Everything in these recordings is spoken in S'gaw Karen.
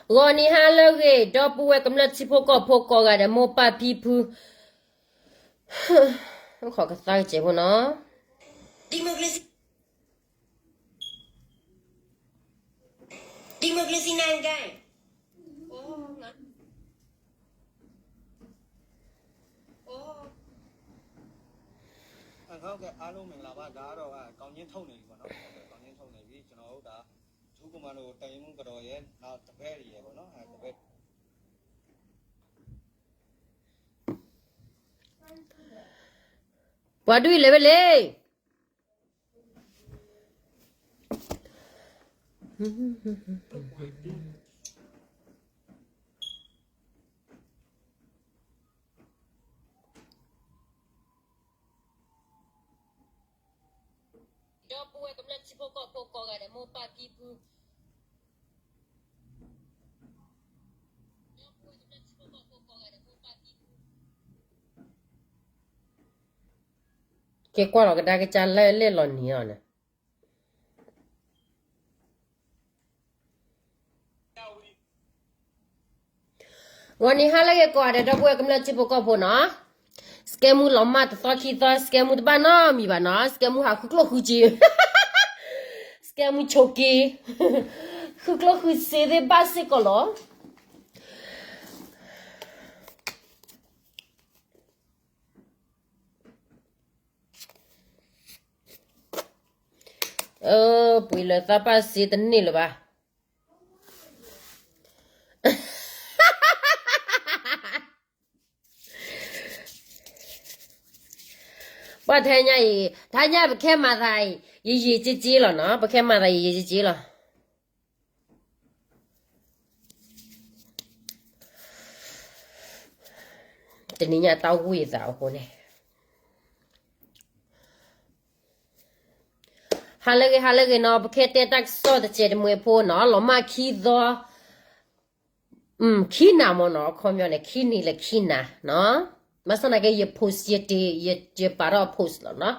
ဂီၤနံၤဟါလၢအဂ့ၤ ဒီပုၢ်ဝဲၢ်ကမျၢၢ်ထံဖိကီၢ်ဖိကိးဂၤဒဲး မိၢ်ပၢ်ဖံဖု, ခီကသါကစဲးဖိနီၤ, democracy, democracy နိုင်ငံ, ဟုတ်ကဲ့ အားလုံးမင်္ဂလာပါ ဒါကတော့ ကောင်းချင်းထုတ်နေပြီပေါ့နော် ဟုတ်ကဲ့ ကောင်းချင်းထုတ်နေပြီ ကျွန်တော်တို့ဒါ ထူးကမ္ဘာတို့ တိုင်းမှူးကတော်ရဲ့ နောက်တပည့်တွေရဲ့ပေါ့နော် အဲတပည့် ပှၤဒုးလဲၤဝဲလဲၣ်. ဒီပုၢ်ဝဲၢ်ကမျၢၢ်ထံဖိကီၢ်ဖိကိးဂၤဒဲး မိၢ်ပၢ်ဖံဖု, ကဲကွၢ်လီၤကဒါကစၢ်လၢလဲၣ်လီၤနံၤအီၤန့ၣ် ဂီၤနံၤဟါလၢအဂ့ၤကိးဂၤဒဲး ဒီပုၢ်ဝဲၢ်ကမျၢၢ်ထံဖိကီၢ်ဖိနီၤ, စကဲမူလီၤမၢ်တသီခံသီ စကဲမူတဘၣ်နီတမံၤဘၣ်နီၤ စကဲမူဟးဃုကျိၣ်ဃုစ့ စကဲမူဆိးက့ ဃုကျိၣ်ဃုစ့သ့ၣ်ဘၣ်စ့ၢ်ကီးလီၤ. အၢ ပှ့ၤလၢသးပၢ်စ့တန့ၢ်လၢၤဘၣ်. ပှၤထဲညါအံၤ ထဲညါပခဲမၤသးအံၤ ယယံာ်က့က့လီၤနီၤ ပခဲမၤသးယယံာ်က့က့လီၤ. တနံၤညါတၢ်ဝံၢ်သးအဃိန့ၣ် ဟါလၢအဂ့ၤ ဟါလၢအဂ့ၤနီၤ ပခဲတဲတၢ်ကစီၣ်တစဲးတမှဲၤဖိနီၤ လီၤမၢ်ခံသီ ခံနၤမ့ၢ်နီၤ အခီပညီန့ၣ် ခံနံၤလၢခံနၤနီၤ ဘၣ်ဆၣ်သနာ်က့ ယ post ယတ့ ယပာ်ထီၣ် post လီၤနီၤ.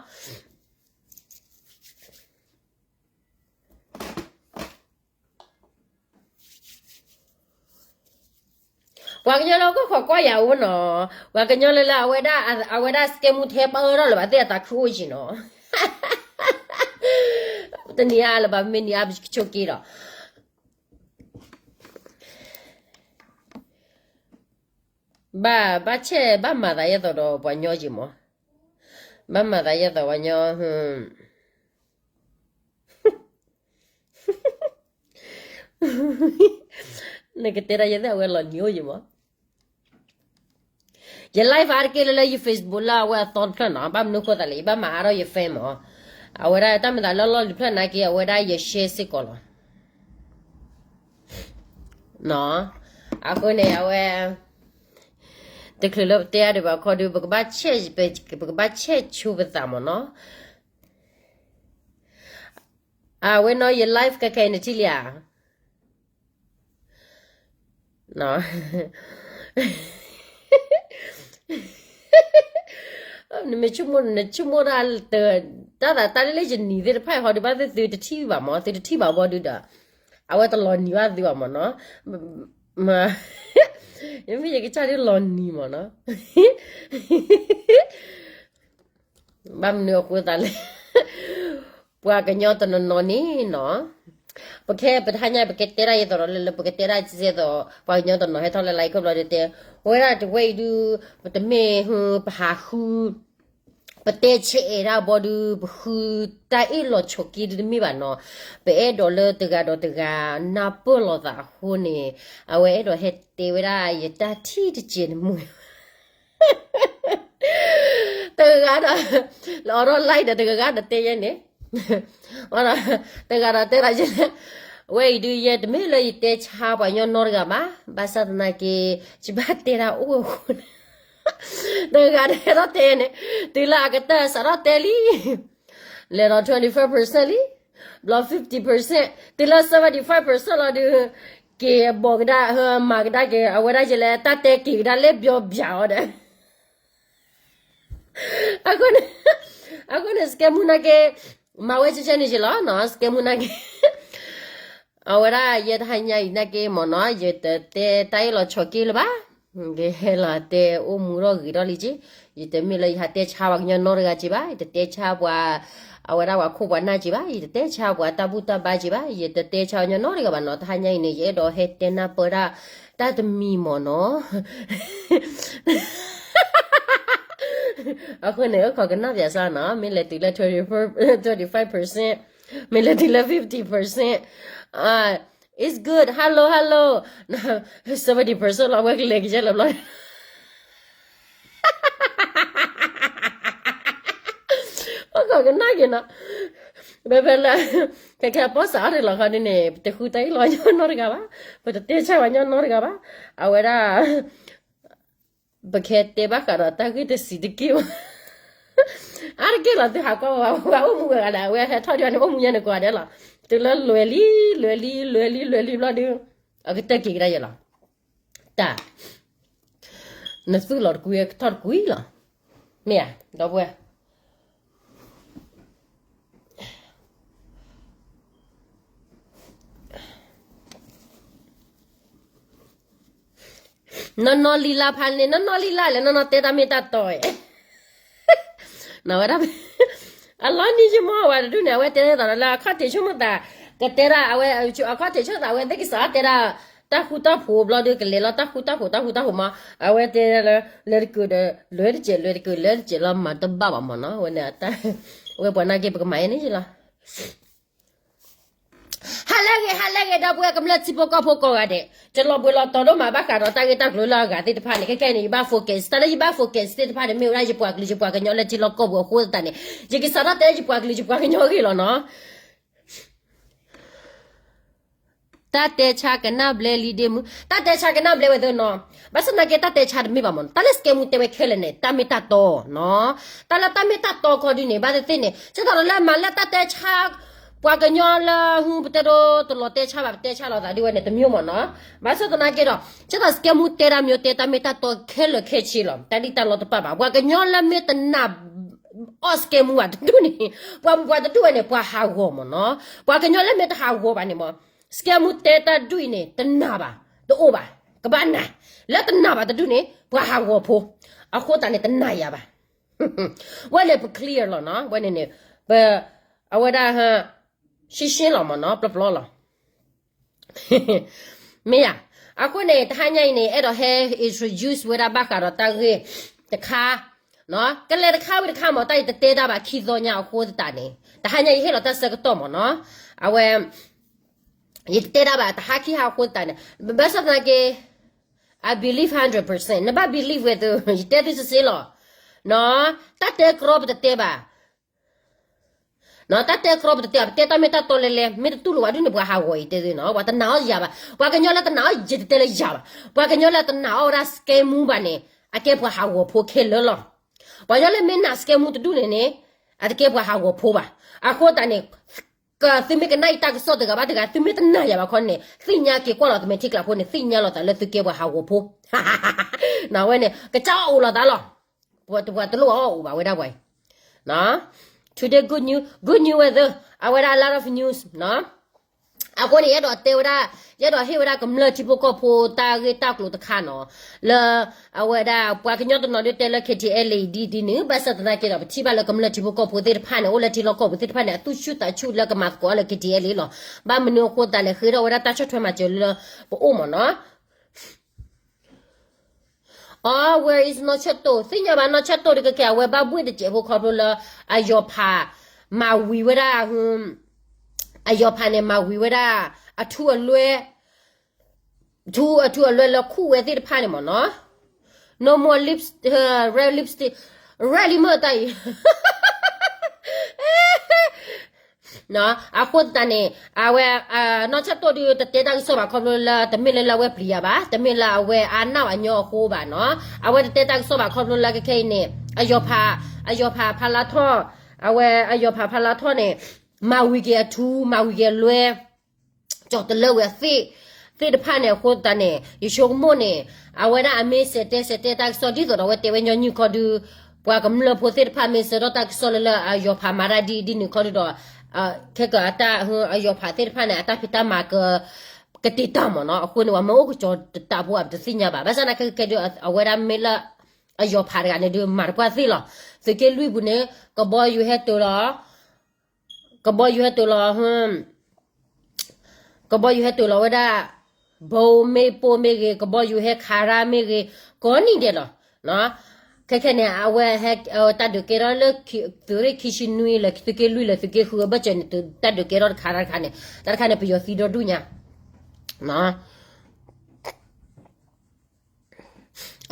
ပှၤကညီလၢကီၢ်ခိးကွၢ်ယၤအိၣ်နီၤ, ပှၤကညီလၢလၢအဝဲဒၣ် အဝဲဒၣ်စကဲမူထဲပၢၢ်ထီၣ်လၢၤဘၣ်သ့ၣ်အသးခုအိၣ်ယံၤနီၤ, တနံၤအါလၢၤဘၣ် မ့ၢ်နံၤအါပကဆိးက့ဒီး ဘၣ် ဘၣ်ဆဲးဘၣ်မၤသးယဲၢ်သိးဒီးပှၤညီယံၤမး, ဘၣ်မၤသးယဲၢ်သိးပှၤညီ နကတဲဒၣ်ယဲသ့ၣ်အဝဲလီၤနံၤအိၣ်ယံၤမး, ယ live အါတက့ၢ်လၢလၢယ Facebook လၢအဝဲအသီတဖျၢၣ်နီၤ, ဘၣ်မနုၤဃိသးလဲၣ် ယဘၣ်မၤအါထီၣ်ယ fan မး, အဝဲဒၣ်တၢ်မၤသးလၢလီၢ်တဖျၢၣ်နာ်က့ အဝဲဒၣ်ယ share စ့ၢ်ကီးလီၤ. အဃိန့ၣ် အဝဲ တချုးလၢပတဲအါဒံးဘၣ်ခီဒုး ပကဘၣ်ဆဲး ပကဘၣ်ဆဲးဆိပသးမးနီၤ, အဝဲနီၤ ယ live ခဲခဲအံၤနထံၣ်လံဧါ နမ့ၢ်ဆိကမိၣ် နဆိကမိၣ်ဒၣ် တၢ်သးတၢ်လၢလၢ ယနံၤသ့ၣ်တဖၣ်အံၤဟီဒုး ဘၣ်သ့ၣ်သုတထံၣ်ဘၣ်မး သုတထံၣ်ဘၣ်ဘီဒုးဒီး အဝဲတလီၤနံၤဘၣ်သုဘၣ်မးနီၤ, ယမ့ၢ်ယကစၢ်ဒုးလီၤနံၤမးနီၤ, ဘၣ်မနုၤအဃိသးလဲၣ်, ပှၤကညီတနီၤနီၤန့ၣ်နီၤ, ပခဲပတဟါညါ ပကတဲဒၣ်ယဲသိးဒီးလၢလၢ ပကတဲဒၣ်စဲသိး ပှၤကညီတနီၤဟဲထီၣ်လၢ live ခီဖျိဒုးတဲ, ဝဲဒၣ်တဝဲအံၤဒုး ပတမ့ၢ်ဟူ ပဟးဃု ပတဲဆဲးအဲၣ်ဒၣ်ဘီဒုး ပဃုတၢ်အ့ၣ်လိာ်ဆိးက့ဒုးတမ့ၢ်ဘၣ်နီၤ, ပအဲၣ်ဒိးလၢတဂၤဒီးတဂၤ နၢ်ပၢၢ်လိာ်သးအဃိန့ၣ်, အဝဲအဲၣ်ဒိးဟဲတဲဝဲဒၣ်ယတၢ်ထံၣ်တစဲးတမှဲၤ တဂၤဒီး လၢအီၤထီၣ် live ဒီးတဂၤဂၤဒီးတဲယဲန့ၣ်, တဂၤဒီးတဲဒၣ်ယဲ, ဝဲအံၤဒုးယဲ တမ့ၢ်လၢယတဲဆါပှၤကညီနီတဂၤဘၣ်, ဘၣ်ဆၣ်သနာ်က့ ယဘၣ်တဲဒၣ်အိၣ်အဃိန့ၣ်, တဂၤဒီးဟဲထီၣ်တဲန့ၣ်, တုၤလၢအကတၢၢ်စးထီၣ်တဲလံ လဲၤဒီး twenty five percent လံ, ဘျီ fifty percent တုၤလၢ seventy five percent လီၤဒုး, က့ၤဘီၣ်ကဒါ မၤကဒါက့ၤ အဝဲဒၣ်ယလဲၤတၢ်တဲက့ၤကဒါလၢပျီပျါအီၤဒီး, အဃိန့ၣ် အဃိန့ၣ် စကဲမူနာ်က့ မၤဝဲကဲကဲန့ၣ်ယလီၤနီၤ စကဲမူနာ်က့ အဝဲဒၣ်ယဲတဟါညါအံၤနာ်က့မ့ၢ်နီၤ ယတတဲတၢ်အ့ၣ်လိာ်ဆိးက့လၢၤဘၣ်. ကဟဲလီၤတဲအိၣ်မူထီၣ်ဂ့ၤထီၣ်လံက့, ယတမ့ၢ်လၢယဟးတဲဆါပှၤကညီနီတဂၤက့ဘၣ်, ယတတဲဆါပှၤ အဝဲဒၣ်ပှၤခိၣ်ပှၤနၢ်က့ဘၣ်, ယတတဲဆါပှၤတၢ်ဘူၣ်တၢ်ဘါက့ဘၣ်, ယတတဲဆါပှၤကညီနီတဂၤဘၣ်နီၤ. တဟါညါအံၤန့ၣ် ယအဲၣ်ဒိးဟဲတဲနၢ်ပၢၢ်ဒၣ် တၢ်တမံၤမ့ၢ်နီၤ အဃိန့ၣ် အိၣ်ခိးကနၣ်ပၠးစၢ်နီၤ, မ့ၢ်လဲၤတုၤလၢ twenty-five percent, မ့ၢ်လဲၤတုၤလၢ fifty percent, it's good, hello hello, seventy percent လီၤ ဝဲကလဲၤကယဲၢ်လၢဘျီ အိၣ်ခိးကနၣ်က့ၤနီၤ, ဖဲဖဲလၢ ခဲခဲအပီၢ်စးအီၣ်တ့ၢ်လီၤခီဒ်န့ၣ် ပတဃုတၢ်အ့ၣ်လိာ်ညီနီတဂၤဘၣ်, ပတတဲဆါပှၤညီနီတဂၤဘၣ်, အဝဲဒၣ် ပကဟဲတဲဘၣ်ဃးဒီးတၢ်ဂ့ၢ်တဆံးတက့ၢ်ဘၣ်. အါတက့ၢ်လီၤ သုဟးကွၢ်ဝဲ ပှၤအိၣ်မူဝဲဂၤဒဲး အဝဲဟဲထီၣ်ဒံးန့ၣ် အိၣ်မူညါန့ၣ်ကိးဂၤဒဲးလီၤ. တုၤလၢလွဲၤလံ လွဲၤလံ လွဲၤလံ လွဲၤလံဘျီဒုး အကတၢၢ်က့ၤကဒါယဲလီၤ. တၢ် နသူၣ်လီၤတကွံ ကထီၣ်တကွံလီၤ. မ့ၢ်ဧါ ဒီပုၢ်ဝဲၢ် နီၢ်နီၢ်လံလၢ်ဖးန့ၣ် နီၢ်နီၢ်လံလၢ်လဲၣ် နီၢ်နီၢ်တဲတၢ်မ့ၢ်တၢ်တီဧါ. နဝဲဒၣ် အလီၤနံၤယမီၢ်ဝဲတဒူၣ်န့ၣ် အဝဲတဲသးလၢအခီၣ်ထံးဆိကမိၣ်သး ကတဲဒၣ်အဝဲ အခီၣ်ထံးဆိကမိၣ်သး အဝဲသ့ၣ်ကစးတဲဒၣ် တၢ်ဃူတၢ်ဖိးဘျီဒုး ကလဲၤလီၤတၢ်ဃူတၢ်ဖိး တၢ်ဃူတၢ်ဖိးမး အဝဲတဲလၢ လဲၤတက့ၢ်ဒီး လဲၤတက့ၢ် လဲၤတက့ၢ် လဲၤတက့ၢ်လီၤ မၤတဘၣ်ဘၣ်မးနီၤ အဝဲန့ၣ် အဝဲပှၤနာ်က့ ပကမၤအီၤန့ၣ်လီၤ. ဟါလၢအဂ့ၤ ဟါလၢအဂ့ၤ ဒီပုၢ်ဝဲၢ်ကမျၢၢ်ထံဖိကီၢ်ဖိကိးဂၤဒဲး, ယလီၤဘှံးလီၤတီၤဒိၣ်မးဘၣ်ဃးဒီးတၢ်ဂ့ၢ်တၢ်ကျိၤလၢအဂၤသ့ၣ်တဖၣ်န့ၣ် ခဲခဲအံၤန့ၣ် ယဘၣ် focus တၢ်လၢယဘၣ် focus သ့ၣ်တဖၣ်န့ၣ် မ့ၢ်ဝဲဒၣ်ယပှၤကလုာ်ယပှၤကညီလၢထံလီၢ်ကီၢ်ပူၤအဃိသတးန့ၣ် ယကစးထီၣ်တဲယပှၤကလုာ်ယပှၤကညီအဂ့ၢ်လီၤနီၤ. တၢ်တဲဆါကနၣ်ဘျဲလံဒ့မုၣ်, တၢ်တဲဆါကနၣ်ဘျဲဝဲသ့ၣ်နီၤ, ဘၣ်ဆၣ်သနာ်က့ တၢ်တဲဆါတမ့ၢ်ဘၣ်မးနီၤ, တၢ်လၢ scam မူတဲဝဲခဲလၢာ်န့ၣ် တၢ်မ့ၢ်တၢ်တီနီၤ, တၢ်လၢတၢ်မ့ၢ်တၢ်တီခီဒုန့ၣ် ဘၣ်သ့ၣ်သ့ၣ်န့ၣ် ဆၢထီၣ်လၢမၤလၢတၢ်တဲဆါ ပှၤကညီလၢ ဟု ပတဲဒိတလီၤတဲဆါဘၣ် ပတဲဆါလိာ်သးဒ်ဝဲန့ၣ် တမံၤမးနီၤ, ဘၣ်ဆၣ်သနာ်က့ဒီး ဆၢထီၣ် scam မူတဲတၢ်မ့ၢ်တဲ တၢ်မ့ၢ်တၢ်တီခဲလၢာ်ခဲဆ့လီၤ, တၢ်ဒ်တၢ်လီတပၢ်ဘၣ်, ပှၤကညီလၢမ့ၢ်တနာ် အီၣ် scam မူဘၣ်တဒူၣ်န့ၣ် ပှၤမူပှၤတဒူၣ်ဝဲန့ၣ် ပှၤဟးဂီၤမးနီၤ, ပှၤကညီလၢမ့ၢ်တဟးဂီၤဘၣ်န့ၣ်မး scam မူတဲတၢ်ဒူၣ်အံၤန့ၣ် တနာ်ဘၣ် တအိၣ်ဘၣ်, ကဘၣ်နာ်, လၢတနာ်ဘၣ်တဒူၣ်န့ၣ် ပှၤဟးဂီၤဖိ, အဃိသတးန့ၣ် တနာ်ယၤဘၣ်, ဝဲန့ၣ်ပ clear လီၤနီၤ, ဝဲန့ၣ်န့ၣ် ပ အဝဲဒၣ် ရှင်းရှင်းလီၤမးနီၤ, ပျီပျီလီၤ မ့ၢ်ယါ, အဃိန့ၣ် တဟါညါအံၤန့ၣ် အဲၣ်ဒိးဟဲ introduce ဝဲဒၣ်ဘၣ်ဃးဒီးတၢ်ဂ့ၢ်တခါ, ကလဲၤတခါဝံၤတခါမး တၢ်ယတတဲတၢ်ဘၣ်ခံသီညါအဃိသတးန့ၣ် တဟါညါယဟ့ၣ်လီၤတၢ်ဆၢကတီၢ်မးနီၤ, အဝဲ ယတတဲတၢ်ဘၣ် တဟါခံဟါအဃိသတးန့ၣ် ဘၣ်ဆၣ်သနာ်က့ I believe hundred percent နဘၣ် believe ဝဲသု ယတဲသုစ့ၢ်လီၤ, တၢ်တဲကြီပတတဲဘၣ် တၢ်တဲကြီပတတဲဘၣ်, ပတဲတၢ်မ့ၢ်တၢ်တီလဲၤလဲၤ မ့ၢ်တတူၢ်လိာ်ဘၣ်ဒ်န့ၣ် ပှၤဟးဂီၤအံၤတဲသုနီၤ, ပှၤတနာ်အီၣ်ယၤဘၣ်, ပှၤကညီလၢတနာ်အီၣ်ယၤတတဲလၢယၤဘၣ်, ပှၤကညီလၢတနာ်အီၣ်ဝဲဒၣ် scam မူဘၣ်န့ၣ် အကဲပှၤဟးဂီၤဖိခဲလၢာ်လီၤ, ပှၤကညီလၢမ့ၢ်နာ် scam မူတဒူၣ်န့ၣ်န့ၣ် အတကဲပှၤဟးဂီၤဖိဘၣ်, အဃိသတးန့ၣ် သုမ့ၢ်ကနၣ်ယတၢ်ကစီၣ်တဂၤဘၣ်တဂၤ သုမ့ၢ်တနာ်ယၤဘၣ်ခီန့ၣ် သ့ၣ်ညါက့ၤကွၢ်လီၤ တမဲာ်ထံကျးဖိန့ၣ် သ့ၣ်ညါလီၤသးလၢသုကဲပှၤဟးဂီၤဖိ, နဝဲန့ၣ် ကစၢ်အအိၣ်လီၤသးလီၤ, ပှၤတလိၣ်အီၣ်အိၣ်ဘၣ်ဝဲဒၣ်ပှၤအံၤ, today good news, good news ဝဲသ့, အဝဲဒၣ် a lot of news နီၤ, အဃိန့ၣ် ယအဲၣ်ဒိးတဲဝဲဒၣ်, ယအဲၣ်ဒိးဟ့ၣ်ဝဲဒၣ်ကမျၢၢ်ထံဖိကီၢ်ဖိတၢ်ဂ့ၢ်တၢ်ကျိၤတခါနီၤ, လၢ အဝဲဒၣ်ပှၤကညီတနီၤဒုးတဲလၢ KTLA ဒ်ဒ်န့ၣ် ဘၣ်ဆၣ်သနာ်က့ဒီး ပထံၣ်ဘၣ်လၢကမျၢၢ်ထံဖိကီၢ်ဖိသ့ၣ်တဖၣ်န့ၣ် အိၣ်လၢထံလီၢ်ကီၢ်ပူၤသ့ၣ်တဖၣ်န့ၣ် အသူၣ်ဆူၣ်သးဆူၣ်လၢကမၤသကိးအီၤလၢ KTLA လီၤ, ဘၣ်မနုၤအဃိသတးလဲၣ် ဃ့ထီၣ်ဝဲဒၣ်တၢ်ဆီၣ်ထွဲမၤစၢၤလၢပအိၣ်မးနီၤ အီ where is နီၢ်ဆၢၣ်တိၢ် သ့ၣ်ညါဘၣ်နီၢ်ဆၢၣ်တိၢ်တကကဲ အဝဲဘၣ်ဘှ့ၣ်တစဲးဖိခီဖျိလၢ အယီၤဖး မၤဝံၤဝဲဒၣ် အယီၤဖးန့ၣ် မၤဝံၤဝဲဒၣ် အထူအလွဲ ထူအထူအလွဲလၢခူၣ်ဝဲသ့ၣ်တဖၣ်န့ၣ်မးနီၤ no more lips, red lipstick, red လံမ့ၢ်တၢ်အံၤ အဃိသတးန့ၣ် အဝဲ နီၢ်ဆၢၣ်တိၢ်ဒုးတတဲတၢ်ကစီၣ်ဘၣ်ခီဖျိလၢ တမ့ၢ်လၢလၢအဝဲပျံၤယၤဘၣ် တမ့ၢ်လၢအဝဲအါနၢ်အညီအဃိဘၣ်နီၤ အဝဲတတဲတၢ်ကစီၣ်ဘၣ်ခီဖျိလၢခဲခဲအံၤန့ၣ် အယီၤဖး အယီၤဖးဖးလါထီၣ် အဝဲအယီၤဖးဖးလါထီၣ်န့ၣ် မၤဝံၤက့ၤအထူ မၤဝံၤက့ၤအလွဲ ကၠီၣ်တလၢဝဲအသ့ၣ် သ့ၣ်တဖၣ်န့ၣ်အဃိသတးန့ၣ် ယဆိကမိၣ်န့ၣ် အဝဲဒၣ်အမ့ၢ်စဲးတဲစဲးတဲတၢ်ကစီၣ်ဒ်သိးဒီးအဝဲတဲဝဲညီနုၢ်ခီဒုး ပှၤကမျၢၢ်ဖိသ့ၣ်တဖၣ်မ့ၢ်ဆၢထၢၣ်တၢ်ကစီၣ်လၢလၢအယီၤဖးမၤတၢ်ဒ်ဒ်န့ၣ်ခီဒုးဒီး ခဲကၢအတၢ် အယီၤဖးသ့ၣ်တဖၣ်န့ၣ် အတၢ်ဖံးတၢ်မၤက ကတ့ၢ်တၢ်မ့ၢ်နီၤ. အဃိန့ၣ် ပှၤမ့ၢ်အိၣ်ကစီၤတးဖိအပတသ့ၣ်ညါဘၣ်. ဘၣ်ဆၣ်သနာ်က့ ခဲကဲဒုး အဝဲဒၣ်မ့ၢ်လၢ အယီၤဖးတဂၤန့ၣ်ဒုး မၤတပှၢ်သ့ၣ်လီၤ. သုးက့လွံၢ်ပူၤန့ၣ် ကဘီယူၤဟဲတုၤလီၤ ကဘီယူၤဟဲတုၤလီၤ ကဘီယူၤဟဲတုၤလီၤဝဲဒၣ် ဘိမ့ၢ်ပိၢ်မ့ၢ်ဂ့ၤ, ကဘီယူၤဟဲခးရၢ်မ့ၢ်ဂ့ၤ, ကိးနံၤဒဲးလီၤ. ခဲခဲန့ၣ် အဝဲဟဲ တၢ်ဒုးကဲထီၣ်လၢ သုးရ့ၣ်ခံဆံနွံလၢသုးက့လွံၢ်လၢ သုးက့ဃုအဘၢၣ်စၢၤန့ၣ် တၢ်ဒုးကဲထီၣ်တခါတခါန့ၣ် တၢ်တခါန့ၣ် ပယီၤသံဒီဒူၣ်ညါ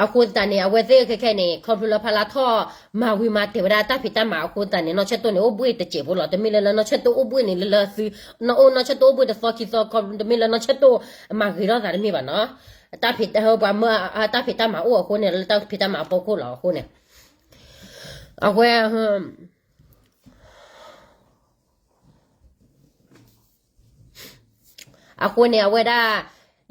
အဃိသတးန့ၣ် အဝဲသ့ၣ်ခဲခဲန့ၣ် ခီဖျိလၢဖါလါထီၣ်မၤဝံၤမၤတဲာ်ဝဲဒၣ်တၢ်ဖံးတၢ်မၤအဃိသတးန့ၣ် နီၢ်ဆၢၣ်တိၢ်န့ၣ် အိၣ်ဘှ့ၣ်တစဲးဖိလီၤ. တမ့ၢ်လၢလၢနီၢ်ဆၢၣ်တိၢ်အိၣ်ဘှ့ၣ်န့ၣ် လၢလၢသု နအိၣ်နီၢ်ဆၢၣ်တိၢ်အိၣ်ဘှ့ၣ်တသီခံသီခီ တမ့ၢ်လၢနီၢ်ဆၢၣ်တိၢ်မၤဂ့ၤထီၣ်သးတမ့ၢ်ဘၣ်နီၤ. တၢ်ဖံးတၢ်မၤ ပှၤမၢအတၢ်ဖံးတၢ်မၤအိၣ်အဃိန့ၣ် လၢတၢ်ဖံးတၢ်မၤအဖီခိၣ်လီၤအဃိန့ၣ် အဝဲ အဃိန့ၣ် အဝဲဒၣ်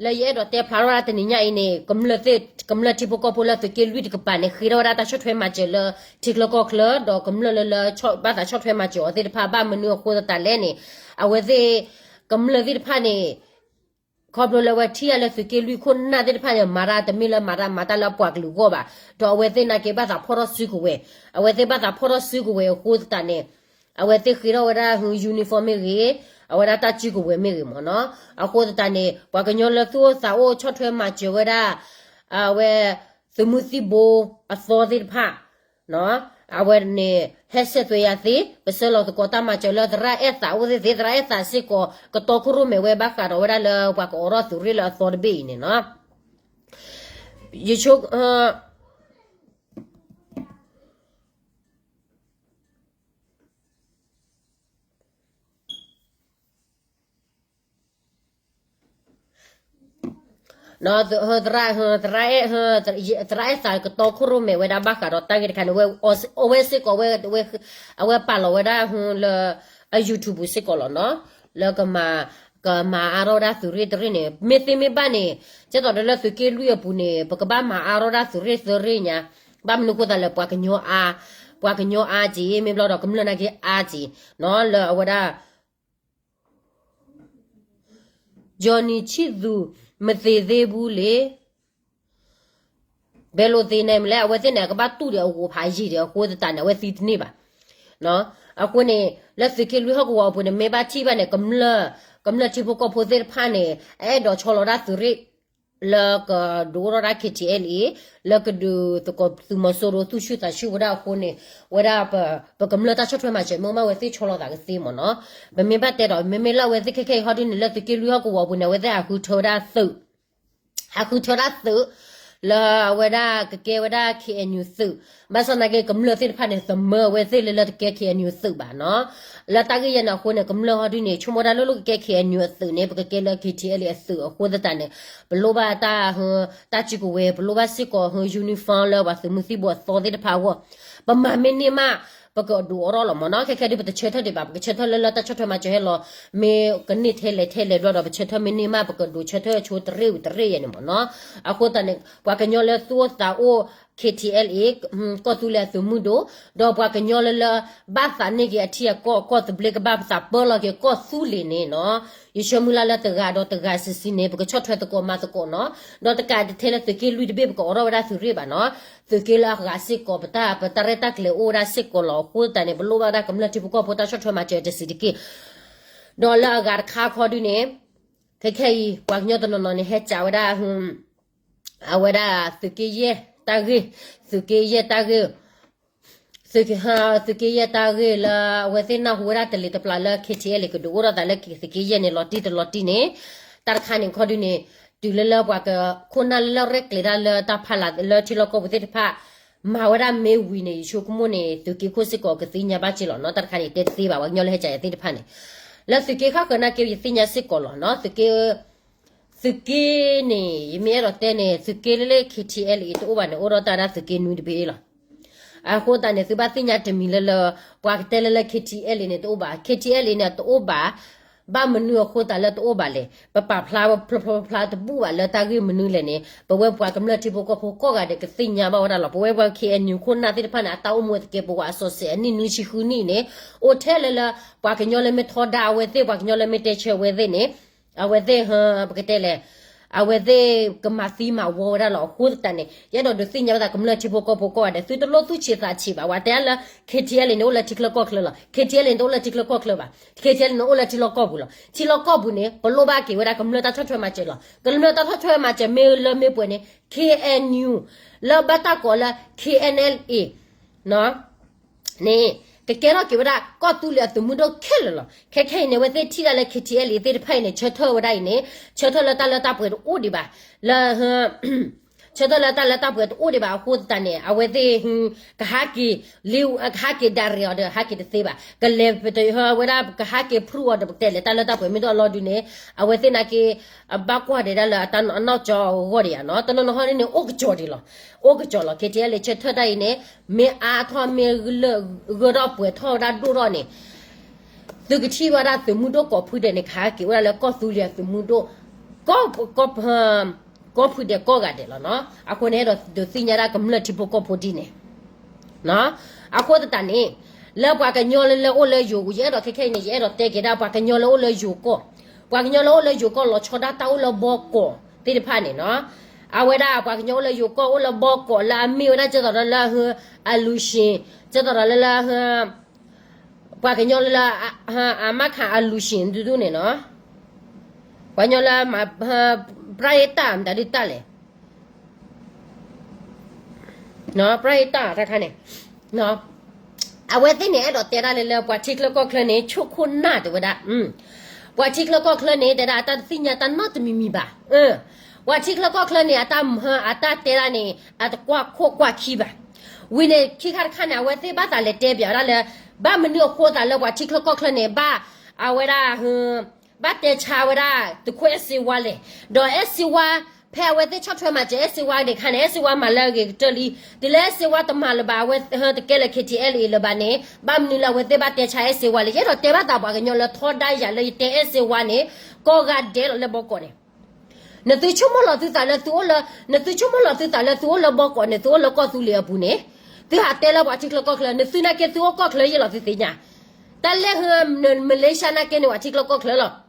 လၢယအဲၣ်ဒိးတဲဖျါထီၣ်ဝဲဒၣ်တနံၤညါအံၤန့ၣ် ကမျၢၢ်ထံဖိကီၢ်ဖိလၢသုးက့လွံၢ်တကပၤန့ၣ် ဃ့ထီၣ်ဝဲဒၣ်တၢ်ဆီၣ်ထွဲမၤစၢၤလၢထံချၢကီၢ်ချၢ ဒီးကမျၢၢ်လၢလၢ ဘၣ်သးဆီၣ်ထွဲမၤစၢၤအီၤသ့ၣ်တဖၣ် ဘၣ်မနုၤအဃိသတးလဲၣ်န့ၣ် အဝဲသ့ၣ် ကမျၢၢ်သ့ၣ်တဖၣ်န့ၣ် ခီဖျိလၢအဝဲထံၣ်အါလၢသုးက့လွံၢ်ခိၣ်နၢ်သ့ၣ်တဖၣ်န့ၣ် မၤတၢ်တမ့ၢ်လၢမၤတၢ်မၤတၢ်လၢအပှၤကလုာ်အဂီၢ်ဘၣ်, ဒီးအဝဲသ့ၣ်နာ်က့ဘၣ်သးဖီၣ်ထီၣ်စုကဝဲၤ, အဝဲသ့ၣ်ဘၣ်သးဖီၣ်ထီၣ်စုကဝဲၤအဃိသတးန့ၣ် အဝဲသ့ၣ်ဃ့ထီၣ်ဝဲဒၣ် uniform မ့ၢ်ဂ့ၤ, အဝဲဒၣ်တၢ်စုကဝဲၤမ့ၢ်ဂ့ၤမ့ၢ်နီၤ. အဃိသတးန့ၣ် ပှၤကညီလၢသူၣ်အိၣ်သးအိၣ်ဆီၣ်ထွဲမၤစၢၤဝဲဒၣ် အဝဲ သုးမုၢ်သံၣ်ဘိအသီသ့ၣ်တဖၣ် အဝဲန့ၣ် ဟဲဆဲးသွဲးယၤသ့, ပဆၢလီၤသကိးတၢ်မၤစၢၤလၢသရၣ်အဲၣ်သးအိၣ်သ့ၣ်သ့, သရၣ်အဲၣ်သးစ့ၢ်ကီး ကတီခိၣ်ရိၣ်မဲာ်ဝဲဘၣ်ဃးဒီးဝဲဒၣ်လၢ ပှၤကအိးထီၣ်သုးရ့ၣ်လၢအသီတဘ့ၣ်အံၤန့ၣ်နီၤ. ယဆိ သရၣ် သရၣ်အဲၣ်သး ကတီခိၣ်ရိၣ်မဲာ်ဝဲဒၣ်ဘၣ်ဃးဒီးတၢ်ဂ့ၢ်တခါန့ၣ် အဝဲစ့ၢ်ကီး အဝဲပာ်လီၤဝဲဒၣ်လၢ အ YouTube စ့ၢ်ကီးလီၤနီၤ, လၢ ကမၤအါထီၣ်ဝဲဒၣ်သုးရ့ၣ်တရ့ၣ်န့ၣ် မ့ၢ်သ့မ့ၢ်ဘၣ်န့ၣ် ကဲသိးဒီးလၢသုးက့လွံၢ်အပူၤန့ၣ် ပကဘၣ်မၤအါထီၣ်ဒၣ်သုးရ့ၣ်သၢရ့ၣ်ညါ, ဘၣ်မနုၤအဃိသတးလဲၣ် ပှၤကညီအါ, ပှၤကညီအါက့ၤ မ့ၢ်ဘျီဒီးကမျၢၢ်နာ်က့အါက့ၤနီၤ, လၢအဝဲဒၣ် Johnny ချစ်သူ မသေသေးဘူးလေ, ဘယ်လိုသေနိုင်မလဲ, အဝဲသ့ၣ်န့ၣ် အကဘၣ်တူၢ်ဒီးအဂီၤဖးယံာ်ဒီးအဃိသတးန့ၣ် အဝဲသံတန့ၢ်ဘၣ်. အဃိန့ၣ် လၢသုးက့လွံၢ်ဟီၣ်ကဝီၤအပူၤန့ၣ် မ့ၢ်ဘၣ်ထံၣ်ဘၣ်န့ၣ် ကမျၢၢ်ထံဖိကီၢ်ဖိသ့ၣ်တဖၣ်န့ၣ် အအဲၣ်ဒိးဆီလီၤဒၣ်သုးရ့ၣ် လၢကဒုးအိၣ်ထီၣ်ဒၣ် KTLA လၢကဒုးသကိးသုးမီၤစိရိၤသူၣ်ဆူၣ်သးဆူၣ်ဝဲဒၣ်အဃိန့ၣ် ဝဲဒၣ် ပကမျၢၢ်တၢ်ဆီၣ်ထွဲမၤစၢၤ မ့ၢ်မးဝဲသ့ၣ်ဆီလီၤသးကသ့မ့ၢ်နီၤ. ပမ့ၢ်ဘၣ်တဲဒီး မ့မ့ၢ်လၢအဝဲသ့ၣ်ခဲခဲအံၤဟီဒ်န့ၣ် လၢသုးက့လွံၢ်ဟီၣ်ကဝီၤအပူၤန့ၣ် အဝဲသ့ၣ်ဟးဃုထၢဝဲဒၣ်သုး ဟးဃုထၢဒၣ်သုး လၢအဝဲဒၣ်ကကဲဝဲဒၣ် KNU သုး, ဘၣ်ဆၣ်သနာ်က့ ကမျၢၢ်သ့ၣ်တဖၣ်န့ၣ် သမၢအဝဲသ့ၣ်လၢလၢတကဲ KNU သုးဘၣ်နီၤ. လၢတၢ်ဂ့ၢ်ယဲန့ၣ်အဃိန့ၣ် ကမျၢၢ်ဟီဒ်န့ၣ် ဆိကမိၣ်ဒၣ်လၢလၢကကဲ KNU အသုးန့ၣ် ပကကဲလၢ KTLA အသုးအဃိသတးန့ၣ် ပလိၣ်ဘၣ်တၢ် တၢ်စုကဝဲၤ ပလိၣ်ဘၣ်စ့ၢ်ကီး uniform လၢပှၤသုးမုၢ်သံၣ်ဘိအသီသ့ၣ်တဖၣ်အဂီၢ်, ပမၤမ့ၢ်န့ၢ်မး ပကဒုးအိးထီၣ်လီၤမ့ၢ်နီၤ. ခဲခဲဒုး ပတဆၢထၢၣ်ဒံးဘၣ်, ပကဆၢထၢၣ်လၢလၢတၢ်ဆီၣ်ထွဲမၤစၢၤဟဲလီၤ မ့ၢ်ကန့ၢ်ထဲလဲၣ်ထဲလဲၣ်ဘျီဒီး ပဆၢထၢၣ်မ့ၢ်န့ၢ်မး ပကဒုးဆၢထၢၣ်ဆိတရ့ၣ်ဝံၤတရ့ၣ်ယဲန့ၣ်မ့ၢ်နီၤ. အဃိသတးန့ၣ် ပှၤကညီလၢသူၣ်အိၣ်သးအိၣ် KTLA ကီၢ်သူလ့ၤအသုးမုၢ်ဒိၣ်, ဒီးပှၤကညီလၢလၢ ဘၣ်သးန့ၢ်က့ၤအထံအကီၢ် ကီၢ်သဘျ့ကဘၣ်သးပၢလီၤက့ၤကီၢ်သူလ့ၤန့ၣ်နီၤ. ယဆၢမုၢ်လၢ်လၢတဂၤဒီးတဂၤစံးစံးန့ၣ် ပကဆီၣ်ထွဲသကိးမၤသကိးနီၤ. ဒီးတကးတထဲလၢသုးက့လွံၢ်တဘ့ၣ် ပကအိးထီၣ်ဝဲဒၣ်သုးရ့ၣ်ဘၣ်နီၤ. သုးက့လၢအဂၤစ့ၢ်ကီး ပတၢ် ပတၢ်ရဲၣ်တၢ်ကျဲၤအိၣ်ဝဲဒၣ်စ့ၢ်ကီးလီၤ. အဃိသတးန့ၣ် ပလိၣ်ဘၣ်ဝဲဒၣ်ကမျၢၢ်ထံဖိကီၢ်ဖိတၢ်ဆီၣ်ထွဲမၤစၢၤတစံးတက့ၢ်. ဒီးလၢအဂၤတခါခီဒုန့ၣ် ခဲခဲအံၤ ပှၤကညီတနီၤနီၤန့ၣ် ဟဲစံးဝဲဒၣ် အဝဲဒၣ်သုးက့ယဲၢ်တၢ်ဂ့ၢ်, သုးက့ယဲၢ်တၢ်ဂ့ၢ်, သုးက့ယဲၢ်တၢ်ဂ့ၢ်လၢ အဝဲသ့ၣ်နၢ်ဟူဝဲဒၣ်တလံၤတပျၢ်လၢ KTLA ကဒုးအိၣ်ထီၣ်သးလၢသုးက့ယဲၢ်န့ၣ် လီၤတံၢ်တလီၤတံၢ်န့ၣ်, တၢ်တခါန့ၣ်ခီဒုန့ၣ် တုၤလၢလၢပှၤက ခိၣ်နၢ်လၢလၢရဲၣ်ကျဲၤတၢ်လၢတၢ်ဖးလၢ်လၢထံလီၢ်ကီၢ်ပူၤသ့ၣ်တဖၣ် မၤဝဲဒၣ်မ့ၢ်ဝံၤန့ၣ် ယဆိကမိၣ်န့ၣ် သုးက့ခိၣ်စ့ၢ်ကီးကသ့ၣ်ညါဘၣ်က့ၤလီၤနီၤ. တၢ်တခါန့ၣ် တဲတသ့ဘၣ် ပှၤကညီလၢဟဲကးယၤသ့ၣ်တဖၣ်န့ၣ် လၢသုးက့ဃၣ်ဃၢၤနာ်က့ ယသ့ၣ်ညါစ့ၢ်ကီးလီၤနီၤ. သုးက့ သုးက့န့ၣ် ယမ့ၢ်အဲၣ်ဒိးတဲန့ၣ် သုးက့လၢလၢ KTLA တအိၣ်ဘၣ်န့ၣ် အိၣ်ဒီးတၢ်ဒၣ်သုးက့နွံတဘ့ၣ်လီၤ. အဃိသတးန့ၣ် သုဘၣ်သ့ၣ်ညါတမံၤလၢလၢ ပှၤကတဲလၢလၢ KTLA န့ၣ်တအိၣ်ဘၣ်, KTLA န့ၣ်တအိၣ်ဘၣ် ဘၣ်မနုၤအဃိသတးလၢတအိၣ်ဘၣ်လဲၣ်. ပပာ်ဖျါဖျါဖျါဖျါတဘူၣ်ဘၣ်လၢတၢ်ဂ့ၢ်မနုၤလဲၣ်န့ၣ် ပဝဲပှၤကမျၢၢ်ထံဖိကီၢ်ဖိကိးဂၤဒဲးကသ့ၣ်ညါဘၣ်ဝဲဒၣ်လီၤ. ပဝဲပှၤ K N U ခိၣ်နၢ်သ့ၣ်တဖၣ်န့ၣ် အတၢ်အိၣ်မူသကဲးပဝးအစီၤစဲးအနံၣ်နွံဆံဃုနံၣ်န့ၣ် အိၣ်ထဲလၢလၢ ပှၤကညီလၢမ့ၢ်ထီဒါအဝဲသ့ၣ် ပှၤကညီလၢမ့ၢ်တဲဆၢအဝဲသ့ၣ်န့ၣ် အဝဲသ့ၣ် ပကတဲလဲၣ် အဝဲသ့ၣ်ကမၤသံမၤဝီဝဲဒၣ်လီၤ. အဃိသတးန့ၣ် ယအဲၣ်ဒိးဒုးသ့ၣ်ညါဝဲဒၣ်ကမျၢၢ်ထံဖိကီၢ်ဖိကိးဂၤဒဲး သုတလိၣ်သူၣ်ဆံးသးဆံးဘၣ်. ဝဲတဲလၢ K T L န့ၣ်အိၣ်လၢထံချၢကီၢ်ချၢလီၤ. K T L န့ၣ်တအိၣ်လၢထံချၢကီၢ်ချၢဘၣ်. K T L န့ၣ်အိၣ်လၢထံလီၢ်ကီၢ်ပူၤလီၤ. ထံလီၢ်ကီၢ်ပူၤန့ၣ် ပလိၣ်ဘၣ်က့ၤဝဲဒၣ်ကမျၢၢ်တၢ်ဆီၣ်ထွဲမၤစၢၤလီၤ. ကမျၢၢ်တၢ်ဆီၣ်ထွဲမၤစၢၤမ့ၢ်လၢမ့ၢ်ပှဲၤန့ၣ် K N U လၢဘၣ်တၢ်ကိးလၢ K N L A န့ၣ် ကကဲထီၣ်က့ၤဝဲဒၣ်ကီၢ်သူလ့ၤအသုးမုၢ်ဒိၣ်ခဲလၢာ်လီၤ. ခဲခဲအံၤန့ၣ် အဝဲသ့ၣ်ထံၣ်ဒၣ်လၢ K T L A သ့ၣ်တဖၣ်အံၤန့ၣ် ဆၢထၢၣ်ဝဲဒၣ်အံၤန့ၣ် ဆၢထၢၣ်လၢတၢ်လၢတၢ်ပှဲၤတအိၣ်ဒံးဘၣ်. လၢ ဆၢထၢၣ်လၢတၢ်လၢတၢ်ပှဲၤတအိၣ်ဒံးဘၣ်အဃိသတးန့ၣ် အဝဲသ့ၣ် ကဟးက့ၤ လံ ကဟးက့ၤဒၣ်ရဲၣ်အီၤဒီး ဟးက့ၤတသ့ဘၣ်. ကလဲၤဝဲဒၣ် ကဟးက့ၤဖရူအီၤဒီး ပကတဲလဲၤတၢ်လၢတၢ်ပှဲၤမ့ၢ်ဒိၣ်အလီၢ်ဒုန့ၣ် အဝဲသ့ၣ်နာ်က့ အဘၣ်ကွၢ်ဒဲးဒၣ်လၢအတၢ်အနီၢ်ကၠီအဂီၢ်ဒံးဧါနီၤ. တနီၤနီၤဟီဒ်န့ၣ် အိၣ်ကကၠီၤဒံးလီၤ. အိၣ်ကကၠီၤလီၤ. K T L A ဆၢထၢၣ်တၢ်အံၤန့ၣ် မ့ၢ်အါထီၣ်မ့ၢ်ဂၢၢ်ထီၣ်ပှဲၤထီၣ်ဝဲဒၣ်ဒိၣ်ထီၣ်န့ၣ် သုကထံၣ်ဝဲဒၣ်သုးမုၢ်ဒိၣ်ကိးဖုဒဲးန့ၣ် ကဟးက့ၤဝဲဒၣ်လၢကီၢ်သူလ့ၤအသုးမုၢ်ဒိၣ် ကီၢ်ဖုဒဲးကိးဂၤဒဲးလီၤနီၤ. အဃိန့ၣ် အဲၣ်ဒိးဒုးသ့ၣ်ညါဒၣ်ကမျၢၢ်ထံဖိကီၢ်ဖိဒ်န့ၣ် အဃိသတးန့ၣ် လၢပှၤကညီလၢလၢအိၣ်လၢယိၤ ယအဲၣ်ဒိးခဲခဲအံၤန့ၣ် ယအဲၣ်ဒိးတဲက့ၤဒၣ်ပှၤကညီလၢအိၣ်လၢယိၤကီၢ်, ပှၤကညီလၢအိၣ်လၢယိၤကီၢ်လီၤဆီဒၣ်တၢ်အိၣ်လၢဘီကီးသ့ၣ်တဖၣ်န့ၣ်နီၤ. အဝဲဒၣ်ပှၤကညီအိၣ်လၢယိၤကီၢ်အိၣ်လၢဘီကီးလၢအမ့ၢ်ဝဲဒၣ်ကဲသိးဒီးလၢ အလူရှင် ကဲသိးဒီးလၢလၢ ပှၤကညီလၢလၢ အမၤခးအလူရှင်ဒူဒူန့ၣ်နီၤ. ပှၤကညီလၢ ပရၢဟ့တၢ် မတၤဒုတၢ်လဲၣ် ပရၢဟ့တၢ်တခါန့ၣ် အဝဲသ့ၣ်န့ၣ် အဲၣ်ဒိးတဲဒၣ်လၢလၢပှၤထံချၢကီၢ်ချၢန့ၣ် ဆိၣ်ခိၣ်နၢ်တဲဝဲဒၣ်, ပှၤထံချၢကီၢ်ချၢန့ၣ် တဲဒၣ်အတၢ်တသ့ၣ်ညါတၢ်နီတမံၤမံၤဘၣ်. ပှၤထံချၢကီၢ်ချၢန့ၣ် အတၢ်မၤအတၢ်တဲဒၣ်န့ၣ် အတကွၢ်ခိၣ်ကွၢ်ခံဘၣ်. ဝံၤန့ၣ် ခံခါတခါန့ၣ် အဝဲသ့ၣ်ဘၣ်သးလဲၤတဲပၠးဝဲဒၣ်လၢ ဘၣ်မနုၤအဃိသးလၢပှၤထံချၢကီၢ်ချၢန့ၣ် ဘၣ်အဝဲဒၣ် ဘၣ်တဲဆါဝဲဒၣ်သုးခိၣ်အဲၣ်စ့ဝါလဲၣ်. ဒီးအဲၣ်စ့ဝါ ဖဲအဝဲသ့ၣ်ဆီၣ်ထွဲမၤစၢၤအဲၣ်စ့ဝါဒံးခါန့ၣ် အဲၣ်စ့ဝါမၤလၢအဂ့ၤကတၢၢ်လံ. တုၤလၢအဲၣ်စ့ဝါတမၤလၢၤဘၣ် အဝဲတကဲလၢ K T L A လၢၤဘၣ်န့ၣ် ဘၣ်မနုၤလၢအဝဲသ့ၣ်ဘၣ်တဲဆါအဲၣ်စ့ဝါလဲၣ်. ယအဲၣ်ဒိးတဲဘၣ်သးပှၤကညီလၢထီဒါယၤလၢယတဲအဲၣ်စ့ဝါန့ၣ် ကိးဂၤဒဲးလီၤလၢဘီကီးန့ၣ် နသုဆိကမိၣ်လီၤသုသးလၢသုအိၣ်လၢ နသုဆိကမိၣ်လီၤသုသးလၢသုအိၣ်လၢဘီကီးန့ၣ် သုအိၣ်လၢကီၢ်သူလ့ၤအပူၤန့ၣ် သုဟးတဲလၢပှၤထံချၢကီၢ်ချၢ နသုနာ်က့သုအိၣ်ကီၢ်ချၢယ့ၢ်လီၤသုသ့ၣ်ညါ. တၢ်လၢ မလ့ၡါနာ်က့န့ၣ် ပှၤထံချၢကီၢ်ချၢလီၤ.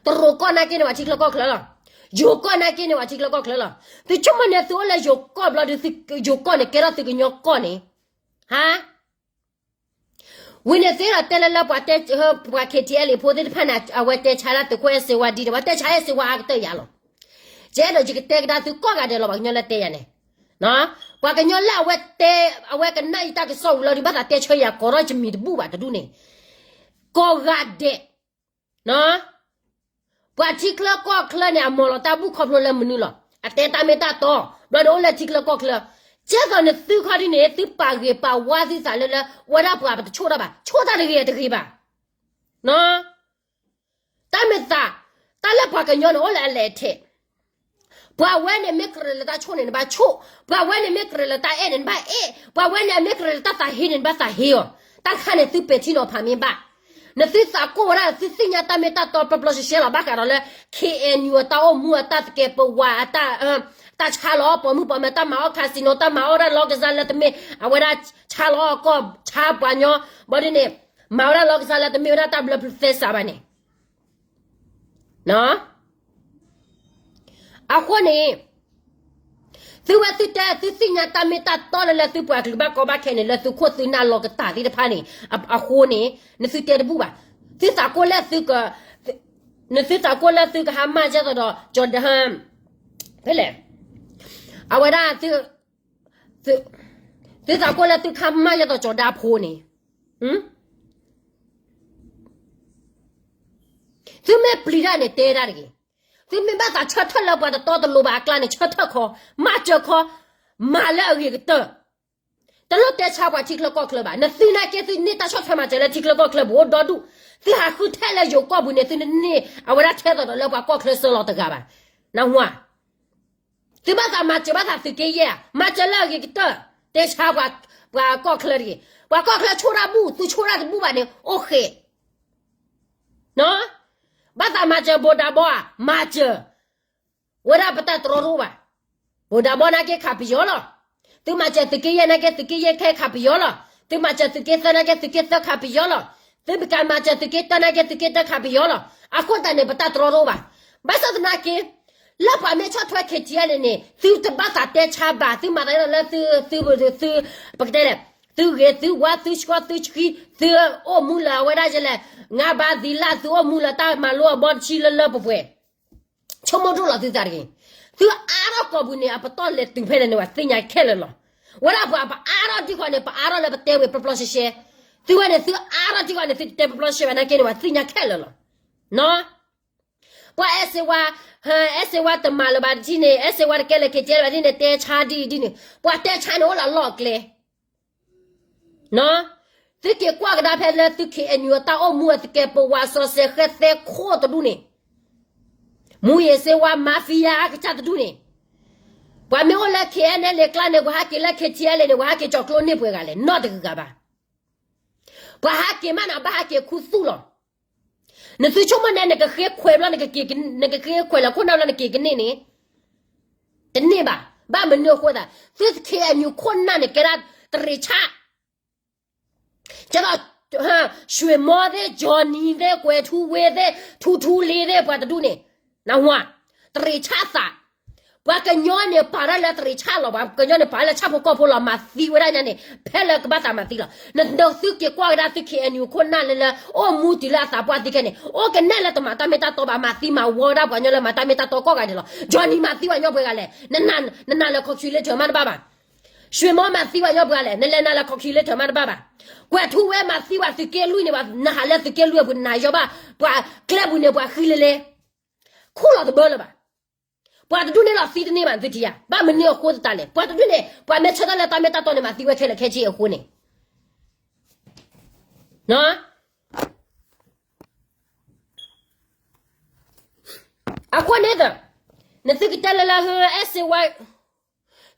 တရူးကီၢ်နာ်က့န့ၣ် ပှၤထံချၢကီၢ်ချၢလီၤ. ယိၤကီၢ်နာ်က့န့ၣ်ပှၤထံချၢကီၢ်ချၢလီၤ. သုဆိကမိၣ်န့ၣ် သုအိၣ်လၢယိၤကီၢ်ဘျီဒီး ယိၤကီၢ်န့ၣ် ကဲထီၣ်သုကညီကီၢ်န့ၣ် ဟါ ဝံၤန့ၣ်သ့ဒီးတဲလၢလၢပှၤတဲ ပှၤ K T L A ဖိသ့ၣ်တဖၣ်န့ၣ် အဝဲတဲဆါဒၣ်သုးခိၣ်အဲၣ်စ့ဝါဒ်န့ၣ် ပှၤတဲဆါအဲၣ်စ့ဝါအါကတၢၢ်ယၤလီၤ. ယအဲၣ်ဒိးယကတဲကဒါသုကိးဂၤဒဲးလီၤ ပှၤကညီလၢတဲယၤန့ၣ် ပှၤကညီလၢအဝဲတဲ အဝဲကနၣ်ယတၢ်ကစီၣ်ဝံၤလီၤဒီး ဘၣ်သးတဲဆၢယၤကိးထီၣ်ယမံၤတဘူၣ်ဘၣ်တဒူၣ်န့ၣ် ကိးဂၤဒဲး ပှၤထံချၢကီၢ်ချၢန့ၣ် အမၤလီၤတၢ်ဘူၣ်ခီဖျိလၢမနုၤလီၤ. အတဲတၢ်မ့ၢ်တၢ်တီ, ဘျီန့ၣ်အိၣ်လၢထံချၢကီၢ်ချၢ, ကဲသိးန့ၣ်သုခီဒ်န့ၣ် သုပာ်ဂ့ၤပာ်ဝါသုသးလၢလၢ ဝဲဒၣ်ပှၤပတဆိၣ်တၢ်ဘၣ်, ဆိၣ်တၢ်တဂ့ၤတဂ့ၤဘၣ်. တၢ်မ့ၢ်သး, တၢ်လၢပှၤကညီန့ၣ်အိၣ်လၢအလဲၤအထဲး ပှၤဝဲန့ၣ်မ့ၢ်ကြၢးလၢတၢ်ဆိၣ်န့ၣ် နဘၣ်ဆိၣ်, ပှၤဝဲန့ၣ်မ့ၢ်ကြၢးလၢတၢ်အဲၣ်န့ၣ် နဘၣ်အဲၣ်, ပှၤဝဲန့ၣ်အမ့ၢ်ကြၢးလၢတၢ်သးဟ့န့ၣ် နဘၣ်သးဟ့အီၤ, တၢ်ခါန့ၣ်သုပဲာ်ထံနီၤဖးမ့ၢ်ဘၣ်. နသုသးကိၢ်ဝဲဒၣ် သုသ့ၣ်ညါတၢ်မ့ၢ်တၢ်တီပျီပျီရှဲရှဲလီၤ ဘၣ်ဃးဒီးလၢ K N U အတၢ်အိၣ်မူအတၢ်သကဲးပဝးအတၢ်, တၢ်ဆါလီၤအီၣ်ပိာ်မုၣ်ပိာ်မၢၤ တၢ်မၤအီၣ် casino တၢ်မၤအီၣ်ဒၣ်လီကစၢ်လၢတမ့ၢ် အဝဲဒၣ်ဆါလီၤအီၣ်ကီၢ်ဆါပှၤညီ, ဘၣ်ဒ်န့ၣ် မၤဝဲဒၣ်လီကစၢ်လၢတမ့ၢ်ဝဲဒၣ်တၢ်ဘျၢဖုသဲစးဘၣ်န့ၣ် အဃိန့ၣ် သုဝဲသုတဲ သုသ့ၣ်ညါတၢ်မ့ၢ်တၢ်တီလၢလၢသုပှၤကလုာ်ဘၣ်ကီဘၣ်ခဲန့ၣ် လၢသုခိၣ်သုနၢ်လီၤကတၢၢ်သ့ၣ်တဖၣ်န့ၣ် အဃိန့ၣ် နသုတဲတဘူၣ်ဘၣ်. သုသးကိၢ်လၢသုက, နသုသးကိၢ်လၢသုကဟးမၤဒ်သိးဒီး ကၠီၤဒၣ်, ဖဲလဲၣ်, အဝဲဒၣ် သုသးကိၢ်လၢသုကဟးမၤဒ်သိးကၠီၤဒၣ်ဖိန့ၣ် သုမ့ၢ်ပျံၤတၢ်န့ၣ်တဲတၢ်တဂ့ၤ. သုမ့ၢ်ဘၣ်သးဆၢထၢၣ်လၢပှၤတတီတလိၤဘၣ်အကျါန့ၣ် ဆၢထၢၣ်ခီ, မၤစၢၤခီ, မၤလၢအဂ့ၤကတၢၢ်. တလိၣ်တဲဆါပှၤထံချၢကီၢ်ချၢဘၣ်. နသုနာ်က့သုန့ၢ်တၢ်ဆီၣ်ထွဲမၤစၢၤလၢထံချၢကီၢ်ချၢပူၤအိၣ်ဒီဒူၣ်, သုဟးဃုထဲလၢယိၤကီၢ်ပူၤန့ၣ် သုန့ၢ်အဝဲဒၣ်ထဲသိးဒီးလၢပှၤကီၢ်ချၢစၢလီၤတဂၤဘၣ်. နဝၤ သုဘၣ်သးမၤစၢၤဘၣ်သးသုးက့ယဲၢ်ဧါ, မၤစၢၤလၢအဂ့ၤကတၢၢ်, တဲဆါပှၤကီၢ်ချၢတဂ့ၤ. ပှၤကီၢ်ချၢဆိၣ်တၢ်ဘူၣ် သုဆိၣ်တၢ်တဘူၣ်ဘၣ်န့ၣ် အိၣ်ဃ့ၣ်. မၤစၢၤဘိၣ်ဒၣ်ဘီဧါ, မၤစၢၤ, ဝဲဒၣ်ပတၢ်တြီတအိၣ်ဘၣ်. ဘိၣ်ဒၣ်ဘီနာ်က့ခးပယီၤလီၤ. သုမၤစၢၤသုးက့ယဲၢ်နာ်က့ သုးက့ယဲၢ်ခဲခးပယီၤလီၤ. သုမၤစၢၤသုးက့သၢနာ်က့ သုးက့သၢခးပယီၤလီၤ. သုမ့ၢ်ကမၤစၢၤသုးက့တၢနာ်က့ သုးက့တၢခးပယီၤလီၤ. အဃိသတးန့ၣ် ပတၢ်တြီတအိၣ်ဘၣ်. ဘၣ်ဆၣ်သနာ်က့ လၢပှၤမ့ၢ်ဆီၣ်ထွဲ KTLA န့ၣ် သုတဘၣ်သးတဲဆါဘၣ်, သုမၤသးဒ်သိးလၢသု, သု, သု, ပကတဲလဲၣ်, သုဂ့ၤသုဝါ သုဆှီသုဆှံ သုအိၣ်မူလၢအဝဲဒၣ်ယဲလဲၣ်, ငါးပါးသီလ, သုအိၣ်မူလၢတၢ်မၤလိအဘီတဆံလၢလၢပှဲၤပှဲၤ, ဆိကမိၣ်ဒိၣ်လီၤသုသးတဂ့ၤ. သုအါထီၣ်ကိာ်ပူၤန့ၣ် အပတီၢ်လဲၤတုၤဖဲလဲၣ်န့ၣ် ပှၤသ့ၣ်ညါခဲလၢာ်လီၤ. ဝဲဒၣ်ပှၤပအါထီၣ်ဒ်ဃီန့ၣ် ပအါထီၣ်လၢပတဲဝဲပျီပျီရှဲရှဲ, သုဝဲန့ၣ် သုအါထီၣ်ဒ်ဃီန့ၣ် သုတတဲပျီပျီရှဲရှဲဘၣ်နာ်က့န့ၣ် ပှၤသ့ၣ်ညါခဲလၢာ်လီၤ. နီၢ် ပှၤအဲၣ်စ့ဝါ, အဲၣ်စ့ဝါတမၤလၢၤဘၣ်တထံၣ်န့ၣ်, အဲၣ်စ့ဝါတကဲလၢၤ KTLA ဘၣ်တထံၣ်န့ၣ် တဲဆါဒ်အံၤဒ်န့ၣ်, ပှၤတဲဆါန့ၣ်အိၣ်လၢအလီၢ်အကျဲ. နီၢ် သုက့ၤကွၢ်ကဒါဖဲလၢသု KNU အတၢ်အိၣ်မူအသကဲးပဝး စီၤစဲးဃဲသဲခိၣ်တဒူၣ်န့ၣ်, မူယံၤစ့ဝါ mafia အကစၢ်တဒူၣ်န့ၣ်, ပှၤမ့ၢ်အိၣ်လၢ KNLA ကျါန့ၣ် ပှၤဟဲက့ၤလၢ KTLA န့ၣ် ပှၤဟဲက့ၤကၠီၤကျိန့ၢ်ပှဲၤဂၤလဲၣ်, နီတဂၤဂၤဘၣ်. ပှၤဟဲက့ၤမးန့ၣ် ဘၣ်ဟဲက့ၤခူသူၣ်လီၤ. နသုဆိကမိၣ်န့ၣ် နကဃ့ခွဲးဘျီ, နကဃ့ခွဲးလၢခိၣ်နၢ်ဘျီ နက့ၤကန့ၢ်န့ၣ်, တန့ၢ်ဘၣ်. ဘၣ်မနုၤအဃိသတး, သု KNU ခိၣ်နၢ်န့ၣ် ကဲဒၣ်တရံးဆၣ် ကဲသိး ရွှေမောသ့ၣ်, Johnny သ့ၣ်, ကွဲးထူဝ့သ့ၣ်, ထူထူလ့သ့ၣ်, ပှၤတဒူၣ်န့ၣ်, နဝၤ, တရံးဆၣ်သး, ပှၤကညီန့ၣ် ပာ်ဒၣ်လၢတရံးဆၣ်လီၤ, ပှၤကညီန့ၣ် ပာ်လၢဆၣ်ဖိကီၢ်ဖိလီၤ, မၤသံဝဲဒၣ်ညါန့ၣ် ဖဲလၢကဘၣ်သးမၤသံလီၤ. နသုက့ၤကွၢ်ကဒါသု KNU ခိၣ်နၢ်လၢလၢ အိၣ်မူတုၤလၢအသးပှၢ်သံခဲန့ၣ် အိၣ်ကနဲၣ်လၢတမၤတၢ်မ့ၢ်တၢ်တီဘၣ်, မၤသံမၤဝီဝဲဒၣ်ပှၤကညီလၢမၤတၢ်မ့ၢ်တၢ်တီကိးဂၤဒဲးလီၤ. Johnny မၤသံပှၤကညီပှဲၤဂၤလဲၣ်, နနာ်လၢ calculator မးတဘၣ်ဘၣ်. ရွှေမော မၤသံပှၤကညီပှဲၤဂၤလဲၣ်, နလဲၤနာ်လၢ calculator မးတဘၣ်ဘၣ်. ကွဲးထူဝ့ မၤသံပှၤသုးက့လွံၢ်န့ၣ်ဘၣ်, နဟးလၢသုးက့လွံၢ်အပူၤ နနာ်ယီဘၣ်, ပှၤကျဲပူၤန့ၣ်ပှၤဃံလဲလဲ, ခူၣ်လီၤတဘၢလၢၤဘၣ်. ပှၤတဒူၣ်န့ၣ်လီၤသံတန့ၢ်ဘၣ် သုထံၣ်ဧါ. ဘၣ်မနုၤအဃိသတးလဲၣ်, ပှၤတဒူၣ်န့ၣ် ပှၤမ့ၢ်ဆၢထၢၣ်လၢတၢ်မ့ၢ်တၢ်တီန့ၣ် မၤသံဝဲခဲလၢာ်ခဲဆ့အဃိန့ၣ် အဃိန့ၣ်ဒီး နသုကတဲလၢလၢဟၢ အဲၣ်စ့ဝါ,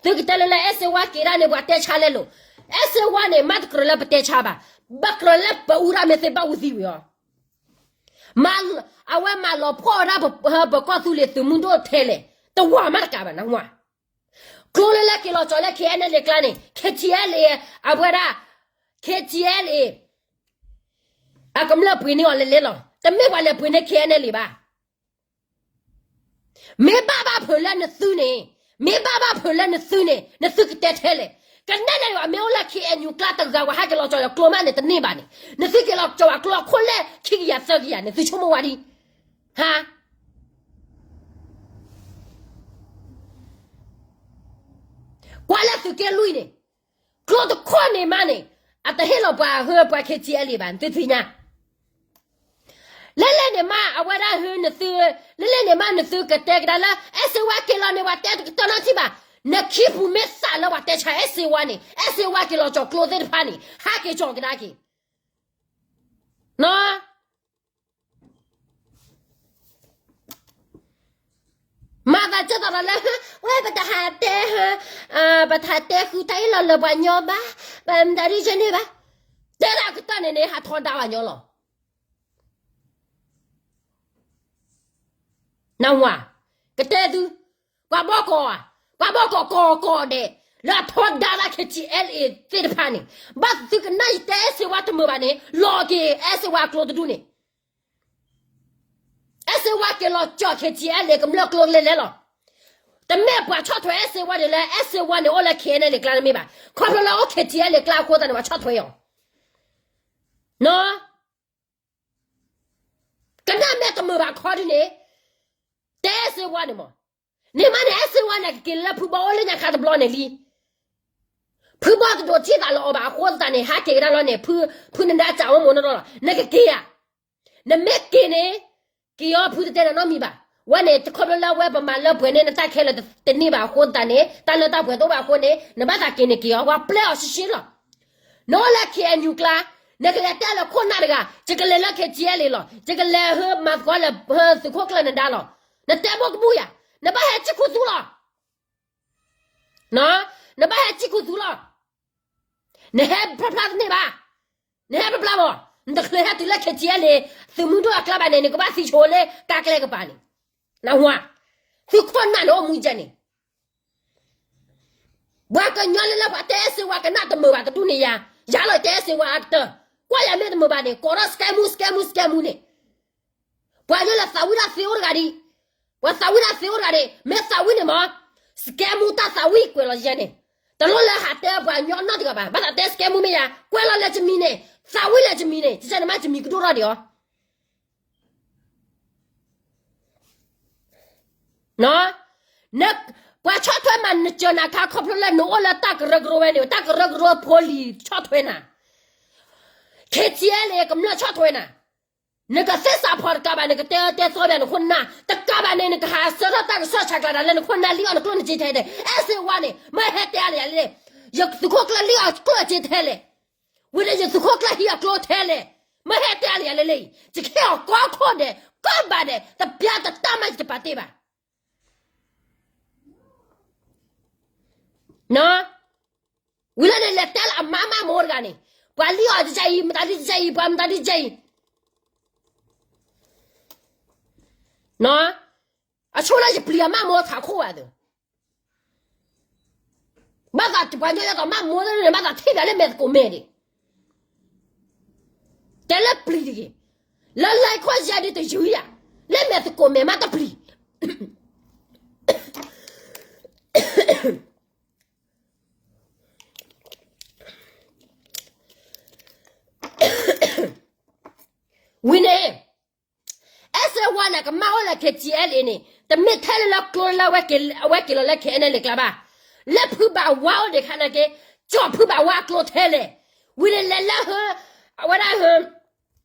သုကတဲလၢလၢအဲၣ်စ့ဝါက့ၤဒၣ်န့ၣ် ပှၤတဲဆါလဲလိာ်, အဲၣ်စ့ဝါန့ၣ် မ့ၢ်တကြၢးလၢပတဲဆါဘၣ်, ဘၣ်ကြၢးလၢပအူရၣ်မ့ၢ်သ့ဘၣ်အူသံဝံၤအီၤ, အဝဲမၤလီၤဖှီၣ်ဝဲဒၣ်ပကီၢ်သူလ့ၤသုးမုၢ်ဒိၣ်ထဲလဲၣ်, တဝၤမးတကးဘၣ်နဝၤ. ကျိလၢလၢက့ၤလီၤကၠီၤလၢ KNLA ကျါန့ၣ် KTLA အဝဲဒၣ် KTLA အကမျၢၢ်ပှ့ၤန့ၢ်အီၤလဲလဲလီၤ, တမ့ၢ်ပှၤလဲၤပှ့ၤန့ၢ် KNLA ဘၣ်. မ့ၢ်ဘၣ်ဘၣ်ဖုးလၢနသုန့ၣ်, မ့ၢ်ဘၣ်ဘၣ်ဖုးလၢနသုန့ၣ် နသုကတဲထဲလဲၣ်. ကနဲၣ်လၢယွၤ မ့ၢ်အိၣ်လၢ KNU ကျါတဂၤ ပှၤဟဲက့ၤလီၤကၠီၤယွၤကျိမးန့ၣ် တန့ၢ်ဘၣ်န့ၣ်, နသုက့ၤလီၤကၠီၤပှၤကျိအခိၣ်လဲၣ် ခံကယၤသၢကယၤန့ၣ် သုဆိကမိၣ်ဝဲဒ်, ဟါ ကွၢ်လၢသုးက့လွံၢ်န့ၣ်, ကျိတခိၣ်န့ၣ်မးန့ၣ်, အတဟ့ၣ်လီၤပှၤဟၢပှၤ KTLA ဘၣ် နသုသ့ၣ်ညါ. လဲလဲန့ၣ်မး အဝဲဒၣ်ဟၢနသု, လဲလဲန့ၣ်မး နသုကတဲကဒါလၢ အဲၣ်စ့ဝါက့ၤလီၤန့ၣ် ပှၤတဲတကတၢၢ်နီတထံၣ်ဘၣ်. နခံပူၤမ့ၢ်သးလၢပှၤတဲဆါအဲၣ်စ့ဝါန့ၣ်, အဲၣ်စ့ဝါက့ၤလီၤကၠီၤကျိသ့ၣ်တဖၣ်န့ၣ် ဟးက့ၤကၠီၤကဒါက့ၤ နီၢ် မၤသးကၢသးလၢ ဝဲပတဟးတဲ, ပတဟးတဲဃုတၢ်အ့ၣ်လိာ်လၢပှၤညီဘၣ်, ပမတၤဒ်န့ၣ်ဘၣ်, တဲဒၣ်ကတၢၢ်န့ၣ်န့ၣ် ဟးထီဒါပှၤညီလီၤ. နဝၤ, ကတဲသု, ပှၤဘီကီၢ်, ပှၤဘီကီၢ်ကီၢ်ကီၢ်ဒဲး လၢအထီဒါလၢ KTLA သ့ၣ်တဖၣ်န့ၣ်, ဘၣ်သုကနၣ်ယတဲအဲၣ်စ့ဝါတမုာ်ဘၣ်န့ၣ် လီၤက့ၤအဲၣ်စ့ဝါကျိတဒူၣ်န့ၣ် အဲၣ်စ့ဝါက့ၤလီၤကၠီၤ KTLA ကမျၢၢ်ကျိလဲလဲလီၤ. တမ့ၢ်ပှၤဆီၣ်ထွဲအဲၣ်စ့ဝါဒ်လၢ အဲၣ်စ့ဝါန့ၣ်အိၣ်လၢ KNLA ကျါတမ့ၢ်ဘၣ်. ခီဖျိလၢအိၣ် KTLA ကျါအဃိသတးန့ၣ် ပှၤဆီၣ်ထွဲအီၤ. နီၢ်, ကနၣ်မ့ၢ်တမုာ်ဘၣ်ခီဒ်န့ၣ်, တဲအဲၣ်စ့ဝါန့ၣ်မး. န့ၣ်မးန့ၣ် အဲၣ်စ့ဝါန့ၣ် ကက့ၤလၢဖုဘီအိၣ်လၢညါခါတဘျီန့ၣ်လံ. ဖုဘီတဒိးထံၣ်သးလၢအီၤဘၣ်အဃိသတးန့ၣ် ဟးက့ၤကဒါလီၤန့ၣ် ဖု, ဖုနဒါစးအိၣ်မူနီၢ်နီၢ်လီၤ. နကက့ၤဧါ. နမ့ၢ်က့ၤန့ၣ် က့ၤအီၤ ဖုတတဲနၤနီတမံၤဘၣ်. ဝဲန့ၣ် တခီဖျိလၢအဝဲပမၤလၢပှဲၤန့ၢ်နတၢ်ခဲလၢာ်တန့ၢ်ဘၣ်အဃိသတးန့ၣ် တၢ်လၢတၢ်ပှဲၤတအိၣ်ဘၣ်အဃိန့ၣ် နဘၣ်သးက့ၤန့ၣ်က့ၤအီၤ ပှၤပျဲအီၤရှဲရှဲလီၤ. နအိၣ်လၢ KNU ကျါ, နကလဲၤတဲလၢခိၣ်နၢ်တဂၤ ယကလဲၤလၢ KTLA လီၤ, ယကလဲၤဟၢမၤသကိးလၢသုးခိၣ်ကျၢၢ်နဒါလီၤ. နတဲဘိကဘူၣ်ယၤ, နဘၣ်ဟဲစံၣ်ခူသူၣ်လီၤ. နဘၣ်ဟဲစံၣ်ခူသူၣ်လီၤ. နဟဲဖျါဖျါတန့ၢ်ဘၣ်. နဟဲဖျါဖျါမး. နတချုးဟဲတုၤလၢ K T L A သုးမုၢ်ဒိၣ်အကျါဘၣ်န့ၣ် နကဘၣ်သံဆိလၢကါကျဲကပၤန့ၣ်, နဝၤ, သုခိၣ်နၢ်န့ၣ်အိၣ်မူကဲန့ၣ်, ပှၤကညီလၢလၢပှၤတဲစ့ဝါကနၣ်တမုာ်ဘၣ်တဒူၣ်န့ၣ်ယၤ, ယၤလီၤတဲစ့ဝါအကတၢၢ်, ကွၢ်ယၤမ့ၢ်တမုာ်ဘၣ်န့ၣ် ကိးထီၣ် စကဲမူ စကဲမူ စကဲမူန့ၣ်, ပှၤကညီလၢသးဝံၣ်တၢ်သ့အိၣ်တဂၤဒံး, ပှၤသးဝံၣ်တၢ်သ့အိၣ်တဂၤဒံး, မ့ၢ်သးဝံၣ်န့ၣ်မး, စကဲမူတၢ်သးဝံၣ်ကွဲးလီၤယဲန့ၣ်, တလိၣ်လၢဟးတဲပှၤကညီနီတဂၤဘၣ်, ဘၣ်သးတဲစကဲမူမ့ၢ်ယၤ, ကွဲးလီၤလဲၤတမံၤန့ၣ်, သးဝံၣ်လဲၤတမံၤန့ၣ်, ကစၢ်နမ့ၢ်တမံၤကဒိၣ်ထီၣ်ဒံးအီၤ ပှၤဆီၣ်ထွဲမၤနစၢၤနၤခါ ခီဖျိလၢနအိၣ်လၢတၢ်ကရၢကရိဝဲန့ၣ်, တၢ်ကရၢကရိဖိလံၤဆီၣ်ထွဲနၤ, K T L A ကမျၢၢ်ဆီၣ်ထွဲနၤ, နကသ့ၣ်စးဖီတကးဘၣ်န့ၣ် ကတဲတဲသီဘၣ်နခိၣ်နၢ်, တကးဘၣ်န့ၣ် နကဟးဆၢထၢၣ်တၢ်ကစီၣ်ဆးကျးတၢ်လၢနခိၣ်နၢ်လံၣ်အီၣ်နကျိၣ်နစ့ထဲလဲၣ်, အဲၣ်စ့ဝါန့ၣ် မ့ၢ်ဟဲတဲလၢယၤလဲၣ်, ယသုးခိၣ်ကျၢၢ်လံၣ်အီၣ်ကျိၣ်အစ့ထဲလဲၣ်, ဝံၤဒီးယသုးခိၣ်ကျၢၢ်ဟံးအီၣ်ကျိၣ်ထဲလဲၣ်, မ့ၢ်ဟဲတဲလၢယၤလဲၣ်လံ, ယကဟ့ၣ်အီၤကီခိၣ်ဒဲး ကီၢ်ဘၣ်ဒဲး တပျၢ်တတၢ်မးယတပာ်တ့ၢ်ဘၣ် ဝံၤလၢန့ၣ် လဲၤတဲလၢအမါမးမိၢ်တဂၤန့ၣ်, ပှၤလံၣ်အီၣ်တကဲအံၤ, မတၤဒ်တကဲအံၤ, ပှၤမတၤဒ်တကဲအံၤ, အဆိလၢယပျံၤအမးမိၢ်ထးခိၣ်ဘၣ်သၢ, ဘၣ်သးပှၤညီယဲသိးမးမိၢ်န့ၣ် ဘၣ်သးထံၣ်ဘၣ်လၢမဲာ်သကိးမဲာ်ဒံး, တဲလၢပျံၤတဂ့ၤ, လၢလၢခိၣ်ယဲဒ်တယုၢ်ယၤ, လၢမဲာ်သကိးမဲာ်မးတပျံၤ ဝံၤန့ၣ်, အဲၣ်စ့ဝါန့ၣ် ကမၣ်အိၣ်လၢ K T L A န့ၣ် တမ့ၢ်ထဲလၢလၢကျိလၢအဝဲက့ၤလီၤလၢ K N L A ကျါဘၣ်, လၢဖုဘၣ်ဝါအိၣ်ဒံးခါနာ်က့, ကၠီၣ်ဖုဘၣ်ဝါအကျိထဲလဲၣ်, ဝံၤန့ၣ်လဲၤလၢဟၢ, အဝဲဒၣ်ဟၢ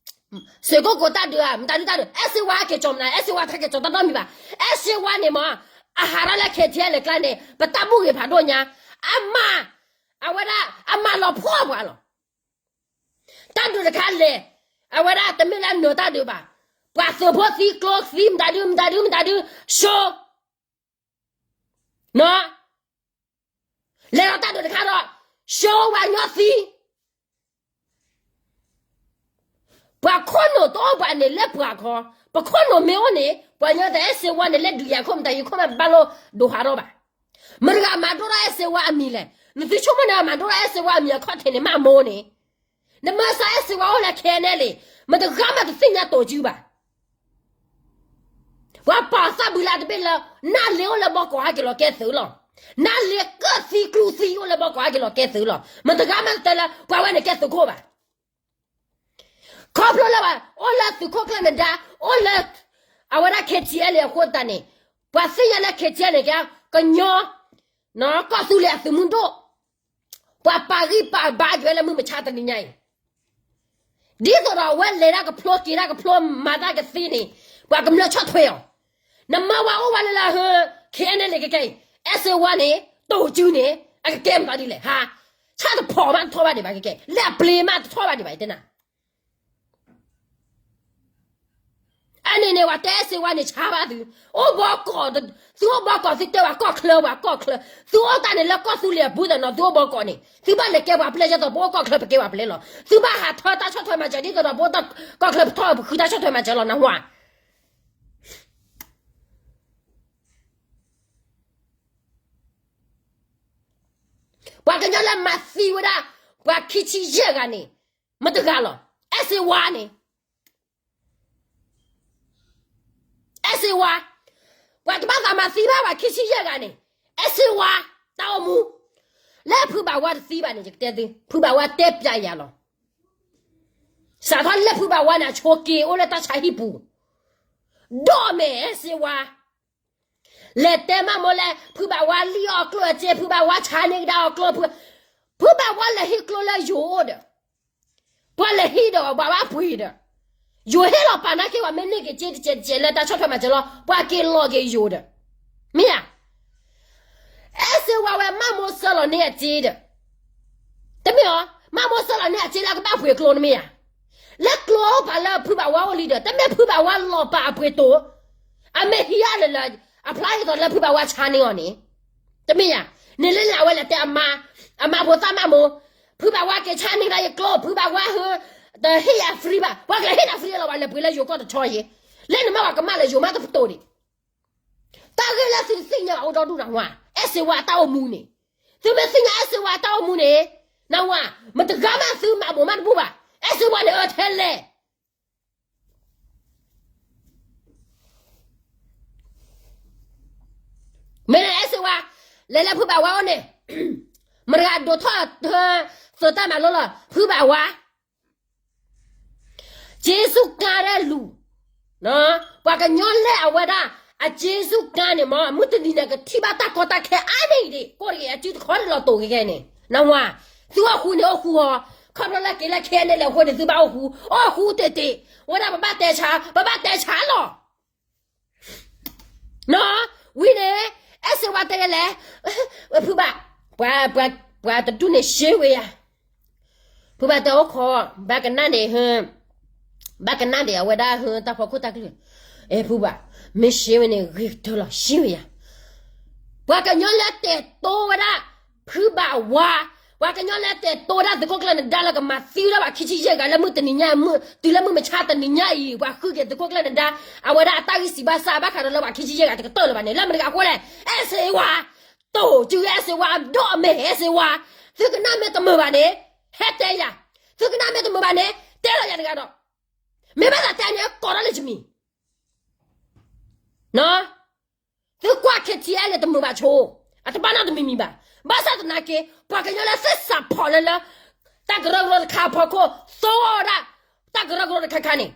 စ့ၢ်ကီးကိးတၢ်ဒုးဧါ, မတၤဒုးတၢ်ဒုး, အဲၣ်စ့ဝါက့ၤကၠီၣ်မနုၤ, အဲၣ်စ့ဝါထဲက့ၤကၠီၣ်တၢ်နီတမံၤဘၣ်, အဲၣ်စ့ဝါန့ၣ်မး, အဟးထီၣ်လၢ K T L A ကျါန့ၣ် ပတၢ်ဘူၣ်ဂ့ၤဖးဒိၣ်ညါ, အမၤ, အဝဲဒၣ် အမၤလီၤဖှီၣ်ပှၤလီၤ တၢ်ဒုးတခါလဲၣ်, အဝဲဒၣ်တမ့ၢ်လၢနၢၤတၢ်ဒုးဘၣ်, ပှၤသုးဖိသံကျိသံမတၤဒု မတၤဒု မတၤဒု, ဆိ, လဲၤဒီးတၢ်ဒုးတခါဒီး, ဆိပှၤကညီသံ ပှၤခိၣ်နူာ်တအိၣ်ဘၣ်န့ၣ်လၢပှၤခီ, ပခိၣ်နူာ်မ့ၢ်အိၣ်န့ၣ် ပှၤကညီတအဲၣ်စ့ဝါန့ၣ်လၢဒုးယၤခိၣ်မတၤယံၤခိၣ်မးဘၣ်လိၣ်ဒိးဟးထီၣ်ဘၣ်, မတဂၤမၤဒိၣ်ထီၣ်အဲၣ်စ့ဝါအမံၤလဲၣ်, နသုဆိကမိၣ်န့ၣ် မၤဒိၣ်ထီၣ်အဲၣ်စ့ဝါအမံၤအခီၣ်ထံးန့ၣ် မးမိၢ်န့ၣ်, နမ့ၢ်စးအဲၣ်စ့ဝါအိၣ်လၢ K N L A, မတဂၤမးတသ့ၣ်ညါတိာ်စုဘၣ် ပှၤပာ်သးဘုးလၢတဘ့ၣ်လၢ နၢ်လ့အိၣ်လၢဘီကီၢ်ဟဲက့ၤလီၤကဲသုးလီၤ, နၢ်လ့ကၢၣ်သံကျူသံအိၣ်လၢဘီကီၢ်ဟဲက့ၤလီၤကဲသုးလီၤ, မတဂၤမးတတဲလၢ ပှၤဝဲန့ၣ်ကဲသုးခိၣ်ဘၣ် ခီဖျိလၢဘၣ် အိၣ်လၢသုးခိၣ်ကျၢၢ်နဒါ, အိၣ်လၢ အဝဲဒၣ် K T L A အဃိသတးန့ၣ်, ပှၤသ့ၣ်ညါလၢ K T L A န့ၣ် ကညီ, ကီၢ်သူလ့ၤအသုးမုၢ်ဒိၣ်, ပှၤပာ်ဂံၢ်ပာ်ဘါက့ၤဝဲလၢမုၢ်မဆါတနံၤညါအံၤ, ဒ်သိးဒီးအဝဲလဲၤတၢ်ကဖျိက့ၤတၢ်ကဖျိမၤတၢ်ကသ့န့ၣ်, ပှၤကမျၢၢ်ဆီၣ်ထွဲအီၤ, နမၤဝဲအိၣ်ဝဲလၢလၢဟၢ, K N L A ကကဲအံၤ, အဲၣ်စ့ဝါန့ၣ်, တိာ်စုန့ၣ်, အကကဲမတၤဒ်လဲၣ်, ဟါ, ဆၣ်တဖိးမးတထီၣ်ဘၣ်ဒံးဘၣ်ကကဲ, လၢအပျ့ၤမးတထီၣ်ဘၣ်ဒံးဘၣ်တဲနၤ အန့ၣ်န့ၣ် ပှၤတဲအဲၣ်စ့ဝါန့ၣ် ဆါဘၣ်သု, အိၣ်ဘီကီၢ်, သုအိၣ်ဘီကီၢ်သုတဲပှၤကီၢ်ချၢ ပှၤကီၢ်ချၢ, သုအိၣ်တၢ်န့ၣ်လၢကီၢ်သူလ့ၤအပူၤဒီးနီၤ သုအိၣ်ဘီကီၢ်န့ၣ် သုဘၣ်လဲၤကဲပှၤပျဲၢ်ယဲသိး ပအိၣ်ကီၢ်ချၢပကဲပှၤပျဲၢ်လီၤ, သုဘၣ်ဟးထၢတၢ်ဆီၣ်ထွဲမၤစၢၤဒ်သိးဒီး ပအိၣ်ကီၢ်ချၢပထီၣ်ပဃုတၢ်ဆီၣ်ထွဲမၤစၢၤလီၤ နၢ်ဟူဧါ ပှၤကညီလၢမၤသံဝဲဒၣ်, ပှၤခံဆံယဲၢ်ဂၤန့ၣ်, မတဂၤလီၤ, အဲၣ်စ့ဝါန့ၣ်, အဲၣ်စ့ဝါ, ပှၤတဘၣ်သးမၤသံဘၣ်ပှၤခံဆံယဲၢ်ဂၤန့ၣ်, အဲၣ်စ့ဝါ, တၢ်အိၣ်မူ, လၢဖုဘၣ်ဝါတသံဘၣ်န့ၣ် ယကတဲသု, ဖုဘၣ်ဝါတဲပျးယၤလီၤ, စးထီၣ်လၢဖုဘၣ်ဝါန့ၣ် အဆိးက့ၤအိၣ်လၢတၢ်ဆါဟံၣ်ပူၤ, ဒီးမဲာ်အဲၣ်စ့ဝါ လဲၤတဲမးမိၢ်လၢ ဖုဘၣ်ဝါလံၣ်အီၣ်ကျိၣ်အစ့ ဖုဘၣ်ဝါဆါန့ၢ်ကဒါအီၣ်ကျိၣ်, ဖုဘၣ်ဝါလဲၤဟံးကျိၣ်လၢယိၤအိၣ်ဒီး, ပှၤလဲၤဟံးဒီးဘၣ်ဝါပှ့ၤဒီး, ယိၤဟ့ၣ်လီၤပာ်နာ်က့ၤဝဲ မ့ၢ်န့ၢ်က့ၤစ့တစဲးတစဲးလၢတၢ်ဆီၣ်ထွဲမၤစၢၤလီၤ ပှၤက့ၤလီၤက့ၤယိၤဒီး, မ့ၢ်ဧါ အဲၣ်စ့ဝါဝဲမးမိၢ်ဆှၢလီၤန့ၢ်အစ့ဒီး, တမ့ၢ်အီၤ, မးမိၢ်ဆှၢလီၤန့ၢ်အစ့လၢအကဘၣ်ပှ့ၤကျိနမ့ၢ်ဧါ, လၢကျိအိၣ်ပာ်လၢဖုဘၣ်ဝါအိၣ်လံဒီး တမ့ၢ်ဖုဘၣ်ဝါလီၤပာ်အပှ့ၤတိၤ, အမ့ၢ်ဟံးအါလၢလၢ, အဖျါအံၤသိးလၢဖုဘၣ်ဝါဆါန့ၢ်အီၤန့ၣ်, တမ့ၢ်ဧါ, န့ၣ်လၢလၢအဝဲလဲၤတဲအမါ, အမါဖိသၣ်မးမိၢ်, ဖုဘၣ်ဝါက့ၤဆါန့ၢ်ကဒါယကျိ ဖုဘၣ်ဝါဟၢ တဟ့ၣ်ယၤ free ဘၣ်, ပှၤကလဲၤဟ့ၣ်နၤ free လီၤ, ပှၤလဲၤပှ့ၤလၢယိၤကီၢ်တဆီယ့, လၢနမ့ၢ်ပှၤကမၣ်လၢယိၤမးတပတိၢ်ဒံး, တၢ်ဂ့ၢ်လၢသုတသ့ၣ်ညါဘၣ်အိၣ်ဒီဒူၣ်နဝၤ, အဲၣ်စ့ဝါအတၢ်အိၣ်မူန့ၣ်, သုမ့ၢ်သ့ၣ်ညါအဲၣ်စ့ဝါအတၢ်အိၣ်မူန့ၣ်, နဝၤ, မတဂၤမးသုမၤဘိးမးတဘူၣ်ဘၣ်, အဲၣ်စ့ဝါန့ၣ်အၢထဲလဲၣ် မ့ၢ်အဲၣ်စ့ဝါ, လဲၤလၢဖုဘၣ်ဝါအိၣ်န့ၣ်, မတၤဂၤဒိးထီၣ်, သုတၢ်မၤလိလီၤ, ဖုဘၣ်ဝါ, က့စူၢ်ကါဒဲလူၤ, ပှၤကညီလၢအဝဲဒၣ်, အက့စူၢ်ကါန့ၣ်မ့ၢ် မုၢ်တနံၤန့ၣ်ကထံၣ်ဘၣ်တၢ်ကီတၢ်ခဲအါန့ၢ်ဒံး ကိးတဂ့ၤအစုတခီတလီၤတိာ်ဂ့ၤဂ့ၤန့ၣ်, နဝၤ, သုအိၣ်ဃူန့ၣ်အိၣ်ဃူဟီ, ခီဖျိလၢက့ၤလၢခဲန့ၣ်လဲၤဃိန့ၣ်သုဘၣ်အိၣ်ဃူ, အိၣ်ဃူတ့ၢ်တ့ၢ်, ဝဲဒၣ်ပဘၣ်တဲဆါ, ပဘၣ်တဲဆါလီၤ နီၢ်, ဝံၤန့ၣ်, အဲၣ်စ့ဝါတဲလဲၣ်, ဖုဘၣ်, ပှၤ, ပှၤတဒူၣ်န့ၣ်ရှဲဝဲယၤ, ဖုဘၣ်တဲအိၣ်ခိး, ဘၣ်ကနၣ်ဒံး, ဘၣ်ကနၣ်ဒံးအဝဲဒၣ်ဟၢတၢ်ဖီခိၣ်တၢ်ကလုၢ်, အဲၣ်ဖုဘၣ်, မ့ၢ်ရှဲဝဲန့ၣ်ဂ့ၤကတၢၢ်လီၤ ရှဲဝဲယၤ ပှၤကညီလၢတဲာ်တိဝဲဒၣ်, ဖုဘၣ်ဝါ, ပှၤကညီလၢတဲာ်တိဝဲဒၣ်သုးခိၣ်ကျၢၢ်နဒါလၢကမၤသံဝဲဒၣ်ပှၤခံဆံယဲၢ်ဂၤလၢမုၢ်တနံၤညါ, တုၤလၢမုၢ်မဆါတနံၤညါအံၤ ပှၤဃုက့ၤသုးခိၣ်ကျၢၢ်နဒါ, အဝဲဒၣ်အတၢ်ဂံၢ်စံးဘၣ်စၢ်ဘၣ်ဃးဒီးလၢပှၤခံဆံယဲၢ်ဂၤတကတၢၢ်လၢၤဘၣ်န့ၣ် လၢမတၤတဂၤအဃိလဲၣ်, အဲၣ်စ့ဝါ, တိၢ်က့ၤအဲၣ်စ့ဝါ, ဒီးအမဲာ်အဲၣ်စ့ဝါ, သုကနၣ်မ့ၢ်တမုာ်ဘၣ်န့ၣ်, ဟဲတဲယၤ, သုကနၣ်မ့ၢ်တမုာ်ဘၣ်န့ၣ် တဲလီၤယၤတဂၤဒီး, မ့ၢ်ဘၣ်သးတဲန့ၣ် ကိးထီၣ်လၢယမံၤ သုကွၢ် KTLA တမုာ်ဘၣ်ဆိ, အတဘၣ်နီတမံၤမံၤဘၣ်, ဘၣ်ဆၣ်သနာ်က့ ပှၤကညီလၢသ့ၣ်စးဖီၣ်လၢလၢ, တၢ်ကရၢကရိတခါအဖီခိၣ် သိဝဲဒၣ်, တၢ်ကရၢကရိတခါခါန့ၣ်,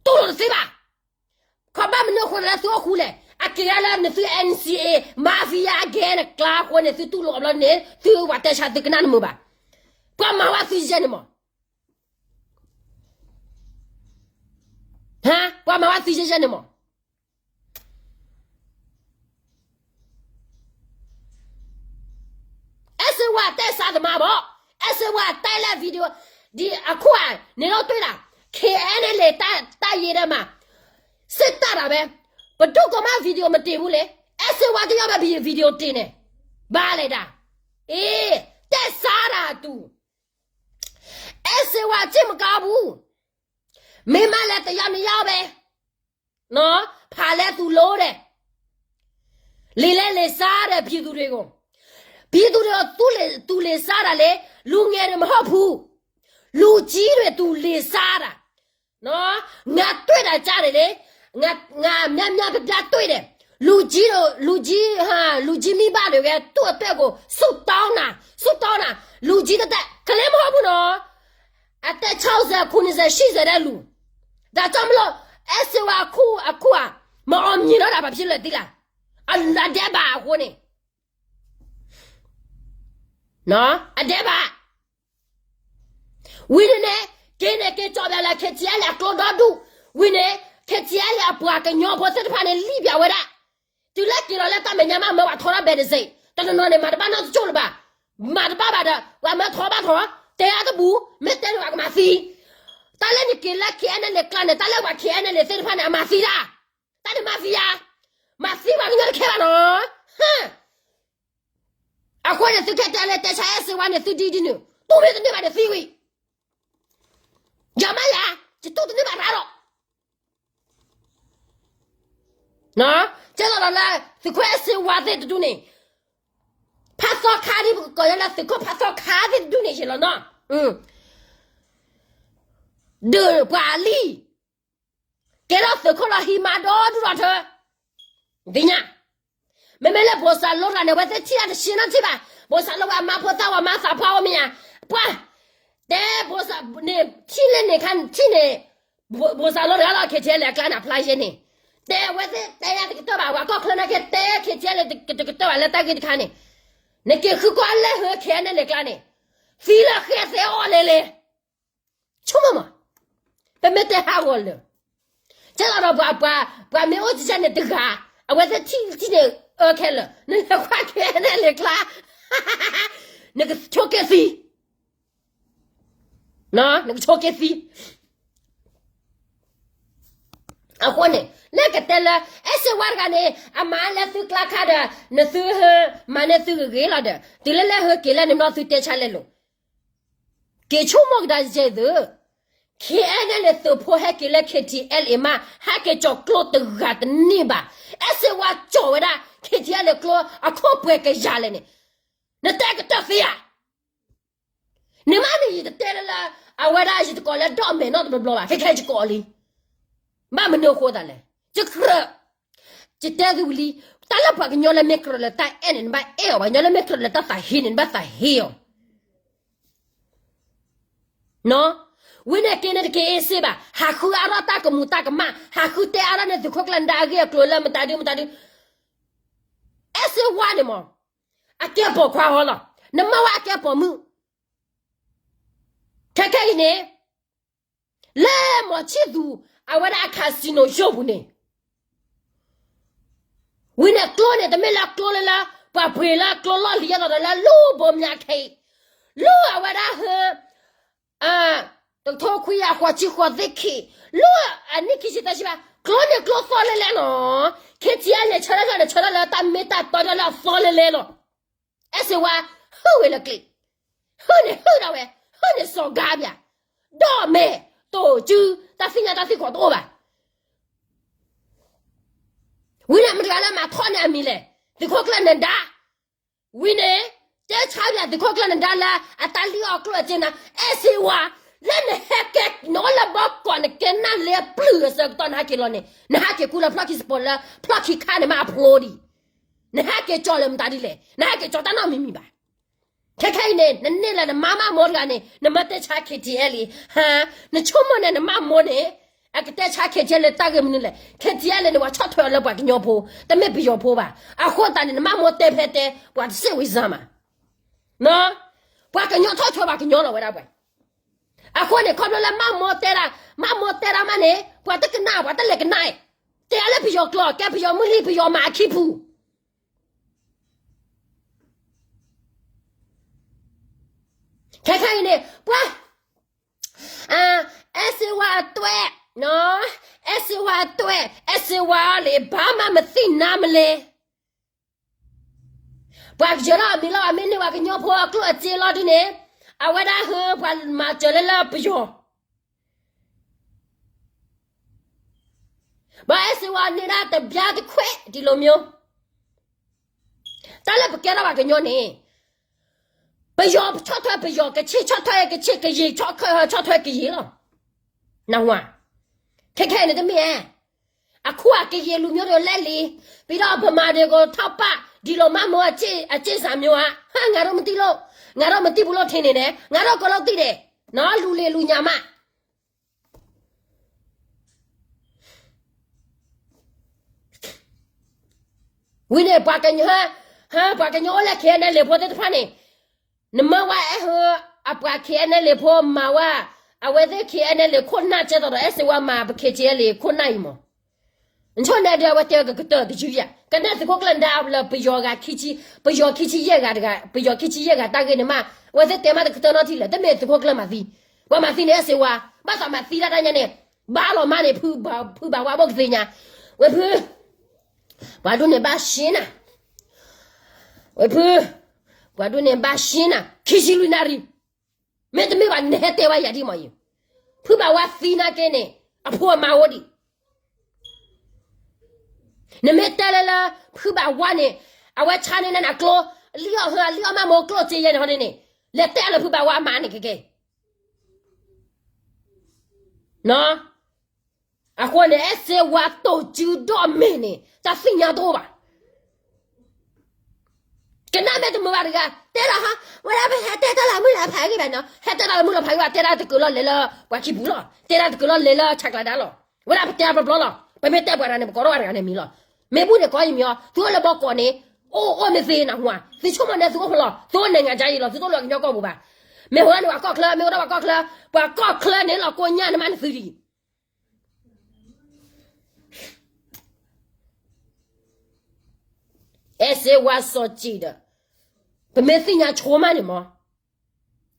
တူၢ်လိာ်တသ့ဘၣ်, ခီဘၣ်မနုၤအဃိလၢသုအိၣ်ဃူလဲၣ်, အက့ၤဒၣ်လၢနသု NCA, mafia အကဲနကျါအဃိန့ၣ် သုတူၢ်လိာ်အဘျီန့ၣ် သုဝဲတဲဆါသုကနၣ်တမုာ်ဘၣ်, ပှၤမၤဝဲသံယဲန့ၣ်မး ဟါ, ပှၤမၤဝဲသံယဲယဲန့ၣ်မး, အဲၣ်စ့ဝါတဲစးသမါဘၣ်, အဲၣ်စ့ဝါတဲလၢ video, ဒ်အခိၣ်အန့ၣ်လီၤတ့ၢ်ဒၣ်, KNLA တၢ်ယ့ဒၢမး, စ့တၢ်ဒၣ်ဝဲ, ပဒိၣ်ကီမး video မတ့ၢ်ဘူးလဲၣ်, အဲၣ်စ့ဝါကယီၢ်ဘၣ် video တ့ၢ်န့ၣ်, ဘၣ်လဲၣ်ဒၣ်, အ့, တဲစးဒၣ်တူၢ် အဲၣ်စ့ဝါစ့ၢ်မကါဘူး, မ့ၢ်မးလဲၤတယီနယီဘဲ, ဖးလဲၤသူၣ်လိဒီး, လံာ်လဲၤလံာ်ဆါဒီး ပြည်သူတွေကို, ပြည်သူတွေကို သူလ့သူလ့စားတာလေ, လူငယ်တွေမဟုတ်ဘူး, လူကြီးတွေသူလ့စားတာ, ငါတွေ့တာကြားတယ်လေ, ငါငါများများပြပြတွေ့တယ်, လူကြီးတို့လူကြီးဟာလူကြီးမိဘတွေကသူ့အတွက်ကိုဆုတောင်းတာဆုတောင်းတာ, လူကြီးသက်သက်ကလေးမဟုတ်ဘူးနော်, အသက်ခြောက်ဆယ် ခုနှစ်ဆယ် ရှစ်ဆယ်တဲ့လူ, ဒါကြောင့်မလို့ အဲၣ်စ့ဝါအခုအခုဟာ မအောင်မြင်တော့တာဘာဖြစ်လို့လဲသိလား, အလဒဲပါအဃိန့ၣ်, အဒဲပါ, ဝံၤန့ၣ်န့ၣ်, က့ၤန့ၣ်က့ၤကၠီၣ်ဘၣ်လၢ KTLA အကျိဒီဒူၣ်, ဝံၤန့ၣ်, KTLA အပှၤကညီဖိသ့ၣ်တဖၣ်န့ၣ် လံၣ်ပၠးဝဲဒၣ်, တုၤလၢက့ၤလီၤလၢတၢ်မဲာ်ညါမး မၢပှၤထီထီၣ်ဘဲတစ့ၢ်, တနီၤနီၤန့ၣ် မၤတဘၣ်နီတကၠိၢ်လၢၤဘၣ်, မၤတဘၣ်ဘၣ်ဒီး ပှၤမၢထီဘၣ်ထီ, တဲအါတဘူၣ်, မ့ၢ်တဲန့ၣ်ပှၤကမၤသံ, တၢ်လၢနက့ၤလၢ KNLA ကျါန့ၣ် တၢ်လၢပှၤ KNLA သ့ၣ်တဖၣ်န့ၣ် အမၤသံဒၣ်, တၢ်န့ၣ်မၤသံယါ, မၤသံပှၤကညီတခဲဘၣ်နီၤ, အဃိန့ၣ် သုခဲတဲလၢတဲဆါအဲၣ်စ့ဝါန့ၣ် သုဒ်ဒ်န့ၣ် တူၢ်မ့ၢ်တန့ၢ်ဘၣ်န့ၣ်သံဝံၤ, ယၤမးယၤ, ယတူၢ်တန့ၢ်ဘၣ်ရၤဒီး, ကဲသိးဒီးလၢ သုးခိၣ်အဲၣ်စ့ဝါသ့ၣ်တဒူၣ်န့ၣ်, ဖးသီခါဒ်ပကကိးညါလၢသုးခိၣ်ဖးသီခါသ့ၣ်တဒူၣ်န့ၣ်ယ့ၢ်လီၤနီၤ, ဒုးပှၤလံ ကဲထီၣ်သုးခိၣ်လီၤဟံးမၤဒီဒူၣ်ဒီထၢ, ဒ်ညါ, မ့မ့ၢ်လၢဘိၣ်စၢ်လိတၢ်န့ၣ် အဝဲသ့ၣ်ထံၣ်တၢ်တဆံးနီတထံၣ်ဘၣ်, ဘိၣ်စၢ်လိဝဲအမါဖိသၣ်ဝဲမါသးပှၢ်ဝဲမ့ၢ်ဧါ, ပှၤ, တဲဘိၣ်စၢ်န့ၣ် ထံၣ်လၢန့ၣ်ခါထံၣ်န့ၣ်, ဘိၣ်စၢ်လိတၢ်လီၤ KTLA အကျါန့ၣ် အဖျါယဲန့ၣ်, တဲအဝဲသ့ၣ်တဲယၤတကတၢၢ်ဘၣ် ပှၤကီၢ်ချၢနာ်က့ တဲ KTLA တကတၢၢ်ဘၣ်လၢတၢ်ဂ့ၢ်တခါန့ၣ်, နက့ၤဃုကွၢ်လၢဟၢ KNLA ကျါန့ၣ်, သံလၢဃဲသဲအီၣ်လဲၣ်လဲၣ် ဆိကမိၣ်မး, ပမ့ၢ်တဲဟးဂီၤလၢာ်, ကဲသိးဒီးပှၤ, ပှၤမ့ၢ်အိၣ်ကစၢ်န့ၣ်တဂၤ, အဝဲသ့ၣ်ထံၣ်ထံၣ်န့ၣ်အၢခဲလၢာ်, နလဲၤကွၢ် KNLA ကျါ, နကဆိးက့သံ, နကဆိးက့သံ အဃိန့ၣ် လၢကတဲလၢ အဲၣ်စ့ဝါတဂၤန့ၣ် အမၤလၢသုကျါခါဒီး နသုဟၢ မၤန့ၢ်သုဂ့ၤဂ့ၤလီၤဒီး တုၤလၢလဲၤဟၢက့ၤလၢနနီၢ်သုတဲဆါလဲၣ်လိၤ, က့ၤဆိကမိၣ်ကဒါယဲသု, KNLA သုးဖိဟဲက့ၤလၢ KTLA မး ဟဲက့ၤကၠီၣ်ကျိတဂၤတန့ၢ်ဘၣ်. အဲၣ်စ့ဝါကၠီၣ်ဝဲဒၣ် KTLA ကျိအခိၣ်ပှဲၤကယၤလဲၣ်န့ၣ် နတဲကတၢၢ်သ့ဧါ. နမ့ၢ်န့ၣ် ယတတဲလၢလၢ အဝဲဒၣ်ယတကိးလၢဒီးမဲာ်နီတဘျီဘျီဘၣ်, ခဲခဲယကိးလံ. ဘၣ်မနုၤအဃိသတးလဲၣ်, ယကြၢး, ယတဲသုဝံၤလံ, တၢ်လၢပှၤကညီလၢမ့ၢ်ကြၢးလၢတၢ်အဲၣ်န့ၣ် နဘၣ်အဲၣ်အီၤ, ပှၤကညီလၢမ့ၢ်ကြၢးလၢတၢ်သးဟ့န့ၣ် နဘၣ်သးဟ့အီၤ. ဝံၤန့ၣ်က့န့ၣ်တက့ၤအ့ၣ်စ့ဘၣ်, ဟးဃုအါထီၣ်တၢ်ကမူၤတၢ်ကမၣ်, ဟးဃုတဲအါထီၣ်န့ၣ်သုးခိၣ်ကျၢၢ်နဒါအဂ့ၢ်အကျိၤလၢမတၤဒုမတၤဒု, အဲၣ်စ့ဝါန့ၣ်မး, အကဲပိာ်ခွါဟီလီၤ, နမ့ၢ်ဝဲအကဲပိာ်မုၣ်, ခဲခဲအံၤန့ၣ် လၢမီၤဆံၣ်သူ အဝဲဒၣ်အ casino ယိၣ်ပူၤန့ၣ်, ဝံၤန့ၣ်ကျိန့ၣ် တမ့ၢ်လၢကျိလၢလၢ ပှၤပှ့ၤလၢကျိလီၢ်လံၤအသိးဒီးလၢလူၤဘိမၠးခဲအံၤ, လူၤအဝဲဒၣ်ဟၢ တကထိခွံကယၤဃိးဆံဃိးသ့ၣ်ခံ, လူၤအနံၣ်ခံဆံသၢဆံဘၣ်, ကျိန့ၣ်ကျိသီလဲလဲလီၤ. ခ့ထံအန့ၣ် ဆၢထၢၣ်န့ၣ် ဆၢထၢၣ်လၢတၢ်မ့ၢ်တၢ်တီဒၣ်လၢအသီလဲလဲလီၤ. အဲၣ်စ့ဝါ ဟုၣ်ဝဲလၢကျ့, ဟုၣ်န့ၣ်ဟုၣ်ဒၣ်ဝဲ, ဟုၣ်န့ၣ်စီၤကါပၠး, ဒီးမဲာ်တိာ်စု တၢ်သ့ၣ်ညါတၢ်သ့ၣ်ခီတအိၣ်ဘၣ်. ဝံၤန့ၣ်မတၤတဂၤလၢမၤထီၣ်န့ၢ်အမံၤလဲၣ်, သုးခိၣ်ကျၢၢ်နဒါ, ဝံၤန့ၣ် တဲဆါပၠးသုးခိၣ်ကျၢၢ်နဒါလၢအတၢ်လံၣ်အီၣ်ကျိၣ်အစ့နၤ, အဲၣ်စ့ဝါ, လၢနဟဲကဲ နအိၣ်လၢဘီကီး နကဲနၢ်လ့ပျုၢ်အဆၢကတီၢ် နဟဲက့ၤလီၤန့ၣ် နဟဲက့ၤကူလၢဖျီၣ်ခံစပီၤလၢ ဖျီၣ်ခံခါန့ၣ်မးအဖျိဒံး, နဟဲက့ၤကၠီၣ်လၢမတၤဒ်လဲၣ်, နဟဲက့ၤကၠီၣ်တၢ်နီတမံၤမံၤဘၣ်. ခဲခဲအံၤန့ၣ် နန့ၢ်လၢနမါမၢ်မိၢ်တဂၤန့ၣ် နမ့ၢ်တဲဆါ KTLA ဟါ, နဆိကမိၣ်န့ၣ် နမၢ်မိၢ်န့ၣ် အကတဲဆါ KTLA တၢ်ဂ့ၢ်မနုၤလဲၣ်, KTLA န့ၣ် ပှၤဆီၣ်ထွဲအီၤလၢပှၤကညီဖိ, တမ့ၢ်ပယီၤဖိဘၣ်. အဃိသတးန့ၣ် နမၢ်မိၢ်တဲဖဲတဲ ပှၤတစဲးဝံၤစၢ်မး, ပှၤကညီဆီၣ်ထွဲပှၤကညီလီၤဝဲဒၣ်ပှၤ. အဃိန့ၣ် ခီဖျိလၢမၢ်မိၢ်တဲဒၣ်, မၢ်မိၢ်တဲဒၣ်မးန့ၣ် ပှၤတကနၣ် ပှၤတလဲၤကနၣ်, တဲလၢပယီၤကျိာ် ကဲပယီၤမုၢ်လံ ပယီၤမၤအခံပူၤ ခဲခဲအံၤန့ၣ် ပှၤ, အဲၣ်စ့ဝါအတွဲ, အဲၣ်စ့ဝါအတွဲ, အဲၣ်စ့ဝါအီၤလံ ဘၣ်မးမသ့ၣ်နါမလဲၣ်. ပှၤကယၢၤထီၣ်အမံၤလီၤ အမ့ၢ်န့ၢ်ပှၤကညီဖိအကျိၣ်အစ့လီၤဒ်န့ၣ်, အဝဲဒၣ်ဟၢ ပှၤမၤစၢၤလၢလၢပယီၤ ဘၣ်အဲၣ်စ့ဝါန့ၢ်ဒၣ်တဘျါတခွဲးဒ်လိာ်မၠိ, တၢ်လၢပကဲထီၣ်ပှၤကညီန့ၣ်, ပယီၤဆီၣ်ထွဲပယီၤ, ကဆ့ၣ်ဆီၣ်ထွဲကဆ့ၣ်, ကယံာ်ဆီၣ်ထွဲကယံာ်လီၤ. နၢ်ဟူဧါ, ခဲခဲန့ၣ်တမ့ၢ်ဧါ, အခိၣ်အကယံာ်လူၤမၠိဒီးလဲၣ်လံ, ပဒီးပမၤဒ့ကိးထီၣ်ပၣ်, ဒ်လိာ်မၢ်မိၢ်အစ့ၢ်စၢ်မၠိဧါ, ဟါ ငါဒီးမတံၢ်လိာ်, ငါဒီးမတံၢ်ပူၤလိာ်ထံးန့ၣ်န့ၣ်, ငါဒီးကီၢ်လီၤတံၢ်ဒဲး, နီၢ်လူၤလ့ၤလူၤညါမး ဝံၤန့ၣ် ပှၤကညီ, ဟါ ပှၤကညီအိၣ်လၢ KNLA ဖိသ့ၣ်တဖၣ်န့ၣ်, နမၢဝဲအဲၣ်ဟၢ, အပှၤ KNLA ဖိမၤဝဲ, အဝဲသ့ၣ် KNLA ခိၣ်နၢ်ကဲသိးဒီး အဲၣ်စ့ဝါမၤပ KTLA ခိၣ်နၢ်အံၤမး, နဆိန့ၣ်ဒီးအဝဲတဲကကတၢၢ်တယုၢ်ယၤ, ကနဲၣ်သုးခိၣ်ကျၢၢ်နဒါလၢပယီၤဂၤ, ပယီၤခံဆံယဲၢ်ဂၤတဂၤ, ပယီၤခံဆံယဲၢ်ဂၤတၢ်ဂ့ၢ်န့ၣ်မး, အဝဲသ့ၣ်တဲမးတကတၢၢ်နီတထံၣ်လၢၤ, တမ့ၢ်သုးခိၣ်ကျၢၢ်မၤသံ, ပှၤမၤသံန့ၣ်အဲၣ်စ့ဝါ, ဘၣ်သးမၤသံဒၣ်တၢ်ညါန့ၣ်, ဘၣ်လီၤမးန့ၣ် ဖုဘၣ်ဝါဘိၣ်ကသ့ညါ, ဝဲဖု ပှၤဒိၣ်န့ၣ်ဘၣ်ရှဲနၤ, ဝဲဖု, ပှၤဒိၣ်န့ၣ်ဘၣ်ရှဲနၤ, ခံဆံလွံၢ်နၣ်ရံၣ်, မ့တမ့ၢ်ဘၣ်နဟဲတဲဝဲယၤဒ်မးယံၤ, ဖုဘၣ်ဝါသံနာ်က့န့ၣ်, အဖိအမါအိၣ်ဒံး, နမ့ၢ်တဲလၢလၢ, ဖုဘၣ်ဝါန့ၣ်, အဝဲဆါန့ၢ်နၤကျိ, လံၣ်အီၣ်ဟၢ လံၣ်အီၣ်မၢ်မိၢ်ကျိၣ်စ့ယဲန့ၣ်ဟီန့ၣ်န့ၣ်, လဲၤတဲလၢဖုဘၣ်ဝါအမါန့ၣ်ကကဲ အဃိန့ၣ် အဲၣ်စ့ဝါတိာ်စုဒီးမဲာ်န့ၣ် တၢ်သ့ၣ်ညါတအိၣ်ဘၣ်. ကနၣ်မ့ၢ်တမုာ်ဘၣ်တဂၤ, တဲဒၣ်ဟါ, ဝဲဒၣ်ပဟဲတဲတၢ်လၢမုၢ်လၢဖးဂ့ၢ်ဘၣ်နီၤ, ဟဲတဲတၢ်လၢမုၢ်လၢဖးဂ့ၢ်ဘၣ်, တဲဒၣ်တကးလီၤလဲၤလၢပှၤခံပူၤလီၤ, တဲဒၣ်တကးလီၤလဲၤလၢဆးကျးဒါလီၤ, ဝဲဒၣ်ပတဲဘျီဘျီလီၤ, ပမ့ၢ်တဲပှၤတဂၤန့ၣ် ပကိးထီၣ်ပှၤတဂၤန့ၣ်မံၤလီၤ. မ့ၢ်ဘူၣ်န့ၣ်ကိးယမံၤအီၤ, သုအိၣ်လၢဘီကီးန့ၣ်, အိၣ်အိၣ်မ့ၢ်သ့နၢ်ဟူဧါ, သုဆိကမိၣ်န့ၣ်သုအိၣ်ဖဲလဲၣ်, သုအိၣ်လၢကညီကီၢ်ပူၤဘၣ်. မ့ၢ်ဟူန့ၣ်ပှၤကီၢ်ချၢ, မ့ၢ်အိၣ်ဒီးပှၤကီၢ်ချၢ, ပှၤကီၢ်ချၢန့ၣ်လီၤကိညၢ်န့ၣ်မးန့ၣ်သုဒံး အဲၣ်စ့ဝါစီၤစံးဒီး, ပမ့ၢ်သ့ၣ်ညါဆိမးန့ၣ်မး,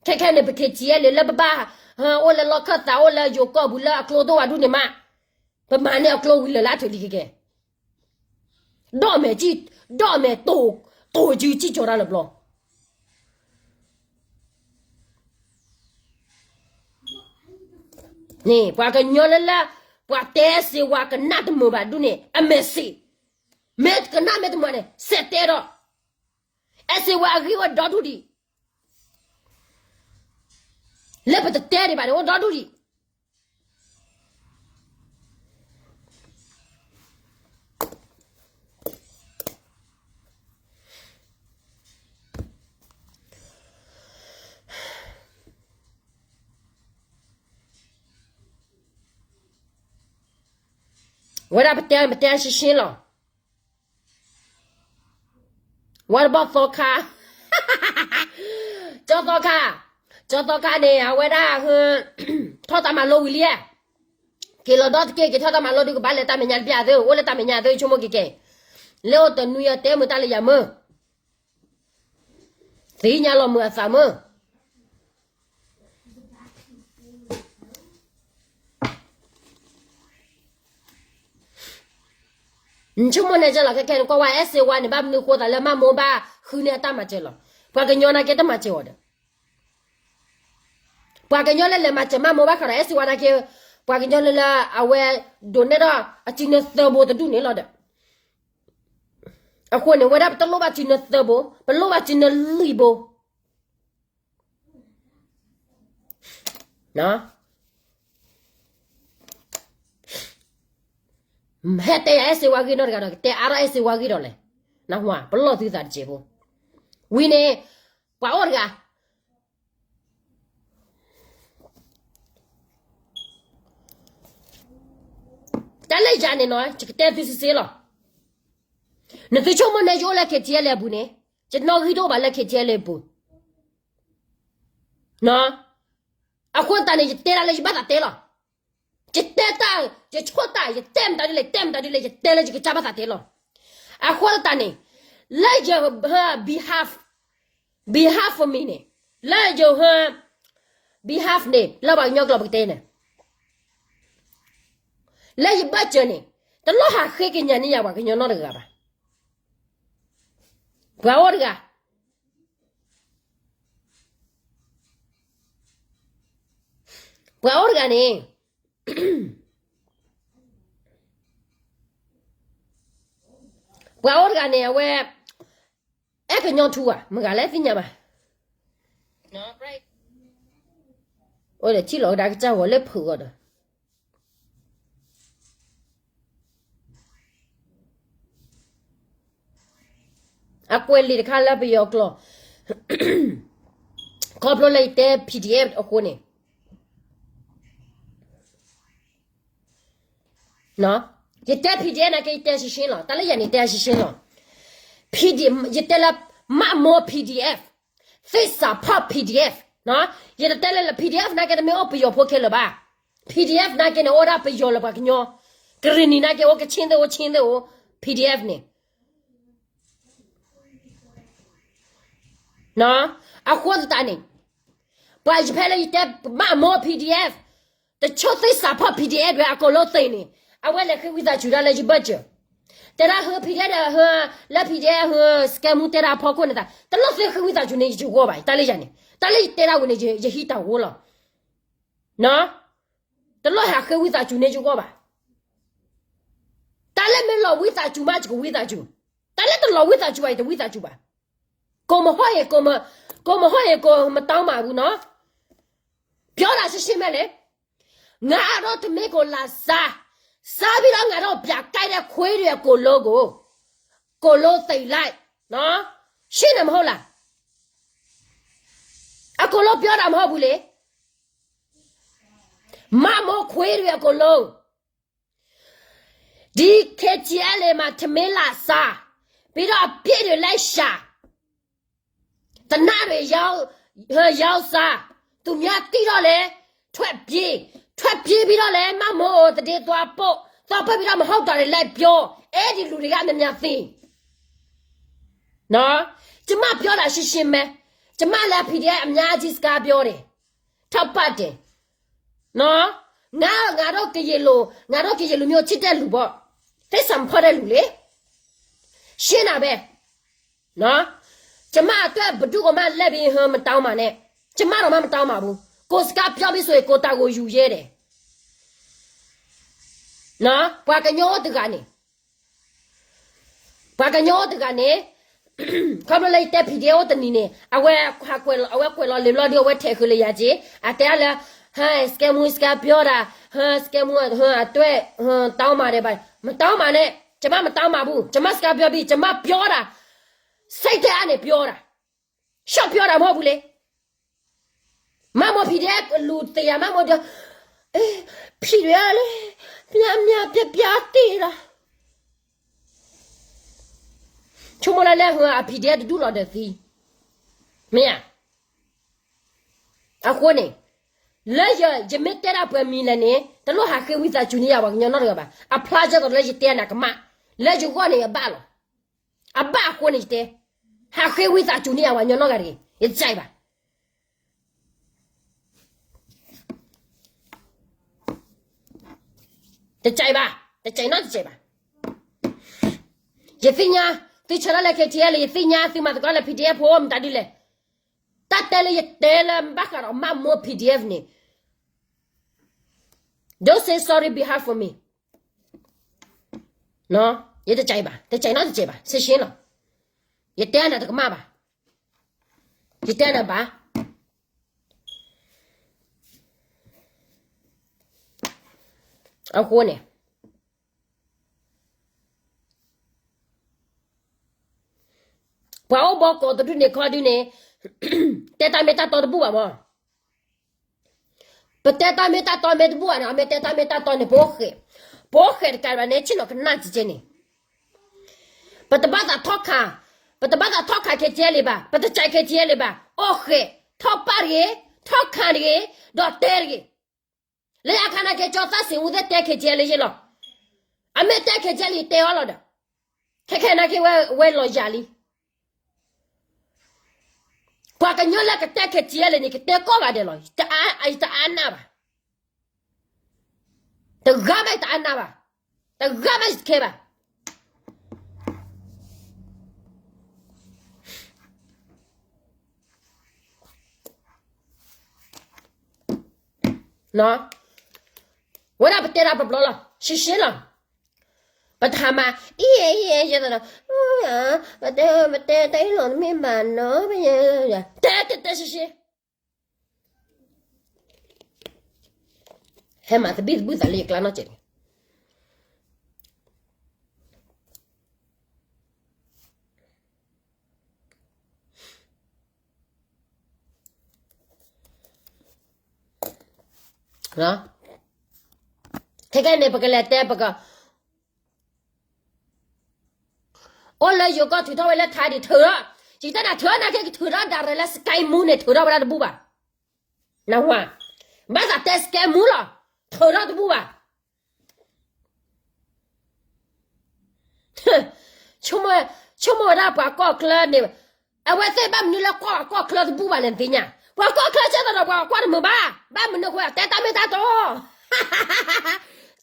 ခဲခဲန့ၣ် ပက့ၤထံၣ်လဲၣ်လၢပဘၣ်, အိၣ်လၢလီၢ်ခၢၣ်သး အိၣ်လၢယိၤကီၢ်ပူၤလၢအကျိဒိၣ်ဝဲဒူၣ်န့ၣ်မး, ပမၤန့ၢ်အကျိဝံၤလၢာ်လၢအထုးလံကကဲ, ဒီးမဲာ်, ဒီးမဲာ်တိာ်, တိာ်ယုၢ်စံၣ်ကၠီၤတၢ်လၢဘျီ. န့ၣ် ပှၤကညီလၢလၢ ပှၤတဲစ့ဝါကနၣ်တမုာ်ဘၣ်ဒူၣ်န့ၣ် အမဲာ်ဆံး, မ့ၢ်ကနၣ်မ့ၢ်တမုာ်န့ၣ် စဲးတဲဒီး, အဲၣ်စ့ဝါအဂ့ၢ်အိၣ်ဒီဒူၣ်ဒံး, လၢပတတဲဒံးဘၣ်န့ၣ် အိၣ်ဒီဒူၣ်ဒံး. ဝဲဒၣ်ပတဲ ပတဲရှင်းရှင်းလီၤ. ဝဲတဘီၣ်သီခါ, ကၠီသီခါ, ကၠီသီခါန့ၣ် အဝဲဒၣ် ထီၣ်တၢ်မၤလိဝံၤလံ, က့ၤလီၤဒီတက့ၢ် က့ၤထီၣ်တၢ်မၤလိဒုး ကဘၣ်လဲၤတၢ်မဲာ်ညါတဘျီသ့ၣ် အိၣ်လၢတၢ်မဲာ်ညါသ့ၣ် ဆိကမိၣ်က့ၤက့ၤ, လၢအိၣ်တနွံအီၤတဲမုာ်တၢ်လၢယၤမုာ်, သ့ၣ်ညါလီၤမုာ်အသးမုာ်. နဆိကမိၣ်န့ၣ်ကဲလီၤ ခဲခဲန့ၣ် ကွၢ်ဝဲအဲၣ်စ့ဝါန့ၣ် ဘၣ်မနုၤဃိသးလၢမၢ်မိၢ်ဘၣ်ဃုန့ၢ်အတၢ်မၤစၢၤလီၤ. ပှၤကညီနာ်က့တမၤစၢၤအီၤဒီး ပှၤကညီလၢလဲၤမၤစၢၤမၢ်မိၢ်ဘၣ်ဃးဒီးအဲၣ်စ့ဝါနာ်က့, ပှၤကညီလၢလၢအဝဲဒိးန့ၢ်ဒီးအစုနၢသၢဘိတဒူၣ်န့ၣ်လီၤဒီး, အဃိန့ၣ် ဝဲဒၣ်ပတလိၣ်ဘၣ်စုနၢသၢဘိ, ပလိၣ်ဘၣ်စုနၢလွံၢ်ဘိ. ဟဲတဲယၤအဲၣ်စ့ဝါဂ့ၢ်နီတဂၤဒီး ကတဲအါထီၣ်အဲၣ်စ့ဝါဂ့ၢ်ဒီးလဲၣ်. နၢ်ဟူဧါ, ပလီၢ်သုသးတစဲးဖိ. ဝံၤန့ၣ် ပှၤအိၣ်တဂၤ တၢ်လၢယၤန့ၣ်နီၤ ယကတဲသုစ့စ့လီၤ. နသုဆိကမိၣ်န့ၣ် ယအိၣ်လၢ K T L အပူၤန့ၣ်, ယနီၣ်ဂံၢ်တအိၣ်ဘၣ်လၢ K T L အပူၤ. အဃိသတးန့ၣ် ယတဲဒၣ်လၢယဘၣ်သးတဲလီၤ. ယတဲတၢ်, ယဆိၣ်တၢ်, ယတဲမတၤဒ်လဲၣ်, တဲမတၤဒ်လဲၣ်, ယတဲလၢယကစၢ်ဘၣ်သးတဲလီၤ. အဃိသတးန့ၣ် လၢယ behalf, behalf, behalf for me န့ၣ်, လၢယ behalf န့ၣ် လၢပှၤကညီကျိာ်ပကတဲန့ၣ်, လၢယဘၢၣ်စၢၤန့ၣ် တလိၣ်ဟးဃ့ကညးန့ၢ်ယၤ ပှၤကညီနီတဂၤဘၣ်. ပှၤအိၣ်တဂၤ ပှၤအိၣ်တဂၤန့ၣ်, ပှၤအိၣ်တဂၤန့ၣ် အဝဲ အဲၣ်ကညီထူဧါ, မုၢ်ဂၤလဲၣ်သ့ၣ်ညါဘၣ်. အိၣ်ဒီးထံၣ်လီၤကဒါကစၢ်ဂီၤလၢဖုးဂီၤဒီး အကွဲးလံာ်တခါလၢပယီၤကျိာ်, ခီဖျိလၢယတဲ P D F အဃိန့ၣ်, ယတဲ P D F နာ်က့ ယတဲရှင်းရှင်းလီၤ, တၢ်လၢယၤန့ၣ် တဲရှင်းရှင်းလီၤ. ယတဲလၢ မၢ်မိၢ် P D F, သ့ၣ်စးဖီၣ် P D F, ယတတဲလၢ P D F နာ်က့ တမ့ၢ်အိၣ်ပယီၤဖိခဲလၢာ်ဘၣ်. P D F နာ်က့န့ၣ် အိၣ်ဒၣ်ပယီၤလၢပှၤကညီ, ကရံၣ်နံၤနာ်က့ အိၣ်ကဆ့ၣ်သ့ၣ်အိၣ်ဆ့ၣ်သ့ၣ်အိၣ်, P D F န့ၣ် အဃိသတးန့ၣ်, ပှၤယဖဲလၢယတဲ မၢ်မိၢ် P D F, တဆိၣ်သ့ၣ်စးဖီၣ် P D F ဝဲအကိာ်လိသ့ၣ်န့ၣ်, အဝဲလဲၤဃ့ဝံသးစူၤဒၣ်လၢယဘၢၣ်စၢၤ, တဲဒၣ်ဟၢ P D F ဒီးဟၢ, လၢ P D F ဟၢ စကဲမူတဲဒၣ်ဖီခိၣ်န့ၣ်သး တလိၣ်သ့ၣ်ဃ့ဝံသးစူၤန့ၢ်ယဂီၢ်ဘၣ်, တၢ်လၢယၤန့ၣ်, တၢ်လၢယတဲဒၣ်ဝဲန့ၣ် ယဟံးတၢ်ဂီၢ်လီၤ. တလိၣ်ဟးဃ့ဝံသးစူၤန့ၢ်ယဂီၢ်ဘၣ်. တၢ်လၢမ့ၢ်လီၤဝံသးစူၤမး ယကဝံသးစူၤ, တၢ်လၢတလီၤဝံသးစူၤဘၣ် ယတဝံသးစူၤဘၣ်. ကိးမဟီၣ်အံၤ, ကိးမဟီၣ်အံၤ ကိးမတၤမးဘူးနီၤ, ပြောတာရှင်းရှင်းပဲလဲၣ်, ငါတော့ထမင်းကိုလာစား, စားပြီးတော့ငါတော့ပြန်ကြိုက်တဲ့ခွေးတွေအကုန်လုံးကို, ကိုလိုသိမ်လိုက်နော်, ရှင်းတယ်မဟုတ်လား, အကုန်လုံးပြောတာမဟုတ်ဘူးလေ, မမိုးခွေးတွေအကုန်လုံး ဒီ K T L A မှာထမင်းလာစား, ပြီးတော့အပြစ်တွေလိုက်ရှာ, တနတ်တွေရောက်, ရောက်စား, သူများသိတော့လဲ, ထွက်ပြေး, ထွက်ပြေးပြီးတော့လဲ, မမိုးကိုသတင်းသွားပို့, သွားပို့ပြီးတော့မဟုတ်တာတွေလိုက်ပြော, အဲ့ဒီလူတွေကများများသိ, နော်, ကျမပြောတာရှင်းရှင်းပဲ, ကျမလည်း P D F အများကြီးစကားပြောတယ်, ထောက်ပံ့တယ်, နော်, ငါ, ငါတို့ကရင်လူ, ငါတို့ကရင်လူမျိုးချစ်တဲ့လူပေါ့, သစ္စာဖောက်တဲ့လူလေ, ရှင်းတာပဲ, နော်, ကျမအတွက်ဘယ်သူ့ကိုမှလက်ပြီးဟိုမတောင်းပါနဲ့, ကျမတော့မှမတောင်းပါဘူး, ကိုယ်စကားပြောပြီးဆိုရင်ကိုယ်တာကိုယူရဲတယ်, ပှၤကညီအိၣ်တဂၤန့ၣ်, ပှၤကညီအိၣ်တဂၤန့ၣ်, ခီဖျိလၢယတဲ PDF အိၣ်တနံၤန့ၣ် အဝဲဟးကွဲးလီၤ, အဝဲကွဲးလီၤလံာ်ဘျီဒုး အဝဲထဲးဃုာ်လၢယၤက့ၤ, အတဲအါလၢ, ဟဲ စကဲမူ စကဲပျီဒၣ်, ဟဲ စကဲမူ ဟဲ အတွဲ, ဟဲ တၢ်မၤဒဲးဘၣ်, မတၢ်မၤန့ၣ် ကမၣ်မတၢ်မၤဘူး, ကမၣ်စကဲပျီဘံၣ် ကမၣ်ပျီဒၣ်, စဲးတဲအါန့ၣ်ပျီဒၣ်, ဆှီပျီဒၣ်မ့ၢ်ဘူးလဲၣ်. မါမိၢ် PDF လူၤသ့ယၤ မါမိၢ်ဒီး, PDF လၢ, မၠၣ်မၠၣ်ပျီပျီတ့ၢ်လီၤ. ဆိကမိၣ်လၢလၢဟၢအ PDF တဒူၣ်လီၤဒီးသံ, မ့ၢ်ဧါ. အဃိန့ၣ်, လၢယမ့ၢ်တဲဒၣ်ပှဲၤမံၤလဲၣ်န့ၣ် တလိၣ်ဟးဃ့ဝံသးစူၤန့ၢ်ယၤပှၤကညီနီတဂၤဘၣ်. အဖျါကဲသိးလၢယတဲနၤကမၣ်, လၢယဂီၢ်န့ၣ်ယဘၣ်လီၤ. အဘၣ်အဃိန့ၣ်ယတဲ, ဟးဃ့ဝံသးစူၤန့ၢ်ယၤပှၤကညီနီတဂၤတဂ့ၤ, ယတကးဘၣ်. တကးဘၣ်, တကးနီတကးဘၣ်. ယသ့ၣ်ညါ, သုဆၢထၢၣ်လၢ KTLA ယသ့ၣ်ညါ, သုမၤသကိးလၢ PDF ဖိမတၤဒ်လဲၣ်. တၢ်တဲလၢယတဲလၢဘၣ်ဃးဒီးမါမိၢ် PDF န့ၣ်, don't say sorry behalf for me. ယတကးဘၣ်, တကးနီတကးဘၣ်, စ့ၢ်ဆ့လီၤ. ယတဲနၤတကမၣ်ဘၣ်, ယတဲနၤဘၣ်. အဃိန့ၣ် ပှၤအိၣ်ဘီကီးတဒူၣ်န့ၣ်ခီဒုန့ၣ်, တဲတၢ်မ့ၢ်တၢ်တီတဘူၣ်ဘၣ်မး. ပတဲတၢ်မ့ၢ်တၢ်တီမ့ၢ်တဘူၣ်ဘၣ်န့ၣ်, အမ့ၢ်တဲတၢ်မ့ၢ်တၢ်တီန့ၣ် ပအိၣ်ဃဲး, ပအိၣ်ဃဲးတကးဘၣ်န့ၣ် ဆ့ၣ်နီၤကနၣ်ကကဲန့ၣ်, ပတဘၣ်သးထီၣ်ခး, ပတဘၣ်သးထီၣ်ခး KTLA ဘၣ်, ပတကး KTLA ဘၣ်, အိၣ်ဃဲး, ထီၣ်ပၣ်တဂ့ၤ, ထီၣ်ခးတဂ့ၤ, ဒီးတဲတဂ့ၤ. လၢအခါနာ်က့ ကၠီသၣ်စံး ဝံသ့ၣ်တဲ KTLA လၢယ့လီၤ. အမ့ၢ်တဲ KTLA တဲအီၤလီၤဒီး, ခဲခဲနာ်က့ဝဲလီၤယၤလံ. ပှၤကညီလၢကတဲ KTLA န့ၣ် ကတဲကိးဂၤဒဲးလီၤ. ယတအါနၢ်ဘၣ်. တဂၤမးယတအါနၢ်ဘၣ်. တဂၤမးယတခဲဘၣ်. ဝဲဒၣ်ပတဲဒၣ်ပျီပျီလီၤ, ရှဲရှဲလီၤ. ပတဟါမး, အံၤအံၤအံၤ, ပတဲ, ပတဲတၢ်အံၤလီၤတမ့ၢ်ဘၣ်နီၤ, တဲတဲတဲရှဲရှဲ. ဟဲမၤသဘံၣ်သဘုၣ်သးလၢယကျါနီတစဲးန့ၣ်. ခဲခဲန့ၣ် ပကလဲၤတဲပက အိၣ်လၢယိၤကီၢ်ထုးထီၣ်ဝဲလၢထါဒံးထုးထီၣ်, ယတဲနၤထုးထီၣ်နာ်က့ ကထုးထီၣ်ဒၣ်ရဲၣ်လၢ Sky Moo န့ၣ် ထုးထီၣ်ဝဲဒၣ်တဘူၣ်ဘၣ်. နဝၤ, ဘၣ်သးတဲ Sky Moo လီၤ, ထုးထီၣ်တဘူၣ်ဘၣ်. ဆိကမိၣ်ဝဲဒၣ်ပှၤကီၢ်ချၢန့ၣ်, အဝဲသ့ၣ်ဘၣ်မနုၤလၢကွၢ်ပှၤကီၢ်ချၢတဘူၣ်ဘၣ်လဲၣ်နသ့ၣ်ညါ, ပှၤကီၢ်ချၢကဲသိးဒီးပှၤကွၢ်တမုာ်ဘၣ်, ဘၣ်မနုၤအဃိ တဲတၢ်မ့ၢ်တၢ်တီ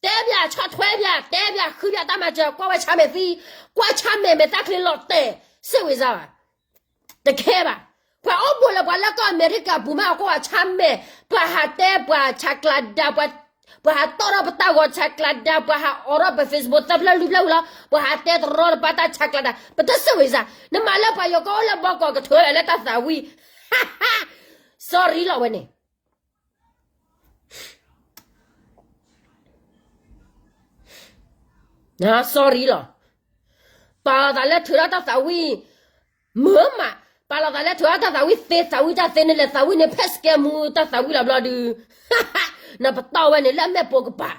တဲပၠးဆီၣ်ထွဲပၠး, တဲပၠးဃုပၠးတၢ်မၤစၢၤ, ကွၢ်ဝဲဆါမဲာ်သံ, ကွၢ်ဆါမဲာ်မဲာ်တၢ်ချံလီၤတဲာ်, စ့ၢ်ဝံၤစါဘၣ်. တခဲဘၣ်. ပှၤအိၣ်ဘူးလၢပှၤလၢကီၢ်အမဲရကၤပူၤမး အကွၢ်ဝဲဆါမဲာ်, ပှၤဟးတဲပှၤဆါကျးဒါ, ပှၤဟးတီၣ်ထီၣ်ပတၢ်ဂီၤဆါကျးဒါ, ပှၤဟးအိးထီၣ်ပ Facebook သၢဖျၢၣ်လွံၢ်ဖျၢၣ်ဝံၤလီၤ, ပှၤဟးတဲတရီတပါတၢ်ဆါကျးဒါ, ပတစ့ၢ်ဝံၤစါ, နမၤလၢပှၤယိၤကီၢ်အိၣ်လၢဘီကီးကထုးလၢတၢ်သးဝံၣ်, sorry လီၤဝဲန့ၣ် sorry လီၤ. ပာ်လီၤသးလၢထုးထီၣ်တၢ်သးဝံၣ်, မုာ်မး, ပာ်လီၤသးလၢထုးထီၣ်တၢ်သးဝံၣ်သ့, သးဝံၣ်တၢ်သ့န့ၣ်လဲၣ်, သးဝံၣ်န့ၣ်ဖဲ Sky Moo တၢ်သးဝံၣ်လီၤဘျီဒုး, နပတီၢ်ဝဲန့ၣ်လၢအမဲာ်ပိာ်ကပၤ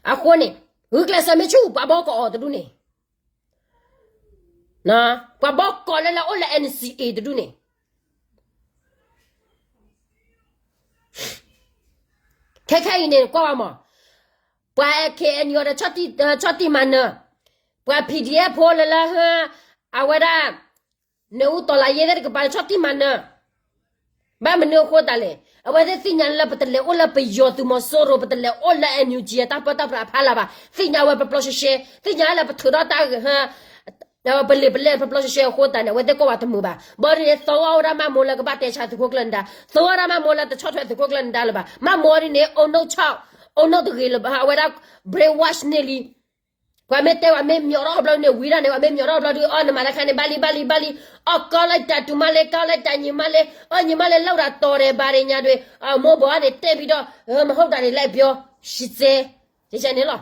အဃိန့ၣ်, ဂုာ်ကျဲးစၢးမ့ၢ်ဆူၣ်ပှၤဘီကီးအီၤတဒူၣ်န့ၣ်, ပှၤဘီကီးလၢလၢအိၣ်လၢ NCA တဒူၣ်န့ၣ်, ခဲခဲအံၤန့ၣ်ကွၢ်ဝဲမး, ပှၤ KNU ဒီး ဆီၣ်တံၢ်မၤနၢၤ, ပှၤ PDF ဖိလၢလၢဟၢ, အဝဲဒၣ် နၢၤအူတီၤလးယဲသ့ၣ်တကပၤ ဆီၣ်တံၢ်မၤနၢၤ, ဘၣ်မနုၤအဃိသတးလဲၣ်, အဝဲသ့ၣ်သ့ၣ်ညါလၢပတလဲၤအိၣ်လၢပယီၤသုးမီၤစိရိၤ, ပတလဲၤအိၣ်လၢ NUG တၢ်ပၢတၢ်ပြးအဖီလာ်ဘၣ်, သ့ၣ်ညါဝဲပျီပျီရှဲရှဲ, သ့ၣ်ညါလၢပထုးထီၣ်တၢ်ဂ့ၢ်ဟၢ ပလံာ်ပလဲၢ်ဖျီဖျီရှဲရှဲအဃိသတးန့ၣ် အဝဲသ့ၣ်ကိးပှၤတမုာ်ဘၣ်. ဘၣ်ဒ်န့ၣ် သဝီအိၣ်ဒၣ်မးမိၢ်လၢကဘၣ်တဲဆါသုးခိၣ်ကျၢၢ်နဒါ, သဝီဒၣ်မးမိၢ်လၢတဆီၣ်ထွဲသုးခိၣ်ကျၢၢ်နဒါလၢၤဘၣ်. မးမိၢ်ဒ်န့ၣ် အိၣ်နိၣ်ဆီၣ်, အိၣ်နိၣ်တဂ့ၤလၢၤဘၣ်, အဝဲဒၣ် brainwash န့ၢ်လံ. ပှၤမ့ၢ်တဲ ပှၤမ့ၢ်မံအီၤထီၣ်ဘျီန့ၣ် ဝံၤဒၣ်န့ၣ် ပှၤမ့ၢ်မံအီၤထီၣ်ဘျီဒီး အီ နမၤတၢ်ခါန့ၣ် ဘၣ်လံ ဘၣ်လံ ဘၣ်လံ, အီ ကီလၢတၢ်တူၢ်မးလဲၣ် ကီလၢတၢ်ညံၤမးလဲၣ်, အီ ညံၤမးလဲၣ် လၢဝဲဒၣ်တီၤဒဲးဘးဒဲးညါဒွဲၣ်, အမိၢ်ဘီန့ၣ်တဲဘံဒီး မဟုတ်တာတွေလိုက်ပြော, ရှံစဲ, ယကဲန့ၣ်လီၤ.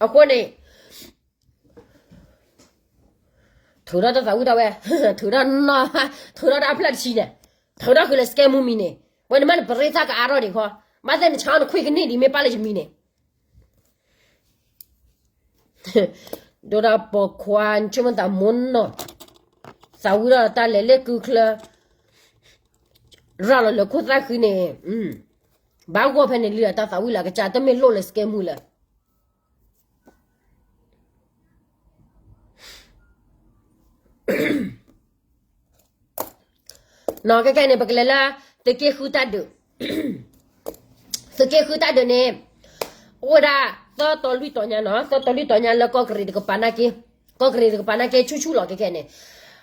အဃိန့ၣ် ထုးထီၣ်တၢ်သးဝံၣ်တၢ်ဝဲ, ထုးထီၣ်နီၢ်, ထုးထီၣ်တၢ်အဖျၢၣ်တဆံန့ၣ်, ထုးထီၣ်ဃုာ်လၢ scam မူမံၤန့ၣ်, ဝဲန့ၣ်မးန့ၣ် ပရ့သၣ်ကအါထီၣ်ဒံးခီ, ဘၣ်သ့ၣ်နဆါနခွံကနံၣ်ဒံး မ့ၢ်ပာ်လၢယမံၤန့ၣ်, ဒိၣ်ဒၣ်ပိာ်ခွါ နဆိကမိၣ်သးမိၢ်နီၢ်, သးဝံၣ်ထီၣ်တၢ်လဲၤလၢကုချၢ, ရၤလီၤလၢခိၣ်သၣ်ဃံန့ၣ်, ဘၣ်ဂီၢ်ဖဲန့ၣ်လံလီၤ တၢ်သးဝံၣ်လၢအကစၢ် တမ့ၢ်လိၣ်လၢ scam မူလၢ နီၢ်ကဲကဲန့ၣ် ပကလဲၤလၢ သုးက့ဃုတၢ်ဒုး, သုးက့ဃုတၢ်ဒုးန့ၣ် အိၣ်ဝဲဒၣ် သၢတီၤလွံၢ်တီၤညါနီၤ, သၢတီၤလွံၢ်တီၤညါလၢကီၢ်ကရ့ၣ်တကပၤနာ်က့, ကီၢ်ကရ့ၣ်တကပၤနာ်က့ ဆူၣ်ဆူၣ်လီၤ ကဲကဲန့ၣ်,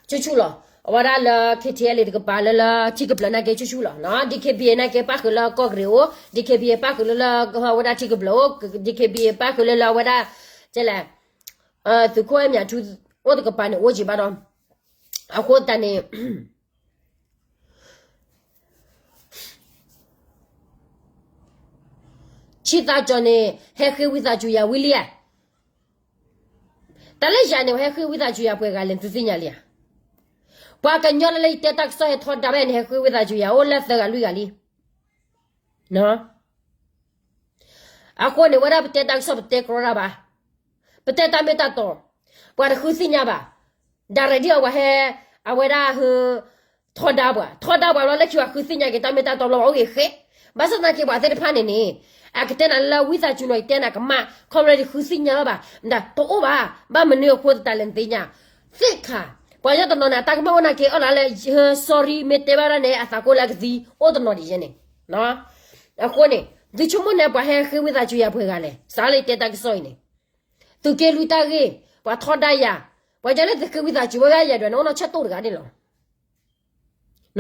ဆူၣ်ဆူၣ်လီၤ. အဝဲဒၣ်လၢ KTLA တကပၤလၢလၢထံကပျၢၤနာ်က့ ဆူၣ်ဆူၣ်လီၤနီၤ, DKBA နာ်က့ ပၣ်ဃုာ်လၢကီၢ်ကရ့ၣ်အိၣ်, DKBA ပၣ်ဃုာ်လၢလၢ အဝဲဒၣ်ထံကပျၢၤအိၣ်, DKBA ပၣ်ဃုာ်လၢလၢအဝဲဒၣ် ကဲလဲၣ် သုးခိၣ်အဲၣ်မၠးထူ အိၣ်တကပၤန့ၣ် အိၣ်က့ၤဘၣ်ဒီး, အဃိသတးန့ၣ် ဆံသးကၠီၤန့ၣ် ဟဲဃ့ဝံသးစူၤယၤဝံၤလံဧါ, တၢ်လၢယၤန့ၣ် ဟဲဃ့ဝံသးစူၤယၤပှဲၤဂၤလဲၣ် နသုသ့ၣ်ညါလံဧါ, ပှၤကညီလၢလၢယတဲတၢ်ကစီၣ်ဟဲထီဒါဝဲန့ၣ် ဟဲဃ့ဝံသးစူၤယၤ အိၣ်လၢသၢဂၤလွံၢ်ဂၤလံ အဃိန့ၣ် ဝဲဒၣ်ပတဲတၢ်ကစီၣ်ပတဲကြီတၢ်ဘၣ်, ပတဲတၢ်မ့ၢ်တၢ်တီ, ပှၤတဃုသ့ၣ်ညါဘၣ်, ဒၣ်ရဲၣ်ဒံၣ်အဝဲဟဲ, အဝဲဒၣ်ဟ, ထီဒါပှၤ, ထီဒါပှၤလီၤလၢခံပှၤဃုသ့ၣ်ညါက့ၤ တၢ်မ့ၢ်တၢ်တီဘျီ ပှၤအိၣ်ဂ့ၤဃဲ, ဘၣ်ဆၣ်သနာ်က့ပှၤသ့ၣ်တဖၣ်န့ၣ်န့ၣ်, အကတဲနၤလၢဝံသးစူၤနီၤ ယတဲနၤကမၣ်, ခီဖျိတဃုသ့ၣ်ညါလီၤဘၣ်, မတၤတအိၣ်ဘၣ်, ဘၣ်မနုၤအဃိသတးလဲၣ်နသ့ၣ်ညါ, သ့ၣ်ခါ, ပှၤကညီတနီၤန့ၣ် အတၢ်ကမၣ်အိၣ်နာ်က့ အီၣ်လၢလၢ, sorry မ့ၢ်တဲဘၣ်ဒၣ်န့ၣ် အသးကိၢ်လၢအကသံ, အိၣ်တနီၤဒံးယဲန့ၣ် အဃိန့ၣ်, သုဆိကမိၣ်န့ၣ် ပှၤဟဲဃ့ဝံသးစူၤယၤပှဲၤဂၤလဲၣ်, စးလၢယတဲတၢ်ကစီၣ်အံၤန့ၣ်, သုးက့လွံၢ်တၢ်ဂ့ၢ်, ပှၤထီဒါယၤ, ပှၤကညီလၢသုးက့ဝံသးစူၤဝဲဒၣ်ယၤဒွဲၣ်န့ၣ် အိၣ်နီၢ်ဆၢတိၢ်တဂၤန့ၣ်လီ